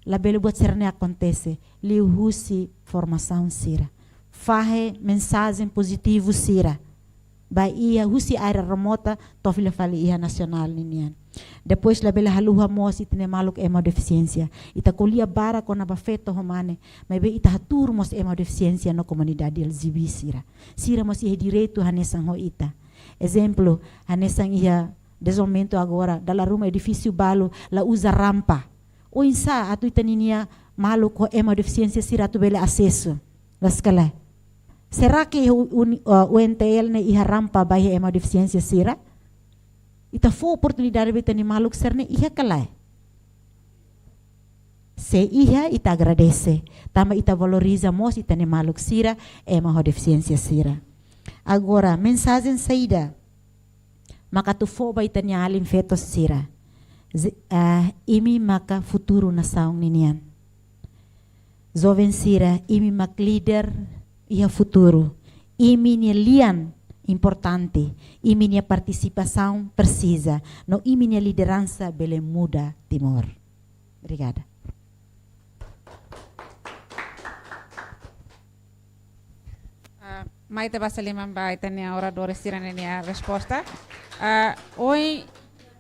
labele buat sira-ne'e akontese? Liuhusi formasaun sira. Fahe mensajen pozitivu sira ba iha husi área remota to'o fila fali iha nasionál ninian. Depois labele haluha mós ita-nia maluk ema ho defisiénsia. Ita ko'alia barak kona-ba feto ho mane, maibé ita hatuur mós ema ho defisiénsia no komunidade L G B T sira. Sira mós iha direitu hanesan ho ita. Ezemplu, hanesan iha dezenvolvimentu agora, dala ruma edifísiu balu la uza rampa. Oinsá atu ita ninia maluk ho ema ho defisiénsia sira atu bele asesu? Loos ka lae? Será que U-, Uni-, ah, U N T L ne'e iha rampa ba iha ema defisiénsia sira? Ita fó oportunidade ba ita-nia maluk sira-ne'e iha ka lae? Se iha, ita agradese. Tanba ita valoriza mós ita-nia maluk sira, ema ho defisiénsia sira. Agora, mensajen saida mak atu fó ba ita-nia alin feto sira? Ze-, ah, imi maka futuru nasaun ninian. Joven sira, imi mak líder iha futuru. Imi-nia lian importante, imi-nia partisipasaun presiza, no imi-nia lideransa bele muda Timor. Obrigada. Ah, mai ita basa liman ba ita-nia oradór sira-nia resposta. Ah, ohin,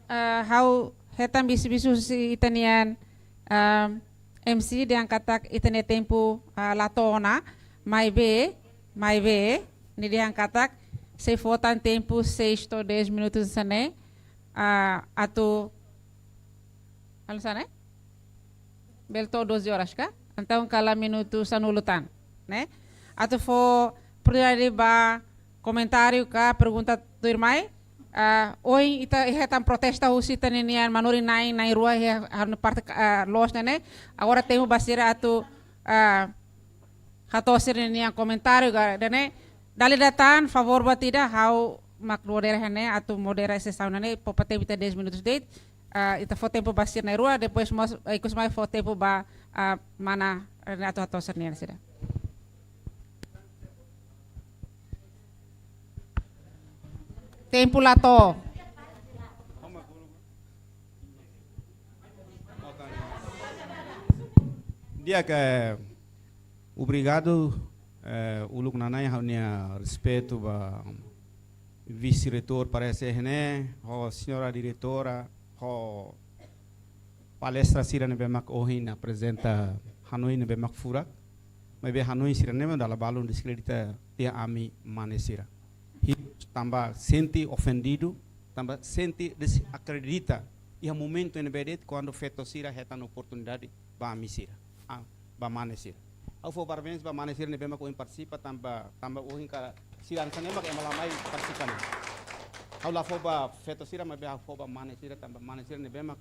ah, ha'u hetan bisu-bisu husi ita-nia, ah, M C dehan katak ita-nia tempu, ah, la to'o ona, maibé, maibé, nia dehan katak sei fó tan tempu seis to'o dez minutos hanesan ne'e, ah, atu, hanesan ne'e? Bele to'o doze horas ka? Entaun kala minutu sanulu tan, ne'e? Atu fó prioridade ba komentáriu ka pergunta tuirmai. Ah, ohin ita hetan protesta husi ita-nia manorin na'in, na'in-rua iha, iha parte, ah, loos ne'e, ne'e? Agora tempu ba sira atu, ah, hato'o sira-nia komentáriu ka, ida-ne'e. Dala ida tan, favór buat ida, ha'u mak modera hanesan ne'e, atu modera sesaun ne'e, poupa tempu ita dez minutos de'it. Ah, ita fó tempu ba sira na'in-rua, depois mós, eh, ikus mai fó tempu ba, ah, mana Renato hato'o sira-nia sida. Tempu la to'o. Di'ak, obrigadu, eh, uluk nanain ha'u-nia respeitu ba vise-reitór parese ne'e, ho señora diretora, ho palestra sira ne'ebé mak ohin aprezenta hanoin ne'ebé mak furak, maibé hanoin sira-ne'e mak dala balun deskredita tiha ami mane sira. Hirus tanba sente ofendidu, tanba sente dezakredita iha momentu ne'ebé de'it kuandu feto sira hetan oportunidade ba ami sira, ah, ba mane sira. Ha'u fó parabéns ba mane sira ne'ebé mak ohin partisipa tanba, tanba ohin ka sira hanesan ne'e mak ema la mai partisipa ne'e. Ha'u la fó ba feto sira, maibé ha'u fó ba mane sira tanba mane sira ne'ebé mak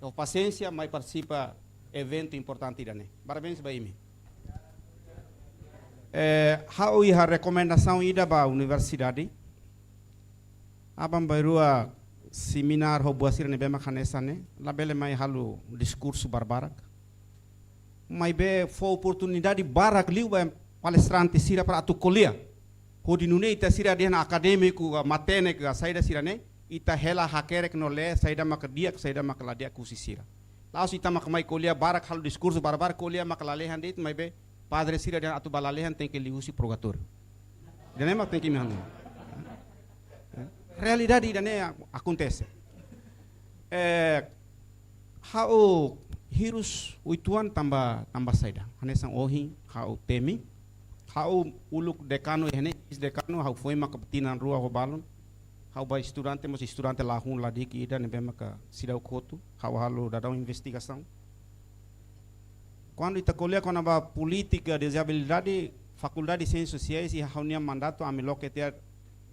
ho pasiénsia mai partisipa eventu importante ida-ne'e. Parabéns ba imi. Eh, ha'u iha rekomendasaun ida ba universidade. Aban-bainrua semináriu ho buat sira ne'ebé mak hanesan ne'e, labele mai halo diskursu barbarak. Maibé fó oportunidade barak liu ba palestrante sira para atu ko'alia. Hodi nune'e ita sira dehan akadémiku, matenek, saida sira-ne'e, ita hela hakerek no lee saida mak di'ak, saida mak la di'ak husi sira. La'ós ita mak mai ko'alia barak, halo diskursu barbarak, ko'alia mak lalehan de'it, maibé padre sira dehan atu ba lalehan tenke liuhusi purgatóriu. Ida-ne'e mak tenke imi hanoin. Realidade ida-ne'e akontese. Eh, ha'u hirus uitoan tanba, tanba saida. Hanesan ohin ha'u temi. Ha'u uluk dekanu iha ne'e, eis-dekanu, ha'u foin maka tinan rua ho balun. Ha'u ba estudante, mós estudante la hun, la di'ak ida ne'ebé maka seidauk hotu. Ha'u halo daudaun investigasaun. Kuandu ita ko'alia kona-ba polítika dezabilidade, Fakuldade Siénsias Sosiais iha ha'u-nia mandatu ami loke tiha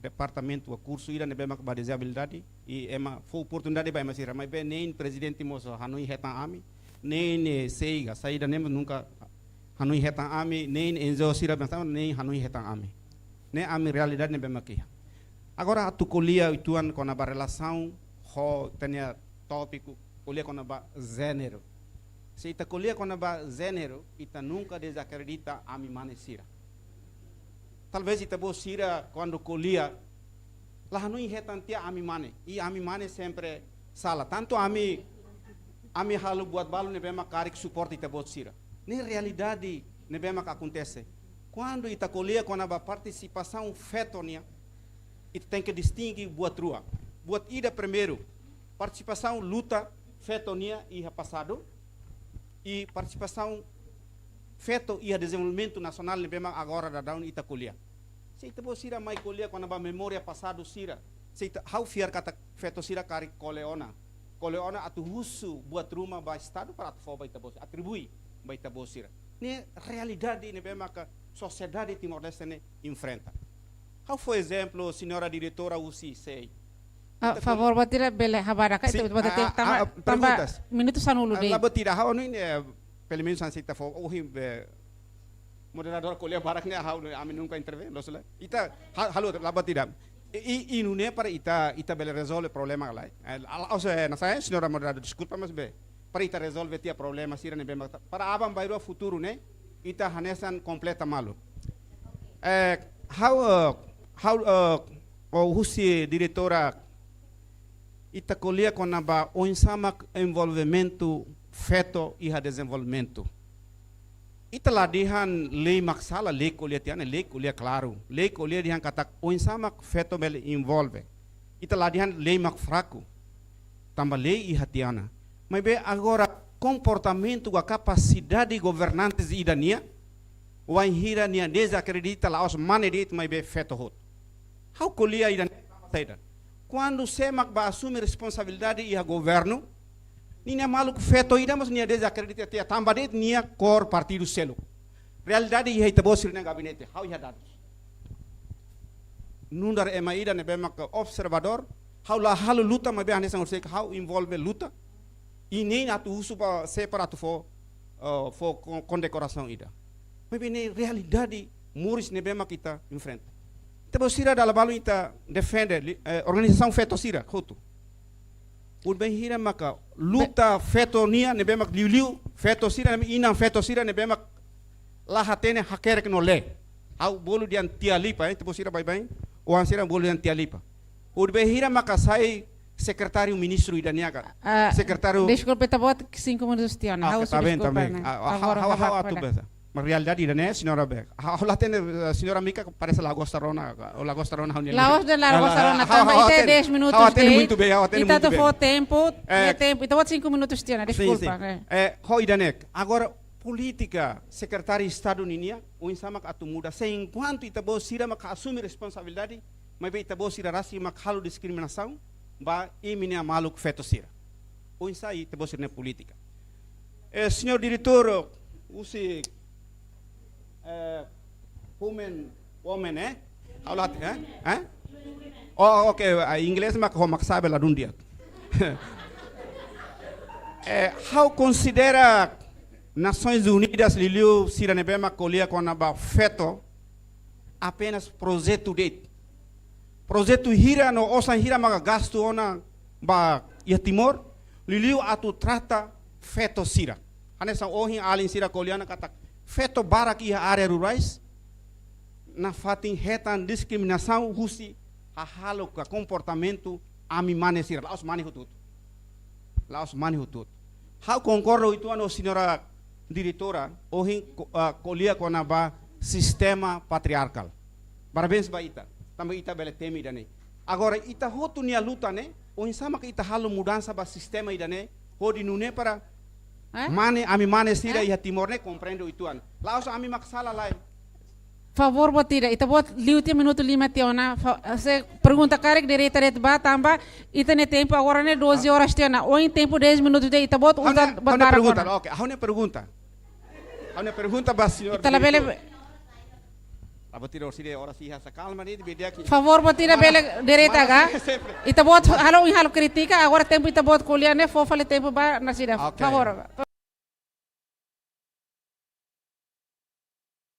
departamentu ka kursu ida ne'ebé mak ba dezabilidade, i ema fó oportunidade ba ema sira, maibé nein prezidente mós hanoin hetan ami, nein, eh, sei ka saida ne'e nunka hanoin hetan ami, nein N G O sira bensama, nein hanoin hetan ami. Ne'e ami realidade ne'ebé mak iha. Agora atu ko'alia uitoan kona-ba relasaun ho ita-nia tópiku, ko'alia kona-ba jéneru. Se ita ko'alia kona-ba jéneru, ita nunka dezakredita ami mane sira. Talvés ita-boot sira kuandu ko'alia, la hanoin hetan tiha ami mane. I ami mane sempre sala. Tantu ami, ami halo buat balu ne'ebé mak karik suporta ita-boot sira. Ne'e realidade ne'ebé mak akontese. Kuandu ita ko'alia kona-ba partisipasaun feto nian, ita tenke distinge buat rua. Buat ida primeiru, partisipasaun luta feto nian iha pasadu, i partisipasaun feto iha dezenvolvimentu nasionál ne'ebé mak agora daudaun ita ko'alia. Se ita-boot sira mai ko'alia kona-ba memória pasadu sira, se ita, ha'u fiar katak feto sira karik ko'alia ona. Ko'alia ona atu husu buat ruma ba Estadu para atu fó ba ita-boot, atribui ba ita-boot sira. Ne'e realidade ne'ebé maka sosiedade Timor-Leste ne'e enfrenta. Ha'u fó ezemplu, señora diretora husi SEI. Ah, ita favór, bele habadak, sim, ita bele ah, tempu ah, tanba, ah, tanba perguntas. Minutu sanulu de'it. Ah, la buat ida, ha'u hanoin, eh, pelumenus hanesan ita fó, ohin, eh, moderadór ko'alia barak ne'e ha'u, ami nunka intervém, loos ka lae. Ita, ha-, halo, la buat ida. I, i, i nune'e para ita, ita bele rezolve problema ka lae. Eh, al-, ou seja, eh, hanesan, eh, señora moderadora, deskulpa, mas be, para ita rezolve tiha problema sira ne'ebé mak ita, para aban-bainrua futuru ne'e, ita hanesan kompleta malu. Eh, ha'u, eh, ha'u, eh, ó husi diretora, ita ko'alia kona-ba oinsá mak envolvimentu feto iha dezenvolvimentu. Ita la dehan lei mak sala, lei ko'alia tiha ona, lei ko'alia klaru. Lei ko'alia dehan katak oinsá mak feto bele envolve. Ita la dehan lei mak fraku. Tanba lei iha tiha ona. Maibé agora komportamentu ka kapasidade governantes ida-ne'e, wainhira nia dezakredita la'ós mane de'it maibé feto hotu. Ha'u ko'alia ida-ne'e saida. Kuandu sé mak bá asume responsabilidade iha governu, ninia maluk feto ida mós nia dezakredita tiha tanba de'it nia kór partidu seluk. Realidade iha ita-boot sira-nia gabinete, ha'u iha dadus. Nu'udar ema ida ne'ebé maka observadór, ha'u la halo luta, maibé hanesan horiseik ha'u envolve luta. I nein atu husu ba sé para atu fó, eh, fó kon-, kondekorasaun ida. Maibé ne'e realidade moris ne'ebé mak ita enfrenta. Ita-boot sira dala balu ita defende, li-, eh, organizasaun feto sira, hotu. Horibainhira maka luta feto nian ne'ebé mak liuliu, feto sira ne'ebé inan feto sira ne'ebé mak la hatene hakerek no lee. Ha'u bolu dehan tia lipa, eh, ita-boot sira baibain, oan sira bolu dehan tia lipa. Horibainhira maka sai sekretáriu ministru ida-ne'e ka. Ah, sekretáriu. Deskulpa, ita-boot cinco minutos tiha ona. Ah, ha'u oke, husu tá bem, tá deskulpa, bem. Ne'e? Ah, ah, favór, ha'u, ha'u, ha'u favór, atu bele. Mas realidade ida-ne'e, señora be. Ha'u la hatene, eh, señora Mika parese la gosta rona, ou la gosta rona ha'u-nia. La'ós dehan la gosta rona, ah, tanba ha'u, ha'u ita hatene, dez minutos ha'u hatene de'it, muito bem, ha'u hatene ita muito bem. Ita fó tempu, eh, nia tempu, ita-boot cinco minutos tiha ona, sim, deskulpa, sim, ne'e? Eh, ho ida-ne'e. Agora, polítika Sekretáriu Estadu ninian, oinsá mak atu muda. Se enkuantu ita-boot sira mak asume responsabilidade, maibé ita-boot sira rasik mak halo diskriminasaun ba imi-nia maluk feto sira. Oinsá ita-boot sira-nia polítika. Eh, señór diretór, husi, eh, Human Women, eh? Ha'u la hatene, eh? Eh? Oh, oke, ah, inglés mak ho mak sabe la dundia. Eh, ha'u konsidera Nasoins Unidas liuliu sira ne'ebé mak ko'alia kona-ba feto apenas projetu de'it. Projetu hira no osan hira maka gastu ona ba iha Timor, liuliu atu trata feto sira. Hanesan ohin alin sira ko'alia ona katak feto barak iha área rurais, nafatin hetan diskriminasaun husi hahalok ka komportamentu ami mane sira, la'ós mane hotu-hotu. La'ós mane hotu-hotu. Ha'u konkorda uitoan ho señora diretora, ohin ko-, ah, ko'alia kona-ba sistema patriarkál. Parabéns ba ita. Tanba ita bele temi ida-ne'e. Agora, ita hotu nia luta ne'e, oinsá maka ita halo mudansa ba sistema ida-ne'e, hodi nune'e para, eh? Mane, ami mane sira, eh? Iha Timor ne'e komprende uitoan. La'ós ami mak sala lae. Favór boot ida, ita-boot liu tiha minutu lima tiha ona, fa-, se pergunta karik direta de'it ba, tanba ita-nia tempu agora ne'e doze horas tiha ona, ohin tempu dez minutos de'it, ita-boot uza ha'u-nia, buat ha'u-nia barak pergunta, ona. Oke, ha'u-nia pergunta. Ha'u-nia pergunta ba señór diretór. Ita labele. Ita-boot sira oras iha sa kalma ne'e, bele di'ak. Favór boot ida, mana, bele direta mana ga. Ita-boot halo, halo kritika, agora tempu ita-boot ko'alia ne'e, fó fali tempu ba nosida. Oke. Favór.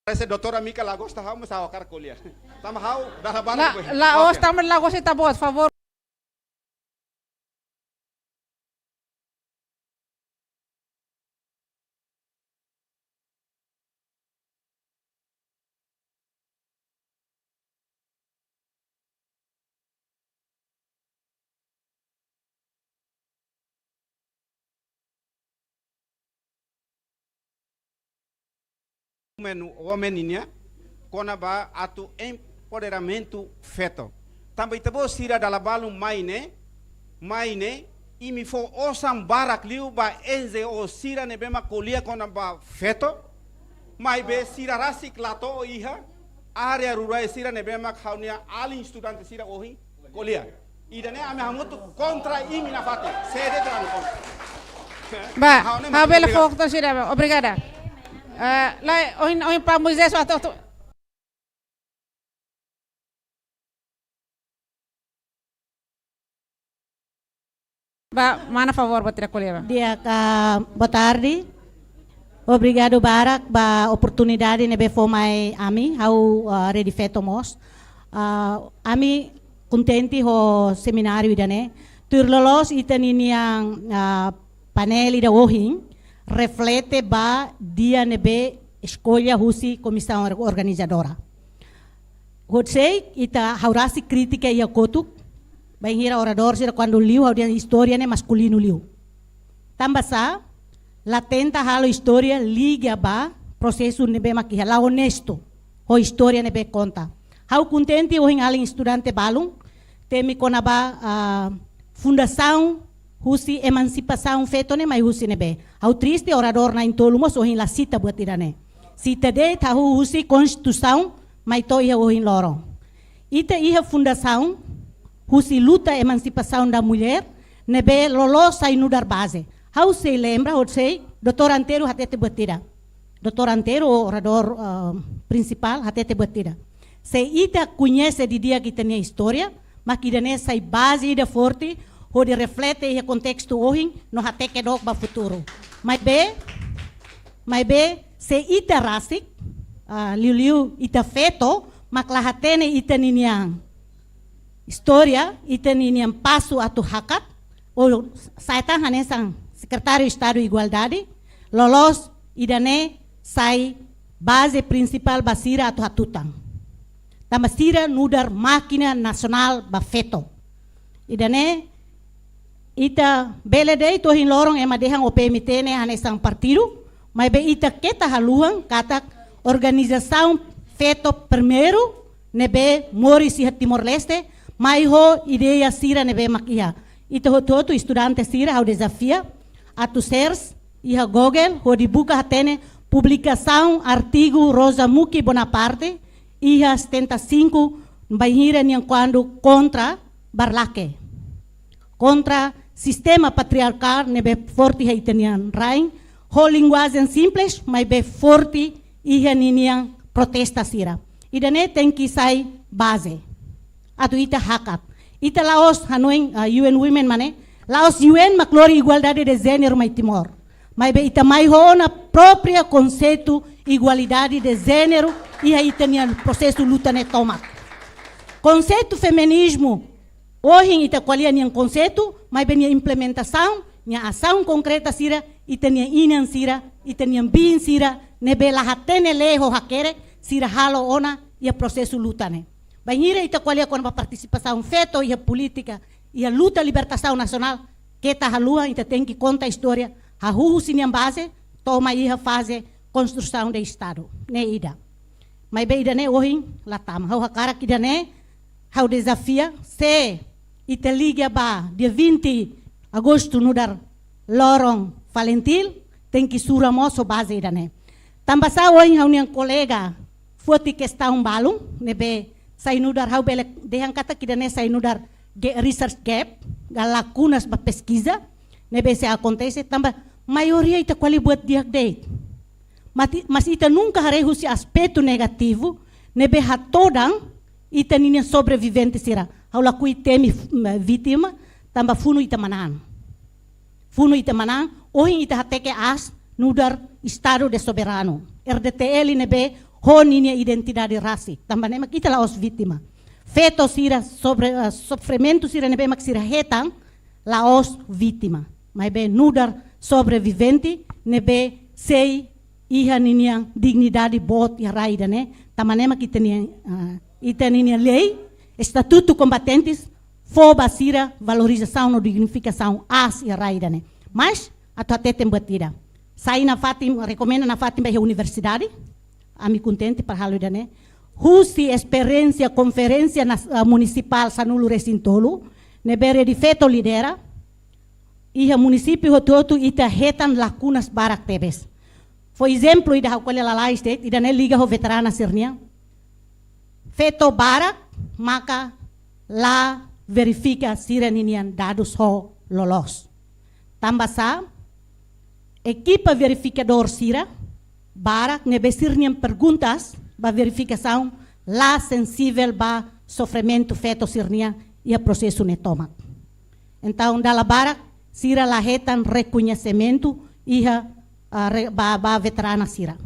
Parese doutora Mika la gosta ha'u, mas ha'u hakarak ko'alia. Tanba ha'u, dala balu. La, la, oke. Os tanba la gosta ita-boot, favór. Women, women nian, kona-ba atu empoderamentu feto. Tanba ita-boot sira dala balu mai ne'e, mai ne'e, imi fó osan barak liu ba N G O sira ne'ebé mak ko'alia kona-ba feto, maibé sira rasik la to'o iha área rurais sira ne'ebé mak ha'u-nia alin estudante sira ohin ko'alia. Ida-ne'e ami hamutuk kontra imi nafatin. Sede terang kontra. Ba, ha'u-nia ha'u bele maksud fokus sira, ba. Obrigada. Eh, lae, ohin, ohin Pak Moisés, atu, atu, Ba, mana favór buat ida ko'alia ba. Di'ak, ah, boa tarde. Obrigadu barak ba oportunidade ne'ebé fó mai ami, ha'u, ah, Rede Feto mós. Ah, ami kontente ho semináriu ida-ne'e. Tuir loloos ita-nia, ah, painel ida ohin reflete ba dia ne'ebé eskolla husi komisaun or-, organizadora. Hodi sei ita ha'u rasik kritika iha kotuk, bainhira oradór sira kuandu liu ha'u dehan istória ne'e maskulinu liu. Tanba sá, la tenta halo istória liga ba prosesu ne'ebé mak iha, la onestu ho istória ne'ebé konta. Ha'u kontente ohin alin estudante balun temi kona-ba, ah, fundasaun husi emansipasaun feto ne'e mai husi ne'ebé. Ha'u triste oradór na'in-tolu mós ohin la sita buat ida-ne'e. Sita de'it hahú husi Konstituisaun mai to'o iha ohin loron. Ita iha fundasaun husi luta emansipasaun da mulher ne'ebé loloos sai nu'udar baze. Ha'u sei lembra, ha'u sei, doutór Antero hatete buat ida. Doutór Antero, oradór, ah, prinsipál, hatete buat ida. Se ita koñese didi'ak ita-nia istória, mak ida-ne'e sai baze ida forte hodi reflete iha kontestu ohin no hateke dook ba futuru. Maibé, maibé se ita rasik, ah, liuliu ita feto, mak la hatene ita-nia istória, ita-nia pasu atu hakat, ou sai tan hanesan Sekretáriu Estadu Igualdade, loloos ida-ne'e sai baze prinsipál ba sira atu hatutan. Tanba sira nu'udar mákina nasionál ba feto. Ida-ne'e ita bele de'it ohin loron ema dehan O P M T ne'e hanesan partidu, maibé ita keta haluhan katak organizasaun feto primeiru ne'ebé moris iha Timor-Leste, mai ho ideia sira ne'ebé mak iha. Ita hotu-hotu estudante sira ha'u dezafia atu search iha Google hodi buka hatene publikasaun artigu Rosa Muki Bonaparte iha setenta e cinco bainhira nian kuandu kontra barlake, kontra sistema patriarkál ne'ebé forte iha ita-nia rain, ho linguajen simples, maibé forte iha ninia protesta sira. Ida-ne'e tenke sai baze atu ita hakat. Ita la'ós hanoin, ah, U N Women mak ne'e, la'ós U N mak lori igualdade de jéneru mai Timor. Maibé ita mai ho ona própria konseitu igualdade de jéneru iha ita-nia prosesu luta ne'e tomak. Konseitu feminizmu, ohin ita ko'alia ninia konseitu, maibé nia implementasaun, nia asaun konkreta sira, ita-nia inan sira, ita-nia biin sira ne'ebé la hatene lee ho hakerek, sira halo ona iha prosesu luta ne'e. Bainhira ita ko'alia kona-ba partisipasaun feto iha polítika, iha luta libertasaun nasionál, keta haluhan, ita tenke konta istória, hahú husi ninia baze, to'o mai iha faze konstrusaun de Estadu. Ne'e ida. Maibé ida-ne'e ohin la tama. Ha'u hakarak ida-ne'e, ha'u dezafia, se ita liga ba dia vinte agostu nu'udar loron FALINTIL, tenke sura mós ho baze ida-ne'e. Tanba sá ohin ha'u-nia kolega foti kestaun balun ne'ebé sai nu'udar, ha'u bele dehan katak ida-ne'e sai nu'udar ge-, research gap, ka lakunas ba peskiza ne'ebé sei akontese, tanba maioria ita ko'alia buat di'ak de'it. Mati-, mas ita nunka haree husi aspetu negativu ne'ebé hatodan ita-ninia sobrevivente sira. Ha'u lakohi temi f-, m-, vítima, tanba funu ita manán. Funu ita manán, ohin ita hateke aas nu'udar Estadu de Soberanu. R D T L ne'ebé ho ninia identidade rasik. Tanba ne'e mak ita la'ós vítima. Feto sira sobre, ah, sofrimentu sira ne'ebé mak sira hetan, la'ós vítima. Maibé nu'udar sobrevivente ne'ebé sei iha ninia dignidade boot iha rai ida-ne'e. Tanba ne'e mak ita-nia, ah, ita-ninia lei, Estatutu Kombatentes, fó ba sira valorizasaun no dignifikasaun aas iha rai ida-ne'e. Mas, atu hateten buat ida. Sai nafatin, rekomenda nafatin ba iha universidade, ami kontente para halo ida-ne'e. Husi esperiénsia konferénsia nas-, ah, munisipál sanulu-resin-tolu, ne'ebé Rede Feto lidera, iha munisípiu hotu-hotu ita hetan lakunas barak tebes. Fó ezemplu ida ha'u ko'alia lalais de'it, ida-ne'e liga ho veterana sira-nian. Feto barak maka la verifika sira-ninian dadus ho loloos. Tanba sá, ekipa verifikadór sira barak ne'ebé sira-nian perguntas ba verifikasaun la sensivel ba sofrimentu feto sira-nian iha prosesu ne'e tomak. Entaun, dala barak, sira la hetan rekoñesimentu iha, ah, re-, ba, ba veterana sira.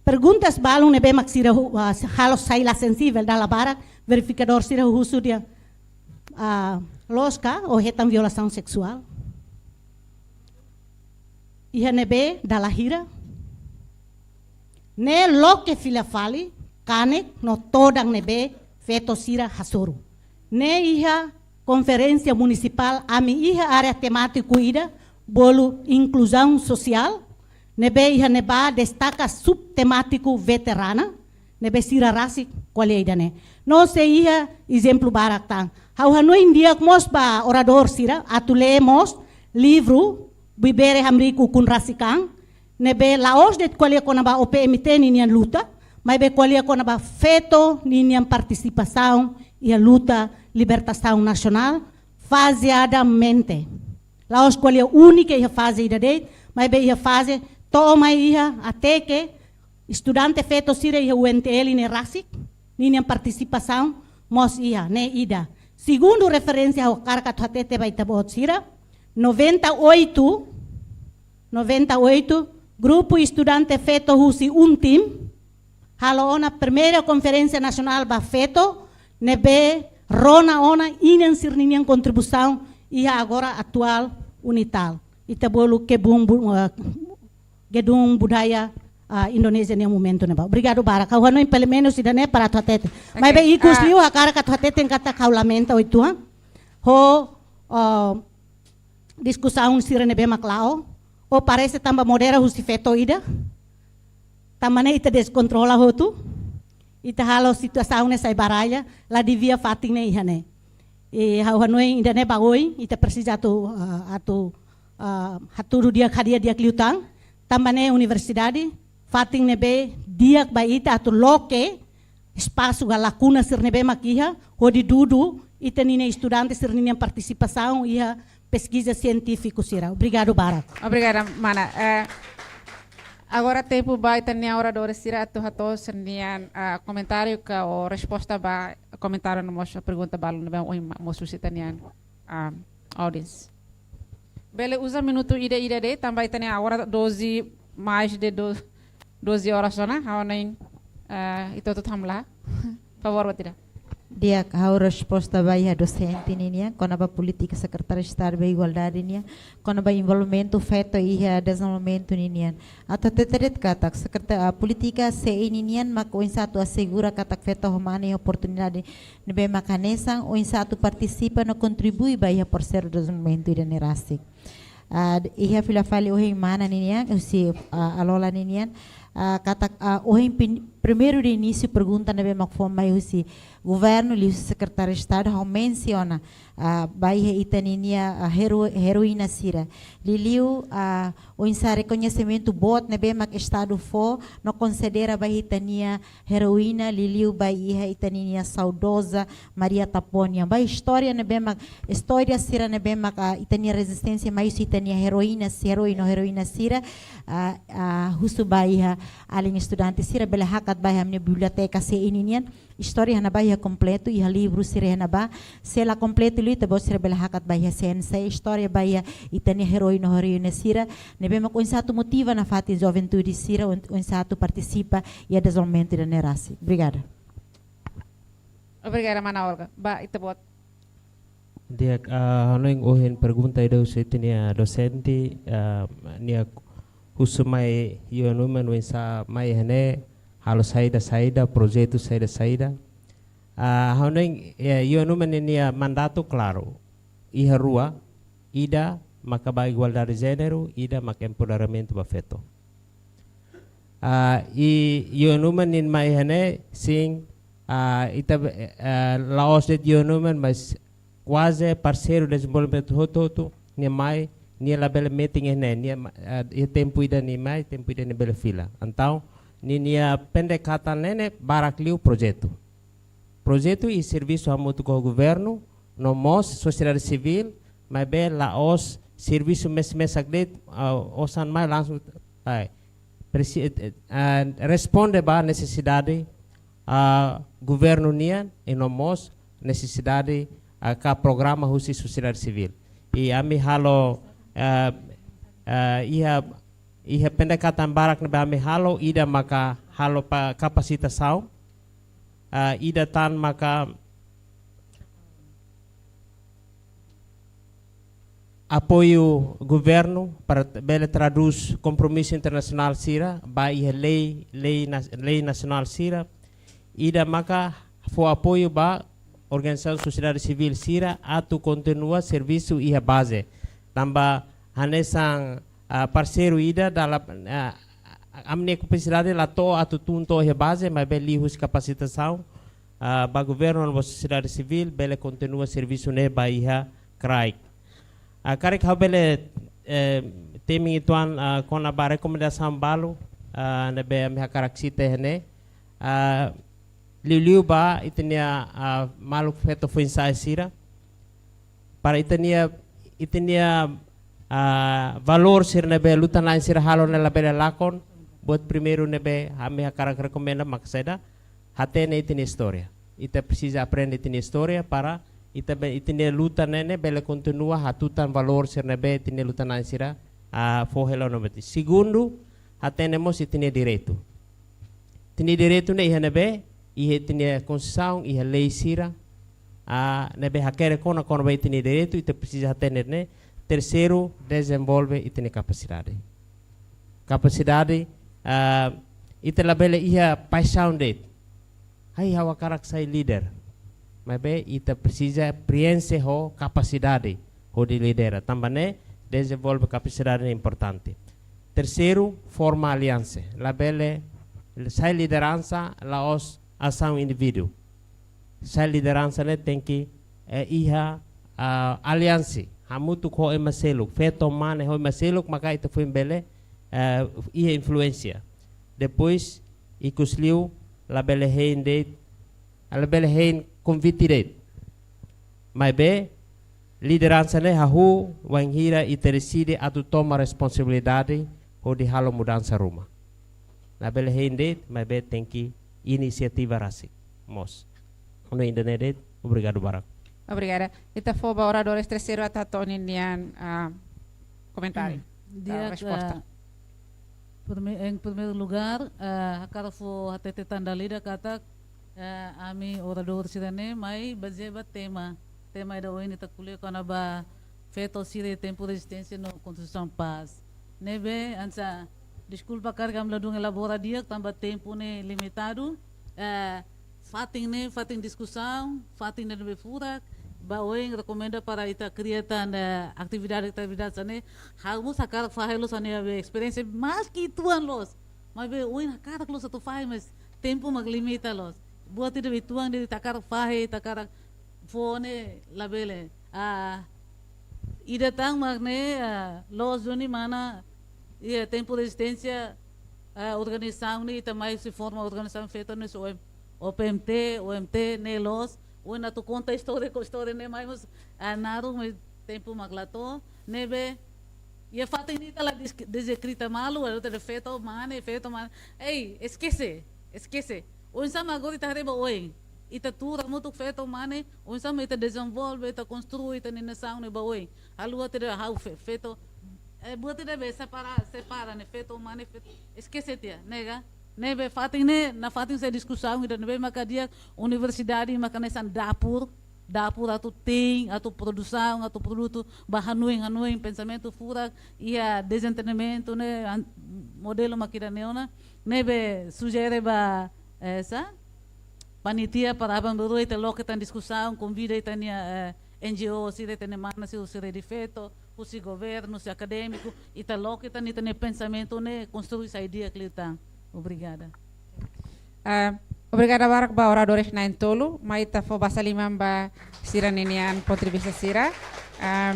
Perguntas balun ne'ebé mak sira hu-, ah, halo sai la sensivel, dala barak verifikadór sira husu dehan, ah, loos ka ou hetan violasaun seksuál. Iha ne'ebé dala hira. Ne'e loke fila fali kanek no todan ne'ebé feto sira hasoru. Ne'e iha konferénsia munisipál ami iha área temátiku ida bolu inkluzaun sosiál, ne'ebé iha ne'ebá destaka subtemátiku veterana, ne'ebé sira rasik ko'alia ida-ne'e. No sei iha ezemplu barak tan. Ha'u hanoin di'ak mós ba oradór sira atu lee mós livru Buibere Hamriik Ukun Rasik An, ne'ebé la'ós de'it ko'alia kona-ba O P M T ninian luta, maibé ko'alia kona-ba feto ninian partisipasaun iha luta libertasaun nasionál, fazeadamente. La'ós ko'alia únika iha faze ida de'it, maibé iha faze to'o mai iha até ke estudante feto sira iha U N T L ne'e rasik, ninian partisipasaun mós iha, ne'e ida. Segundu referénsia ha'u hakarak atu hatete ba ita-boot sira, noventa e oito, noventa e oito, grupu estudante feto husi UNTIM halo ona primeira konferénsia nasionál ba feto, ne'ebé rona ona inan sira-ninian kontribuisaun iha agora atuál UNITAL. Ita bolu kebun bu-, eh, Gedung Budaya, ah, Indonézia nian momentu ne'ebá. Obrigadu barak. Ha'u hanoin pelumenus ida-ne'e para atu hatete. Oke, maibé ikus ah, liu hakarak atu hatete katak ha'u lamenta oituan. Ho, ah, diskusaun sira ne'ebé mak la'o. Ou parese tanba modera husi feto ida. Tanba ne'e ita deskontrola hotu. Ita halo situasaun ne'e sai baralla, la devia fatin ne'e iha ne'e. I ha'u hanoin ida-ne'e ba oin, ita presiza atu, ah, atu, ah, hatudu di'ak, hadi'a di'ak liután. Tanba ne'e universidade, fatin ne'ebé di'ak ba ita atu loke espasu ka lakuna sira ne'ebé mak iha, hodi dudu ita-nia estudante sira-nian partisipasaun iha peskiza sientífiku sira. Obrigadu barak. Obrigada, mana. Eh, agora tempu ba ita-nia oradór sira atu hato'o sira-nian, ah, komentáriu ka ou resposta ba komentáriu no mós pergunta balun ne'ebé ohin ma-, mosu husi ita-nia, ah, audience. Bele uza minutu ida-ida de'it, tanba ita-nia agora doze, mais de do-, doze horas ona, ha'u hanoin, eh, ita hotu hamlaha. Favór, ba ita. Di'ak, ha'u resposta ba iha dosente ninian, kona-ba polítika Sekretáriu Estadu ba Igualdade nian, kona-ba envolvimentu feto iha dezenvolvimentu ninian. Atu hatete de'it katak, sekreta-, ah, polítika C I ninian mak oinsá atu asegura katak feto ho mane oportunidade ne'ebé mak hanesan, oinsá atu partisipa no kontribui ba iha prosesu dezenvolvimentu ida-ne'e rasik. Ah, iha fila fali ohin mana ninian, husi, ah, Alola ninian, ah, katak, ah, ohin pin-, primeiru de inísiu pergunta ne'ebé mak fó mai husi governu, liuhusi Sekretáriu Estadu, ha'u mensiona, ah, ba iha ita-nia, ah, hero-, heroína sira. Liuliu, ah, oinsá rekoñesimentu boot ne'ebé mak Estadu fó, no konsidera ba ita-nia heroína, liuliu ba iha ita-nia saudoza Maria Taponia. Ba istória ne'ebé mak, istória sira ne'ebé mak, ah, ita-nia rezisténsia mai husi ita-nia heroína, herói no heroína sira, ah, ah, husu ba iha alin estudante sira bele hakat ba iha ami-nia biblioteka C I ninian. Istória iha ne'ebá iha kompletu, iha livru sira iha ne'ebá, se la kompletu liu ita-boot sira bele hakat ba iha C N C, istória ba iha ita-nia herói no heroína sira, ne'ebé mak oinsá atu motiva nafatin juventude sira, oin-, oinsá atu partisipa iha dezenvolvimentu ida-ne'e rasik. Obrigada. Obrigada, mana Olga. Ba, ita-boot. Di'ak, ah, hanoin ohin pergunta ida husi ita-nia dosente, ah, nia husu mai UN Women oinsá mai iha ne'e, halo saida saida, projetu saida saida. Ah, hanoin, eh, UN Women ninia mandatu klaru. Iha rua, ida maka ba igualdade jéneru, ida maka empoderamentu ba feto. Ah, i UN Women nia mai iha ne'e, sin, ah, ita, eh, la'ós de'it UN Women, mas kuaze parseiru dezenvolvimentu hotu-hotu, nia mai, nia labele metin iha ne'e, nia ma-, ah, iha tempu ida nia mai, tempu ida nia bele fila. Entaun, nia, nia pendekatan ne'e ne'e barak liu projetu. Projetu i servisu hamutuk ho governu, no mós sosiedade sivíl, maibé la'ós servisu mes-, mesak de'it, ah, osan mai langsung, ai, presi-, eh, eh, ah, responde ba nesesidade, ah, governu nian, i no mós nesesidade, ah, ka programa husi sosiedade sivíl. I ami halo, eh, eh, iha, iha pendekatan barak ne'ebé ami halo, ida maka halo pa kapasitasaun, eh, ida tan maka apoiu governu para t-, bele tradús kompromisu internasionál sira ba iha lei, lei nas-, lei nasionál sira. Ida maka fó apoiu ba organizasaun sosiedade sivíl sira atu kontinua servisu iha baze. Tanba hanesan, ah, parseiru ida dala, ah, ami-nia kapasidade la to'o atu tun to'o iha baze, maibé liuhusi kapasitasaun, ah, ba governu no sosiedade sivíl bele kontinua servisu ne'e ba iha kraik. Ah, karik ha'u bele, eh, temi uitoan, ah, kona-ba rekomendasaun balu, ah, ne'ebé ami hakarak sita iha ne'e. Ah, liuliu ba ita-nia, ah, maluk feto foin-sa'e sira. Para ita-nia, ita-nia, ah, valór sira ne'ebé luta-na'in sira halo ne'e labele lakon, buat primeiru ne'ebé ami hakarak rekomenda mak saida, hatene ita-nia istória. Ita presiza aprende ita-nia istória para ita be-, ita-nia luta ne'e ne'e bele kontinua hatutan valór sira ne'ebé ita-nia luta-na'in sira, ah, fó hela ona ba ita. Segundu, hatene mós ita-nia direitu. Ita-nia direitu ne'e iha ne'ebé, iha ita-nia konstituisaun, iha lei sira, ah, ne'ebé hakerek ona kona-ba ita-nia direitu, ita presiza hatene ne'e. Terseiru, dezenvolve ita-nia kapasidade. Kapasidade, ah, ita labele iha paixaun de'it. Ai, ha'u hakarak sai líder. Maibé ita presiza prienxe ho kapasidade hodi lidera. Tanba ne'e, dezenvolve kapasidade ne'e importante. Terseiru, forma aliansa. Labele sai lideransa la'ós asaun indivíduu. Sai lideransa ne'e tenke, eh, iha, ah, aliansa hamutuk ho ema seluk, feto mane ho ema seluk, maka ita foin bele, eh, iha influénsia. Depois, ikusliu, labele hein de'it, labele hein konvite de'it. Maibé, lideransa ne'e hahú wainhira ita deside atu toma responsabilidade hodi halo mudansa ruma. Labele hein de'it, maibé tenke inisiativa rasik mós. Ha'u-nia ida-ne'e de'it, obrigadu barak. Obrigada. Ita fó ba oradór terseiru atu hato'o ninia, ah, komentáriu. Hmm. Ah, di'ak, resposta. Ah, prime-, em primeiro lugar, ah, hakarak fó hatete tan dala ida katak, eh, ami oradór sira-ne'e mai bazeia ba tema. Tema ida ohin ita ko'alia kona-ba feto sira iha tempu rezisténsia no konstrusaun pás. Ne'ebé, hanesan, deskulpa karik ami ladún elabora di'ak, tanba tempu ne'e limitadu. Eh, fatin ne'e, fatin diskusaun, fatin ne'ebé furak, ba oin rekomenda para ita kria tan, eh, atividade, atividade sira-ne'e. Ha'u mós hakarak fahe loos ha'u-nia esperiénsia, maski uitoan loos. Maibé oin hakarak loos atu fahe, mas tempu mak limita loos. Buat ida uitoan de'it ita hakarak fahe, ita hakarak fó ne'e labele. Ah, ida tan mak ne'e, ah, loos duni mana, iha tempu rezisténsia, ah, organizasaun ne'e ita mai sei forma organizasaun feto ne'e sei O M-, O P M T, O M T ne'e loos. Ohin atu konta istória, ko istória ne'e mai mós, ah, naruk, mas tempu mak la to'o. Ne'ebé, iha fatin ne'e ita la dis-, dezeskrita malu, atu hatete feto mane, feto mane. Ei, eskese, eskese. Oinsá mak agora ita haree ba oin. Ita tuur hamutuk feto mane, oinsá mak ita dezenvolve, ita konstrui ita-nia nasaun ne'e ba oin. Halo hatete ha'u fe-, feto, eh, buat ida be separa, separa ne'e feto mane, feto. Eskese tiha, ne'e ka? Ne'ebé fatin ne'e, nafatin sai diskusaun ida ne'ebé maka di'ak, universidade maka hanesan dapur, dapur atu te'in, atu produsaun, atu produtu, ba hanoin, hanoin, pensamentu furak, iha dezentendimentu ne'e, an-, modelu mak ida-ne'e ona, ne'ebé sujere ba, eh, sá? Panitia para aban-bainrua ita loke tan diskusaun, konvida ita-nia, eh, N G O sira, ita-nia mana sira, sira di feto, husi governu, husi akadémiku, ita loke tan ita-nia pensamentu ne'e konstrui sai di'ak liután. Obrigada. Ah, obrigada barak ba oradores na'in-tolu, mai ita fó basa liman ba sira-ninian pontu de vista sira. Ah,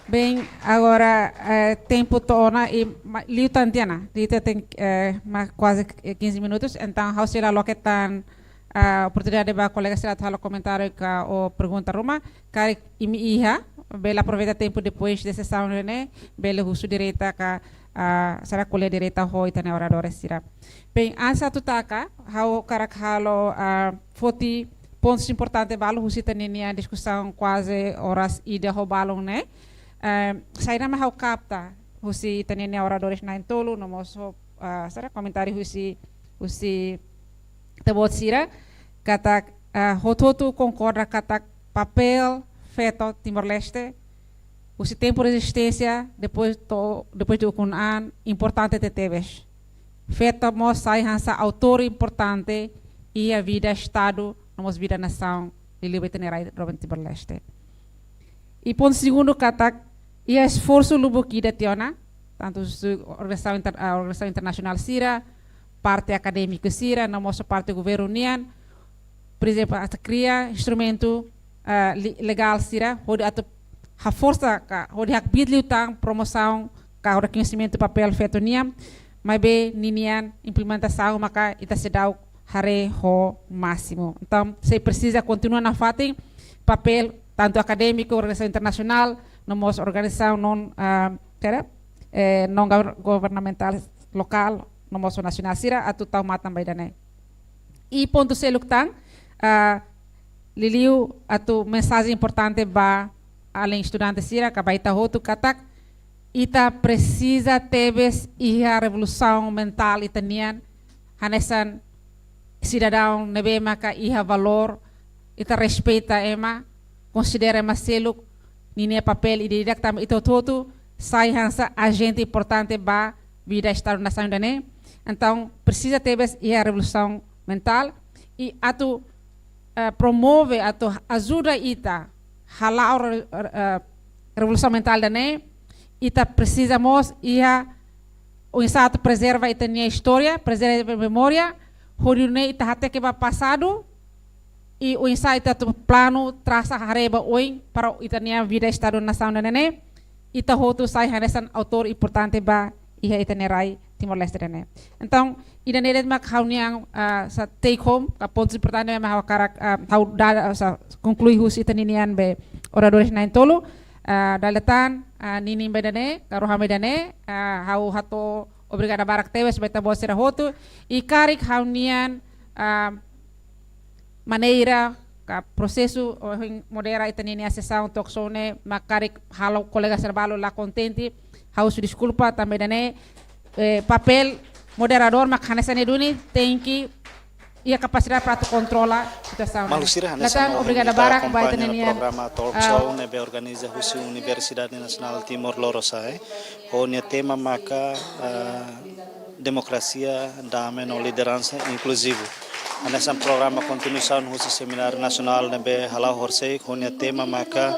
bem, agora, eh, tempu to'o ona i ma-, liután tiha ona, liután tenke, eh, ma-, kuaze, eh, quinze minutos, entaun ha'u sei la loke tan, ah, oportunidade ba kolega sira atu halo komentáriu ka ou pergunta ruma, karik imi iha, bele aproveita tempu depois de sesaun ne'e, bele husu direta ka, ah, sira ko'alia direta ho ita-nia oradores sira. Bem, antes atu taka, ha'u hakarak halo, ah, foti pontus importante balu husi ita-nia diskusaun kuaze oras ida ho balun ne'e. Eh, saida mak ha'u kapta husi ita-nia oradores na'in-tolu, no mós ho, ah, sira komentáriu husi, husi ita-boot sira, katak, ah, hotu-hotu konkorda katak papél feto Timor-Leste husi tempu rezisténsia, depois to'o, depois de ukun an, importante tebetebes. Feto mós sai hanesan autór importante iha vida Estadu no mós vida nasaun, liuliu ba ita-nia rai doben Timor-Leste. I pontu segundu katak, iha esforsu lubuk ida tiha ona, tantu husi organizasaun inter-, ah, organizasaun internasionál sira, parte akadémiku sira, no mós parte governu nian, por ezemplu, atu kria instrumentu, ah, li-, legál sira, hodi atu haforsa ka, hodi hakbiit liután promosaun ka rekoñesimentu papél feto nian, maibé ninian implementasaun maka ita seidauk haree ho másimu. Entaun, sei presiza kontinua nafatin papél tantu akadémiku, organizasaun internasionál, no mós organizasaun non, ah, kera, eh, non gover-, governamentál lokál, no mós nasionál sira, atu tau matan ba ida-ne'e. I pontu seluk tan, ah, liuliu atu mensajen importante ba alin estudante sira, ka ba ita hotu katak, ita presiza tebes iha revolusaun mentál ita-nian, hanesan sidadaun ne'ebé maka iha valór, ita respeita ema, konsidera ema seluk, ninia papél ida-idak tanba ita hotu-hotu sai hanesan ajente importante ba vida Estadu nasaun ida-ne'e. Entaun, presiza tebes iha revolusaun mentál i atu, eh, promove, atu ajuda ita hala'o re-, eh, revolusaun mentál ida-ne'e, ita presiza mós iha oinsá atu prezerva ita-nia istória, prezerva memória, hodi nune'e ita hateke ba pasadu, i oinsá ita atu planu trasa haree ba oin para ita-nia vida Estadu nasaun ida-ne'e, ita hotu sai hanesan autór importante ba iha ita-nia rai Timor-Leste ida-ne'e. Entaun, ida-ne'e de'it mak ha'u-nian, ah, sa take home, ka pontus importante mak ha'u hakarak, ah, ha'u dada, sa konklui husi ita-nian be oradores na'in-tolu, ah, dala ida tan, ah, ninin ba ida-ne'e, ka rohan ba ida-ne'e, ah, ha'u hato'o obrigada barak tebes ba ita-boot sira hotu, i karik ha'u-nian, ah, maneira ka prosesu ohin modera ita-nia sesaun talk show ne'e mak karik halo kolega sira balu la kontente, ha'u husu deskulpa tanba ida-ne'e, eh, papél moderadór mak hanesan ne'e duni, tenke iha kapasidade para atu kontrola situasaun. Maluk sira, hanesan entaun, ohin obrigada ita barak ba akompaña ita-nia programa talk show ne'ebé organiza husi Universidade Nasionál Timor Lorosa'e, ho nia tema maka, eh, demokrasia, dame no lideransa inkluzivu. Hanesan programa kontinuasaun husi semináriu nasionál ne'ebé hala'o horisehik ho nia tema maka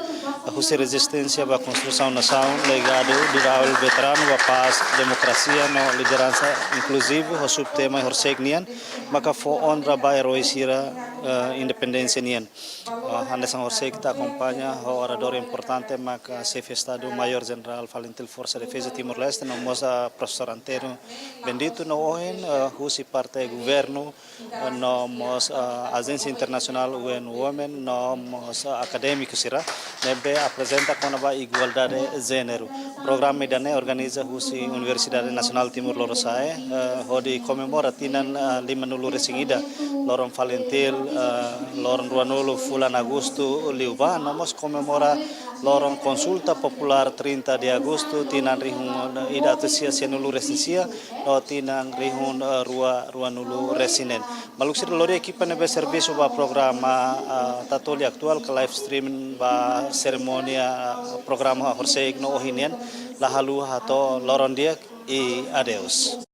husi rezisténsia ba konstrusaun nasaun, legadu duravel veteranu ba pás, demokrasia no lideransa inkluzivu, ho subtema horisehik nian maka fó onra ba eroi sira, eh, independénsia nian. Ah, hanesan horisehik ita akompaña ho oradór importante maka Xefe Estadu Maiór Jenerál Falintil Forsa Defeza Timor-Leste, no mós, ah, Profesór António Bendito, no ohin, ah, husi parte governu, ah, no mós, ah, ajénsia internasionál U N Women, no mós, ah, akadémiku sira ne'ebé aprezenta kona-ba igualdade jéneru. Programa ida-ne'e organiza husi Universidade Nasionál Timor Lorosa'e, eh, hodi komemora tinan, eh, limanulu-resin-ida loron Falintil, eh, loron ruanulu fulan Agostu liubá, no mós komemora loron konsulta populár trinta de Agosto, tinan rihun ida atus sia sianulu-resin-sia, no tinan rihun, eh, rua ruanulu-resin-neen. Maluk sira, lori ekipa ne'ebé servisu ba programa, ah, Tatoli Atuál ka live streaming ba serimónia, ah, programa horisehik no ohin nian, la haluha hato'o loron di'ak i adeus.